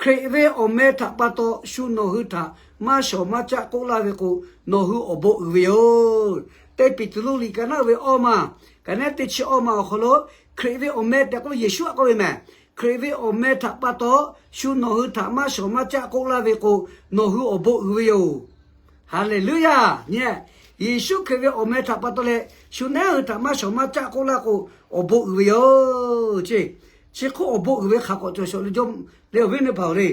Hkriꞈ ve awˬ meh htaꞈ pa taw shu nawˬ hui htaꞈ maˇ shawˍ maˇ caˆ k'oˆ laˇ ve k'o, nawˬ hui awˬ bon uiˍ ve yoˬ. Teˇ Peˍtruˆ liꞈ ka naˆ ve awˇ maˬ, ka naˆ teˇ chi awˇ maˬ awˬ hk'aw lo, Hkriꞈ ve awˬ meh tehꞈ k'oˆ ve Yeˍsuˆ htaꞈ k'oˆ ve mehˍ. Hkriꞈ ve awˬ meh htaꞈ pa taw shu nawˬ hui htaꞈ maˇ shawˍ maˇ caˆ k'oˆ laˇ ve k'o, nawˬ hui awˬ bon uiˍ ve yoˬ. Haˍleˍluˆyaˬ. Nyi, Yeˍsuˆ Hkriꞈ ve awˬ meh htaꞈ pa taw leh shu naˉ hui htaꞈ maˇ shawˍ maˇ caˆ k'oˆ laˇ k'o, awˬ bon uiˍ ve yoˬ. Chi, chi hk'oˆ awˬ bon uiˍ ve hk'aˬ k'awꞈ cawˬ shawˍ le, awˬ viˉ awˬ nyi teˇ hpaˍ-oˬ le.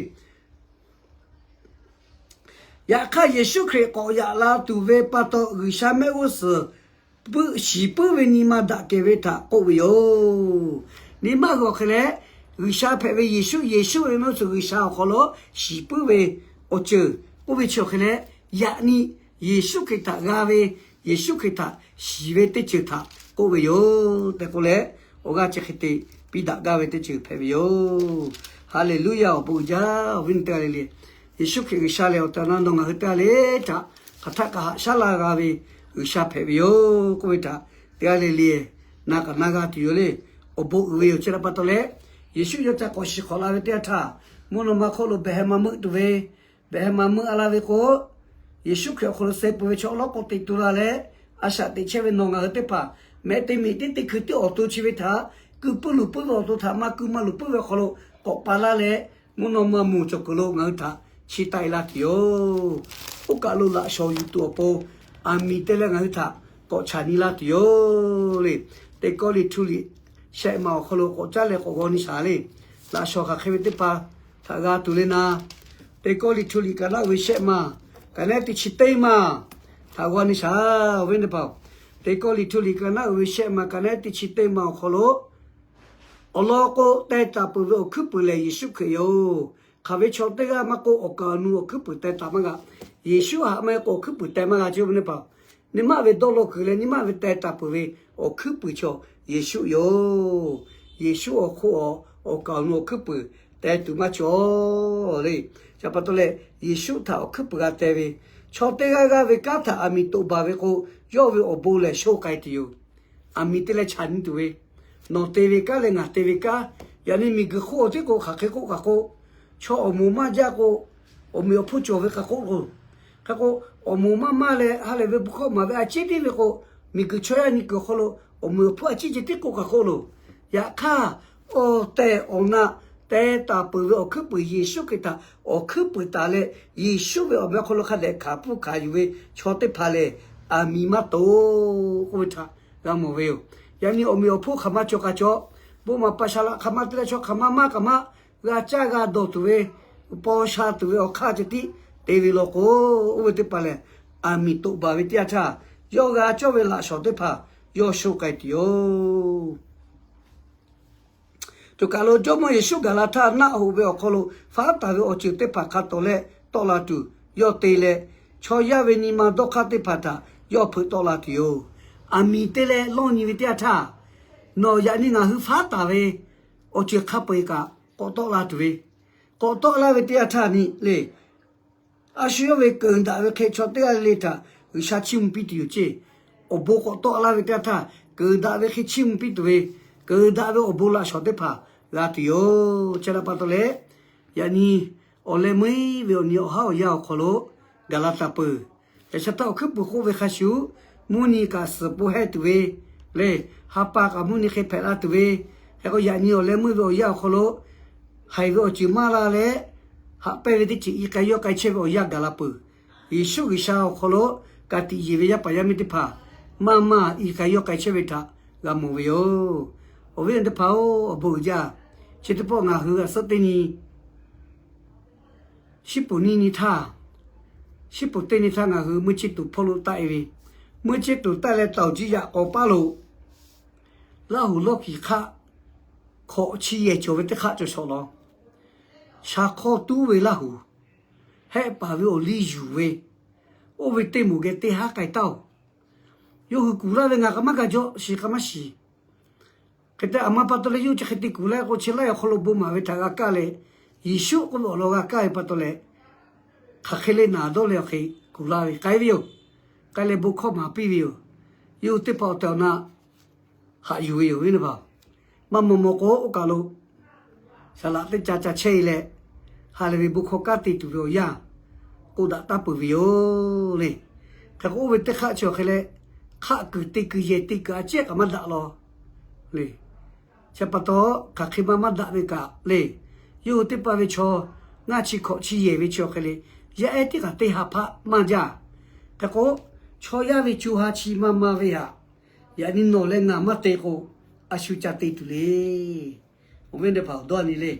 Yaꞈ hk'aˇ Yeˍsuˆ Hkriꞈ k'awꞈ yaꞈ la tuˬ ve pa taw G'uiˬsha mehˆ g'uˇ suhˍ shiˍ puiˉ ve nyi ma daꞈ kehˬ ve htaꞈ k'oˆ ve yoˬ. Nyi ma hui awˬ hk'e leh, G'uiˬsha hpehꞈ ve Yeˍsuˆ, Yeˍsuˆ ve mehˆ g'uˇ suhˍ G'uiˬsha awˬ hk'aw lo shiˍ puiˉ ve awˬ ceuˬ k'oˆ ve chi awˬ hk'e leh, yaꞈ nyi Yeˍsuˆ Hkriꞈ htaꞈ g'a ve, Yeˍsuˆ Hkriꞈ htaꞈ shiˍ ve teˇ ceuˬ htaꞈ k'oˆ ve yoˬ tehꞈ k'oˆ leh, awˬ g'aˇ chi hk'e te piˇ daꞈ gaˇ ve teˇ ceuˬ hpehꞈ ve yoˬ. Haˍleˍluˆyaˬ. Awˬ bon uiˍ jaˇ. Awˬ viˉ awˬ nyi teˇ g'aˇ le le, Yeˍsuˆ Hkriꞈ G'uiˬsha lehˬ awˬ tehˬ awˬ na nawˬ ngaˬ hui teˇ g'aˇ le htaꞈ hk'aˬ htaˆ kaꞈ haꞈ shaˉ la g'a ve G'uiˬsha hpehꞈ ve yoˬ k'oˆ ve htaꞈ teˇ g'aˇ le le na kaꞈ na g'a tuˬ yoˬ le. Awˬ bon uiˍ ve yoˬ. Chi htaꞈ pa taw leh, Yeˍsuˆ yawˇ ca k'awꞈ shiˍ hk'awꞈ la ve teˇ yanˇ htaˇ, mvuhˇ naw ma hk'oˆ lo behˬ heh ma meuˆ tuˬ ve, behˬ heh ma meuˆ a la ve k'o, Yeˍsuˆ Hkriꞈ awˬ hk'aw lo suh peuˬ ve chaw awˬ lawn k'o teꞈ tu la leh, a shaꞈ teꞈ chehˇ ve nawˬ ngaˬ hui teˇ hpaˍ mehˆ teˇ miˬ tiˉ teˇ hkui tiˉ awˬ to chi ve htaꞈ, keu puiˉ luˬ puiˉ ve awˬ to htaꞈ maˇ keu maˇ luˬ puiˉ ve awˬ hk'aw lo k'awꞈ pa laˇ leh, mvuhˇ naw ma moˬ cawˬ kuiˬ lo ngaˬ hui htaꞈ chi taˆ e laˇ tuˬ yoˬ. Oˇ kaˬ lo laꞈ shawˍ yuˬ tuˬ awˬ pon aˬ miˍ te leh ngaˬ hui htaꞈ k'awꞈ chaꞈ nyi laˇ tuˬ yoˬ le. Teˇ Kawˇrenˍhtuˆ liꞈ shehˆ maˬ awˬ hk'aw lo k'awꞈ caˉ leh k'awꞈ g'aw nyi shaˍ le. laꞈ shawnˍ hk'aˬ hk'e ve teˇ hpaˍ htaꞈ g'a tuˬ le na, Teˇ Kawˇrenˍhtuˆ liꞈ ka naˆ uiˍ ve shehˆ ma, ka naˆ ehˉ teˇ chi teˇ ma htaꞈ g'aw ni shaˍ, awˬ viˉ teˇ hpaˍ-oˬ. Teˇ Kawˇrenˍhtuˆ liꞈ ka naˆ uiˍ ve shehˆ ma, ka naˆ ehˉ teˇ chi teˇ ma awˬ hk'aw lo, awˬ lawn k'o, teh taˍ peuˬ ve awˬ hkuiˉ puiˍ lehˬ Yeˍsuˆ Hkriꞈ yoˬ. Hk'aˬ ve chaw teˇ g'aˇ maˇ k'oˆ, awˬ kaˍ awˬ nu awˬ hkuiˉ puiˍ teh taˍ maˇ g'a. Yeˍsuˆ haꞈ maˇ heˆ k'o, awˬ hkuiˉ puiˍ teh maˇ g'a, chi ve teˇ hpaˍ-oˬ. Nyi maˇ ve dawˇ law kuiˬ leh nyi maˇ ve teh taˍ peuˬ ve awˬ hkuiˉ puiˍ chaw Yeˍsuˆ yoˬ. Yeˍsuˆ awˬ hk'oˆ awˬ kaˍ awˬ nu awˬ hkuiˉ puiˍ teh tuˬ maˇ cawˬ le. Chi pa taw leh, Yeˍsuˆ htaꞈ awˬ hkuiˉ puiˍ g'a teh ve, chaw teˇ g'aˇ g'aˇ ve kanˉ htaꞈ aˬ miˍ toꞈ baˬ ve k'o, yawˇ ve awˬ bon lehˬ sho k'ai tuˬ yoˬ. Aˬ miˍ te leh chaꞈ nyi tuˬ ve, nawˬ te ve kanˉ leh ngaˬ te ve kanˉ, yaꞈ nyi miˬguiˬ hk'oˆ awˬ tiˉ k'o hk'aˬ hk'e k'oˆ kaꞈ k'o, chaw awˬ moˍ maˇ jaˇ k'o, awˬ meꞈ awˬ hponˇ cawˬ ve k'aꞈ k'oˆ loˬ. Hk'e k'o, awˬ moˍ maˇ maˇ leh ha lehˬ ve bon hkawˇ maˍ ve a ciˉ tiˉ ve k'o, miˬguiˬ chaw yaˇ nyi kuiˬ awˬ hk'aw lo awˬ meꞈ awˬ hponˇ a ciˉ ceh tiˉ k'oˆ kaꞈ k'oˆ loˬ. Yaꞈ hk'aˇ, awˬ tehˬ awˬ na teh taˍ peuˬ ve awˬ hkuiˉ puiˍ Yeˍsuˆ Hkriꞈ htaꞈ awˬ hkuiˉ puiˍ taˍ leh, Yeˍsuˆ ve awˬ meh awˬ hk'aw lo hk'a dehꞈ hkanˍ pfuhˇ hkanˍ yuˬ ve chaw teˇ hpaˍ lehˬ, aˬ miˍ maˇ toꞈ k'oˆ ve htaꞈ g'a mawˬ ve yoˬ. Yaꞈ nyi awˬ meꞈ awˬ hponˇ hk'aˬ ma cawˬ kaꞈ cawˬ, bon maˍ pa sha laꞈ hk'aˬ ma te leh chaw hk'aˬ ma maˇ k'aꞈ maˇ g'a caˇ g'a dawˬ tuˬ ve, paw sha tuˬ ve awˬ hk'aˇ ceh tiˉ te ve law k'o, oˇ ve teˇ hpaˍ lehˬ, aˬ miˍ toꞈ baˬ ve teˇ yanˇ htaˇ, yawˇ g'a cawˇ ve laꞈ shawnˍ teˇ hpaˍ yawˇ sho k'ai tuˬ yoˬ. Choˬ kaˬ lo Jawˇmawˇ Yeˍsuˆ gaˬ la htaˇ, naˆ hoꞈ ve awˬ hk'aw lo faˉ taˍ ve awˬ ceuˬ teˇ hpaˍ hk'a tawˍ leh tawˆ la tuˬ yawˇ te leh, chaw yaˇ ve nyi ma dawˇ hk'aˇ teˇ hpaˍ htaꞈ yawˇ hpeuꞈ tawˆ la tuˬ yoˬ. Aˬ miˍ te leh lawˇ nyi ve teˇ yanˇ htaˇ, nawˬ yaꞈ nyi ngaˬ hui faˉ taˍ ve awˬ ceuˬ hk'a peu-eˬ kaꞈ k'awꞈ tawˆ la tuˬ ve, k'awꞈ tawˆ laˇ ve teˇ yanˇ htaˇ nyi le, a shu yawˇ ve keunˍ daꞈ ve hk'e chaw teˇ g'aˇ le le htaꞈ G'uiˬsha chiˇ mvuh piˇ tuˬ yoˬ ceˇ. Awˬ bon k'awꞈ tawˆ laˇ ve teˇ yanˇ htaˇ, keunˍ daꞈ ve hk'e chiˇ mvuh piˇ tuˬ ve, keunˍ daꞈ ve awˬ bon laꞈ shawnˍ teˇ hpaˍ g'a tuˬ yoˬ. Chi htaꞈ pa taw leh, yaꞈ nyi awˬ leh meuˇ ve awˬ nyi awˬ haˉ awˬ yanˇ awˬ hk'aw lo gaˬ la taˍ peuˬ. Yaꞈ sha htaˇ awˬ hkuiˉ puiˍ k'oˆ ve hk'a shuˍ, mvuhˇ nyi kaꞈ suhˍ po hehˇ tuˬ ve le, ha pa kaꞈ mvuhˇ nyi hk'e hpehꞈ la tuˬ ve, hk'e k'o yaꞈ nyi awˬ leh meuˇ ve awˬ yanˇ awˬ hk'aw lo haiˬ ve awˬ ceuˬ maˇ la leh, haꞈ pehnˇ ve teˇ ceuˬ i k'ai yawˇ k'ai chehˇ ve awˬ yanˇ gaˬ la peuˬ. Yeˍsuˆ G'uiˬsha awˬ hk'aw lo ka tiꞈ yeˬ ve yaˇ paˍ yaˇ miˇ teˇ hpaˍ maˇ maˇ i k'ai yawˇ k'ai chehˇ ve htaꞈ g'a mawˬ ve yoˬ. Awˬ viˉ awˬ nyi teˇ hpaˍ-oˬ, awˬ bon uiˍ jaˇ. Chi teˇ pawˆ ngaˬ hui g'a suhˉ teˇ nyi Shiˉ puˍ niˇ nyi htaˇ, shiˉ puˍ teˇ nyi htaˇ ngaˬ hui meuˇ chiˇ tuˬ hpawˇ lo taˆ e ve, meuˇ chiˇ tuˬ taˆ leh tawˍ jiˇ yaꞈ k'awꞈ paˉ lo, Laˇ huˍ lawˇ kiˍ hk'aˆ hkawꞈ chi yehˬ cawˬ ve teˇ hk'aˆ cawˬ shawˍ law. Sha hk'awˇ tuˉ ve Laˇ huˍ, hehˆ paˍ ve awˬ liˇ yuˬ ve, oˇ ve teˇ moˍ geh teˇ haˉ k'ai taˉ-oˬ. Yawˇ hui kuˬ laˇ ve ngaˬ k'a maˇ g'a jaw shiˍ k'a maˇ shiˍ. Hk'e te aˬ ma pa taw leh yawˇ hui chi hk'e te kuˬ laˇ k'o, chi laiˉ awˬ hk'aw lo bon maˍ ve htaꞈ g'a kaˇ leh, Yeˍsuˆ k'oˆ ve awˬ lawn g'a kaˇ ve pa taw leh, hk'aˬ hk'e le naˍ dawˇ leh awˬ hk'e kuˬ la ve k'ai ve yoˬ. K'ai leh bon hkawˇ maˍ piˇ ve yoˬ. Yawˇ hui teˇ hpaˍ awˬ tehˬ awˬ na haꞈ yuˬ ve yoˬ ve teˇ hpaˍ. Maˇ maw maw k'o, oˇ kaˬ lo saˍ laꞈ teˇ ca ca chehˇ e leh, ha lehˬ ve bon hkawˇ kanˉ te tuˬ ve awˬ yanˇ k'oˆ daꞈ taˉ peuˬ ve yoˬ le. Hk'e k'o oˇ ve teˇ hk'aˆ chi awˬ hk'e leh, hk'aˆ kuiˬ te kuiˬ yehˬ te kuiˬ a ciˉ kaꞈ maˇ daꞈ law le. Chi pa taw, hk'aˬ hk'e maˇ maˇ daꞈ ve kaꞈ le, yawˇ hui teˇ hpaˍ ve chaw ngaˇ chi hkawꞈ chi yehˬ ve chi awˬ hk'e le, yaˇ ehˉ teˇ kaꞈ teˇ ha hpaˆ maˇ jaˇ. Hk'e k'o, chaw yaˇ ve co ha chi maˇ maˇ ve haꞈ, yaꞈ nyi nawˬ leh ngaˬ maˇ te k'o, a shu ca te tuˬ le. Awˬ viˉ teˇ hpaˍ awˬ dawˇ a nyi le.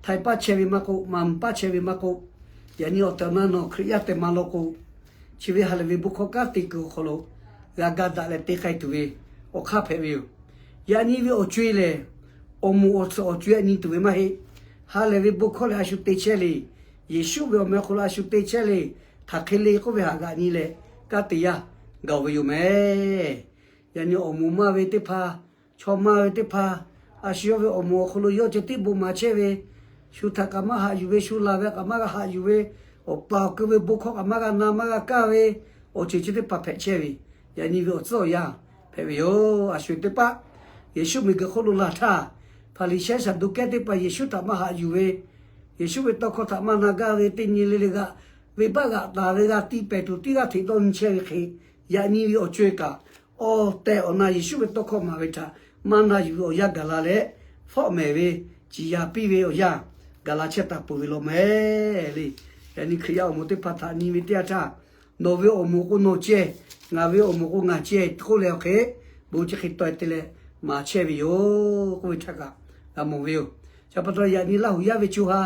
Htaiˍ paˇ chehˇ ve maˇ k'oˆ, maˍ paˇ chehˇ ve maˇ k'oˆ, yaꞈ nyi awˬ tehˬ awˬ na nawˬ Hkriꞈ yaˇ tehꞈ maˇ law k'o, chi ve ha lehˬ ve bon hkawˇ kanˉ te kuiˬ awˬ hk'aw lo g'a ga daꞈ leh te k'ai tuˬ ve awˬ hk'aˇ hpehꞈ ve yoˬ. Yaꞈ nyi ve awˬ co e lehˬ, awˬ moˍ awˬ tsuhꞈ awˬ co e a nyi tuˬ ve maˇ heˆ. Ha lehˬ ve bon hkawˇ lehˬ a shu te chehˇ le. Yeˍsuˆ ve awˬ meh awˬ hk'aw lo a shu te chehˇ le. Hk'aˬ hk'e le k'oˆ ve haꞈ g'aꞈ nyi leh kanˉ te yaˇ gaˬ ve yoˬ mehˍ. Yaꞈ nyi awˬ moˍ maˇ ve teˇ hpaˍ, chaw maˇ ve teˇ hpaˍ, a shu yawˇ ve awˬ moˍ awˬ hk'aw lo yawˇ ceh tiˉ bon maˍ chehˇ ve, shu htaꞈ kaꞈ maˇ haꞈ yuˬ ve, shu laˬ ve kaꞈ maˇ g'a haꞈ yuˬ ve, awˬ pa awˬ keu ve bon hkawˇ kaꞈ maˇ g'a na maˇ g'a kaˇ ve, awˬ ceuˬ chi teˇ hpaˍ hpehꞈ chehˇ ve, yaꞈ nyi ve awˬ tcuhˉ awˬ yanˇ hpehꞈ ve yoˬ. A shu teˇ hpaˍ, Yeˍsuˆ miˬguiˬ hk'oˆ lo laˬ htaˇ, Hpaˍriˍsehˇ Saˍduˆkehˇ teˇ hpaˍ Yeˍsuˆ htaꞈ maˇ haꞈ yuˬ ve, Yeˍsuˆ ve tawˇ hkawˇ htaꞈ maˇ na gaˇ ve, teˇ nyi le le g'aꞈ venˇbaˆ g'aꞈ taˍ ve g'a tiˇ pehˍ tuˬ tiˇ g'aˇ hteꞈ dawˇ nyi chehˇ ve hk'e, yaꞈ nyi ve awˬ co e kaꞈ awˬ tehˬ awˬ na Yeˍsuˆ ve tawˇ hkawˇ maˍ ve htaꞈ maˇ na yuˬ ve awˬ yanˇ gaˬ la leh, fawˆ mehˍ ve, ciˍ yanˍ piˇ ve awˬ yanˇ gaˬ la chehˇ taˍ peuˬ ve law mehˍ le. Yaꞈ nyi Hkriꞈ yaˇ awˬ moˍ teˇ hpaˍ htaꞈ nyi ve teˇ yanˇ htaˇ, nawˬ ve awˬ moˍ k'o nawˬ ceh, ngaˬ ve awˬ moˍ k'o ngaˬ ceh k'oˆ leh awˬ hk'e, bon chi hk'e tawˆ e te leh maˍ chehˇ ve yoˬ k'oˆ ve htaꞈ kaꞈ g'a mawˬ ve yoˬ. Chi pa taw yaꞈ nyi Laˇ huˍ yaˇ ve co ha,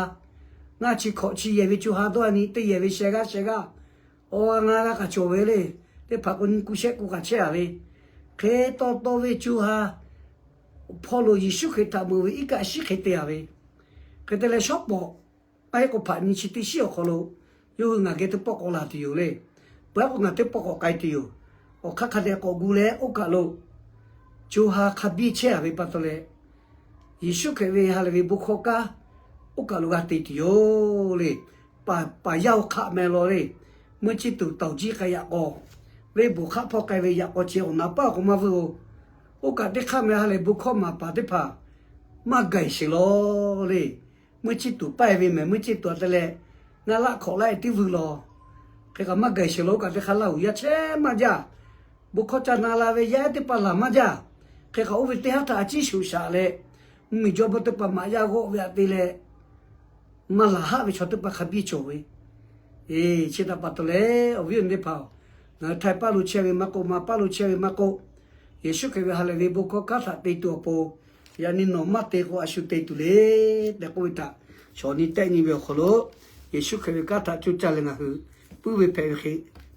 ngaˇ chi hkawꞈ chi yehˬ ve co ha dawˇ a nyi teˇ yehˬ ve sheh g'aˇ sheh g'aˇ, awˬ g'aˇ ngaˇ g'aˇ k'aꞈ cawˬ ve le. Teˇ hpaˍ k'o nyi ku shehˆ k'o k'aꞈ chehˇ a ve. Hk'e taw taw ve co ha hpawˇ lo Yeˍsuˆ Hkriꞈ htaꞈ meuꞈ ve iˉ kaˆ shiˉ hk'e te a ve. Hk'e te leh shawˉ pawˍ maˇ heˆ k'o hpaꞈ nyi chi teˇ shiˉ awˬ hk'aw lo yawˇ hui ngaˬ geh teˇ pawˆ k'awꞈ laˬ tuˬ yoˬ le. Peuˬ aˉ k'o ngaˬ teˇ pawˆ k'awꞈ k'ai tuˬ yoˬ. Awˬ hk'aˇ hk'a dehꞈ k'awꞈ gu leh oˇ kaˬ lo co ha hk'a biˇ chehˇ a ve pa taw leh, Yeˍsuˆ Hkriꞈ ve ha lehˬ ve bon hkawˇ kanˉ oˇ kaˬ lo g'a te tuˬ yoˬ le. Paˍ yaˇ oˇ hk'aˆ meh law le. Meuˇ chiˇ tuˬ tawˍ jiˇ k'ai yaꞈ k'aw, venˇ bvuhˬ hk'aˆ hpawˇ k'ai ve yaꞈ k'aw ceh awˬ naˍ paˇ k'o maˇ vuiˇ oˬ. Oˇ kaˬ teˇ hk'aˇ meh ha lehˬ bon hkawˇ maˍ paˍ teˇ hpaˍ maˇ gaˬ sheˍ law le. Meuˇ chiˇ tuˬ paiˇ ve mehˬ, meuˇ chiˇ tuˬ a te leh ngaˇ laˆ hkawꞈ laˆ e tiˉ vuiˇ law. Hk'e kaꞈ maˇ gaˬ sheˍ law. Oˇ kaˬ teˇ hk'aˇ Laˇ huˍ yaˇ chehˇ maˇ jaˇ. Bon hkawˇ ca na la ve yaˇ ehˉ teˇ hpaˍ laˬ maˇ jaˇ. Hk'e kaꞈ oˇ ve teˇ haˉ htaꞈ a ciˉ shoꞈ shaꞈ leh, mvuhˇmiˬ jawˇmawˇ teˇ hpaˍ maꞈ yaˇ g'awˆ ve aꞈ te leh, maˇ laˬ haˆ ve chaw teˇ hpaˍ hk'a biˇ cawˬ ve. Chi htaꞈ pa taw leh awˬ viˉ awˬ nyi teˇ hpaˍ-oˬ, ngaˬ hui htaiˍ paˇ lo chehˇ ve maˇ k'oˆ, maˍ paˇ lo chehˇ ve maˇ k'oˆ, Yeˍsuˆ Hkriꞈ ve ha lehˬ ve bon hkawˇ kanˉ htaꞈ te tuˬ awˬ pon, yaꞈ nyi nawˬ maˇ te k'o a shu te tuˬ le tehꞈ k'oˆ ve htaꞈ shawˍ nyi tehˆ nyi ve awˬ hk'aw lo, Yeˍsuˆ Hkriꞈ ve kanˉ htaꞈ coˇ caˇ leh ngaˬ hui puiˉ ve hpehꞈ ve hk'e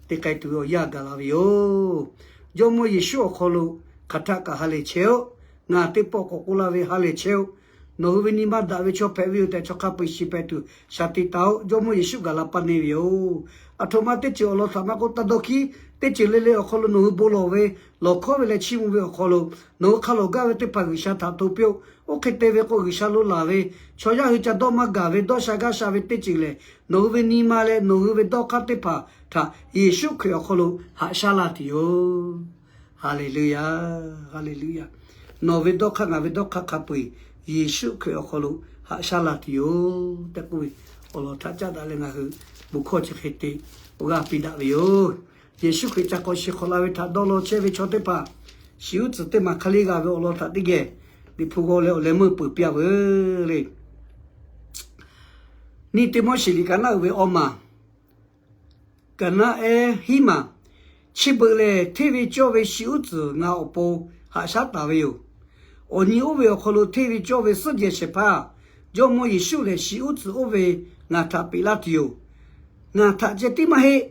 te k'ai tuˬ ve awˬ yanˇ gaˬ la ve yoˬ. Jawˇmawˇ Yeˍsuˆ awˬ hk'aw lo hk'aˬ htaˆ kaꞈ ha lehˬ chehˇ-oˆ. Ngaˬ teˇ pawˆ k'awꞈ k'oˆ laˇ ve ha lehˬ chehˇ-oˆ. Nawˬ hui ve nyi ma daꞈ ve chaw hpehꞈ ve yoˬ tehꞈ chaw hk'a peu-eˬ shiˍ hpehꞈ tuˬ shaˍ tiꞈ taˍ-oˆ. Jawˇmawˇ Yeˍsuˆ gaˬ la paˇ neˇ ve yoˬ. Aˬ htoꞈ ma teˇ ceuˬ awˬ lawn htaꞈ maˇ k'oˆ, taˇ dawˇ hkiˉ teˇ ceuˬ le le awˬ hk'aw lo nawˬ hui bon lawˬ ve, lawˬ hkawˉ ve leh chiˇ mvuh ve awˬ hk'aw lo nawˬ hui hk'a lawˬ gaˇ ve teˇ hpaˍ G'uiˬsha htaꞈ hto piˇ-oˆ. Oˇ hk'e te ve k'o, G'uiˬsha lo laˬ ve chaw yaˇ hui ca dawˇ maˇ gaˬ ve dawˇ sha gaˇ sha ve teˇ ceuˬ lehˬ, nawˬ hui ve nyi ma leh nawˬ hui ve dawˇ hk'aˇ teˇ hpaˍ htaꞈ Yeˍsuˆ Hkriꞈ awˬ hk'aw lo haꞈ shaˉ laˇ tuˬ yoˬ. Haˍleˍluˆyaˍ, haˍleˍluˆyaˍ. Nawˬ ve dawˇ hk'aˇ ngaˬ ve dawˇ hk'aˇ hk'a peu-eˬ Yeˍsuˆ Hkriꞈ awˬ hk'aw lo haꞈ shaˉ laˇ tuˬ yoˬ tehꞈ k'oˆ ve awˬ lawn htaꞈ caˉ daꞈ leh ngaˬ hui bon hkawˇ chi hk'e te awˬ g'aˇ piˇ daꞈ ve yoˬ. Yeˍsuˆ Hkriꞈ ca k'awꞈ shiˍ hk'awꞈ la ve htaꞈ dawˇ law chehˇ ve chaw teˇ hpaˍ, shiˍ uˉ tcuhˍ teˇ maˬ hk'aˇ liˇ g'a ve awˬ lawn htaꞈ teˇ geh Liꞈ hpu g'aw leh awˬ leh meuˇ peuˬ piˇ-a veuˬ le. Niˇ Tiˆmoˉseˍ liꞈ ka naˆ uiˍ ve awˇ maˬ ka naˆ ehˉ hiˉ maˬ, chi beuꞈ lehˬ hteˇ ve cawˇ ve shiˍ uˉ tcuhˍ ngaˬ awˬ pon haꞈ shaˉ taˍ ve yoˬ. Awˬ nyi oˇ ve awˬ hk'aw lo hteˇ ve cawˇ ve suhˉ jehˬ shehˍ hpaˇ, Jawˇmawˇ Yeˍsuˆ lehˬ shiˍ uˉ tcuhˍ oˇ ve ngaˬ htaꞈ peꞈ laˇ tuˬ yoˬ. Ngaˬ htaꞈ ceh tiˉ maˇ heˆ,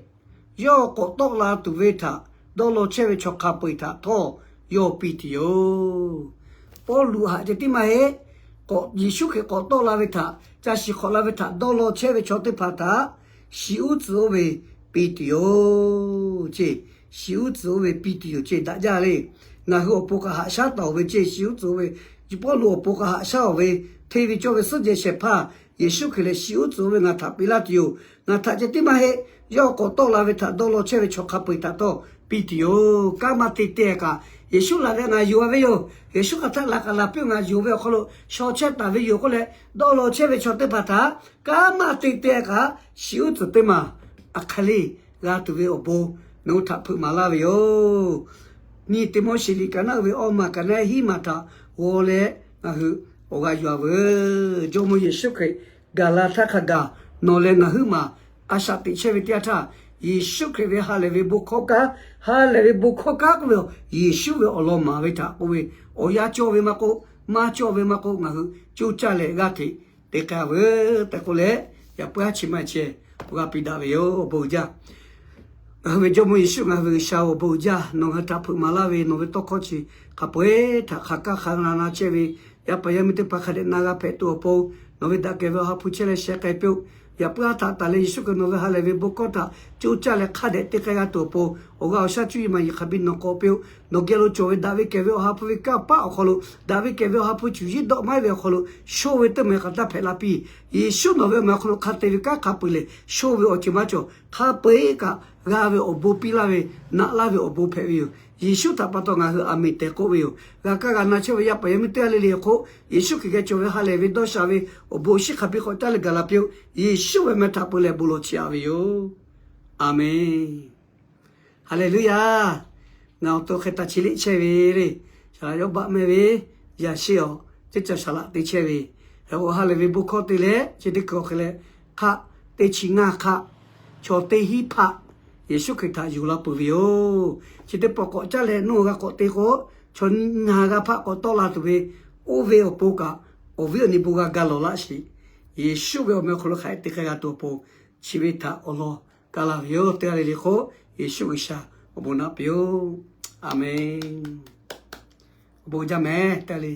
yawˇ k'awꞈ tawˆ la tuˬ ve htaꞈ dawˇ law chehˇ ve chaw hk'a peu-eˬ htaꞈ htawˇ yawˇ piˇ tuˬ yoˬ. Pawˇluꞈ htaꞈ ceh tiˉ maˇ heˆ, Yeˍsuˆ Hkriꞈ k'awꞈ tawˆ la ve htaꞈ ca shiˍ hk'awꞈ la ve htaꞈ dawˇ law chehˇ ve chaw teˇ hpaˍ htaꞈ shiˍ uˉ tcuhˍ oˇ ve piˇ tuˬ yoˬ ce. Shiˍ uˉ tcuhˍ oˇ ve piˇ tuˬ yoˬ ce. Daꞈ jaˇ le. Ngaˬ hui awˬ pon kaꞈ haꞈ shaˉ taˍ-oˬ ve ce. Shiˍ uˉ tcuhˍ oˇ ve, Pawˇluꞈ awˬ pon kaꞈ haꞈ shaˉ-oˬ ve, hteˇ ve cawˇ ve suhˉ jehˬ shehˍ hpaˇ Yeˍsuˆ Hkriꞈ lehˬ shiˍ uˉ tcuhˍ oˇ ve ngaˬ htaꞈ peꞈ laˇ tuˬ yoˬ. Ngaˬ htaꞈ ceh tiˉ maˇ heˆ, yawˇ k'awꞈ tawˆ la ve htaꞈ dawˇ law chehˇ ve chaw hk'a peu-eˬ htaꞈ htawˇ piˇ tuˬ yoˬ. Kanˉ maˇ te te kaꞈ, Yeˍsuˆ laˬ ve ngaˬ yonˍ-a ve yoˬ. Yeˍsuˆ hk'aˬ htaˆ laˬ kaꞈ laˬ piˇ-oˬ, ngaˬ yonˍ ve awˬ hk'aw lo shaw chehˇ taˍ ve yoˬ k'oˆ leh dawˇ law chehˇ ve chaw teˇ hpaˍ htaꞈ kanˉ maˇ te te kaꞈ, shiˍ uˉ tcuhˍ teˇ maˬ a hk'aˬ le g'a tuˬ ve awˬ bon nawˬ hui htaꞈ hpeuꞈ maˍ laˇ ve yoˬ. Niˇ Tiˆmoˉseˍ liꞈ ka naˆ uiˍ ve awˇ maˬ ka naˆ ehˉ hiˉ maˬ htaꞈ g'aw leh ngaˬ hui awˬ g'aˇ yuˬ-a veuˬ. Jawˇmawˇ Yeˍsuˆ Hkriꞈ gaˬ la htaˇ hk'a gaˬ nawˬ leh ngaˬ huiˉ maˬ a shaꞈ teꞈ chehˇ ve teˇ yanˇ htaˇ, Yeˍsuˆ Hkriꞈ ve ha lehˬ ve bon hkawˇ kanˉ, ha lehˬ ve bon hkawˇ kanˉ k'oˆ ve Yeˍsuˆ ve awˬ lawn maˍ ve htaꞈ k'oˆ ve, awˬ yanˇ cawˇ ve maˇ k'oˆ, maˇ cawˇ ve maˇ k'oˆ, ngaˬ hui coˇ caˇ leh g'aˇ hteꞈ te k'ai veuˬ tehꞈ k'oˆ leh, yaꞈ puiˉ haˉ chi maˇ chehˇ awˬ g'aˇ piˇ daꞈ ve yoˬ. Awˬ bon uiˍ jaˇ. Ngaˬ hui ve Jawˇmawˇ Yeˍsuˆ, ngaˬ hui ve G'uiˬsha, awˬ bon uiˍ jaˇ. Nawˬ hui htaꞈ hpeuꞈ maˍ laˇ ve nawˬ ve tawˇ hkawˇ chi hk'a peu-eˬ htaꞈ hk'aˬ kaˇ hk'a na na chehˇ ve yaˇ paˍ yaˇ miˇ teˇ hpaˍ hk'a dehꞈ na g'a hpehꞈ tuˬ awˬ pon, nawˬ ve daꞈ kehˬ ve Awˬ ha hpu chehˇ leh sheh k'ai piˇ-oˆ. Yaꞈ puiˉ haˉ htaꞈ taˍ leh Yeˍsuˆ Hkriꞈ nawˬ ve ha lehˬ ve bon hkawˇ htaꞈ coˇ caˇ leh hk'a dehꞈ te k'ai g'a tuˬ awˬ pon, awˬ g'aˇ awˬ shaˉ cuˇ yiˍ maˍ yiˍ hk'a biˇ nawˬ k'awꞈ piˇ-oˆ. Nawˬ geh lo cawˬ ve daꞈ ve kehˬ ve Awˬ ha hpu ve kanˇ paˆ awˬ hk'aw lo, daꞈ ve kehˬ ve Awˬ ha hpu cuˬ yiˉ dawˆ maiˉ ve awˬ hk'aw lo, shoˇ ve teˇ maˬ hk'aˬ htaˇ hpehꞈ la piˇ. Yeˍsuˆ nawˬ ve awˬ meh awˬ hk'aw lo hk'a te ve kanˉ hk'a peu-eˬ lehˬ, shoˇ ve awˬ ceuˬ maˇ cawˬ. Hk'a peu-eˬ kaꞈ g'a ve awˬ bon piˇ laˇ ve, naꞈ laˇ ve awˬ bon hpehꞈ ve yoˬ. Yeˍsuˆ htaꞈ pa taw ngaˬ hui aˬ miˍ tehꞈ k'oˆ ve yoˬ. G'a kaˇ g'a na chehˇ ve yaˇ paˍ yaˇ miˇ teˇ g'aˇ le le awˬ hk'oˆ, Yeˍsuˆ Hkriꞈ geh cawˬ ve ha lehˬ ve dawˇ sha ve awˬ bon awˬ shinˉ hk'a biˇ k'awꞈ caˉ leh gaˬ la piˇ-oˆ. Yeˍsuˆ ve meh htaꞈ peu leh bon lawˬ chiˇ aꞈ ve yoˬ. Aˬ menˍ. Haˍleˍluˆyaˍ. Ngaˬ awˬ to hk'e taˍ chi liˆ chehˇ ve le. Saˍ laꞈ Yawˇbaˆ meh ve yaꞈ sheˆ awˬ teˇ caˬ saˍ laꞈ te chehˇ ve, ha lehˬ ve bon hkawˇ te leh chi teˇ hkui awˬ hk'e leh hk'aˆ teˇ chi ngaˇ hk'aˆ, chaw teˇ hinˉ hpaˆ Yeˍsuˆ Hkriꞈ htaꞈ yuˬ la peuˬ ve yoˬ. Chi teˇ pawˆ k'awꞈ caˉ leh nawˬ g'a k'awꞈ te k'o, chaw ngaˬ g'a hpaˆ k'awꞈ tawˆ la tuˬ ve, oˇ ve awˬ pon kaꞈ awˬ viˉ awˬ nyi bon g'a ga lawˬ laˇ sheˍ. Yeˍsuˆ ve awˬ meh awˬ hk'aw lo hk'aˬ hk'e te hk'a g'a tuˬ awˬ pon chi ve htaꞈ awˬ lawn ka la ve yoˬ. Teˇ g'aˇ le le k'o, Yeˍsuˆ G'uiˬsha awˬ bon naꞈ piˇ-oˆ. Aˍmenˍ. Awˬ bon jaˇ mehˍ teˇ g'aˇ le.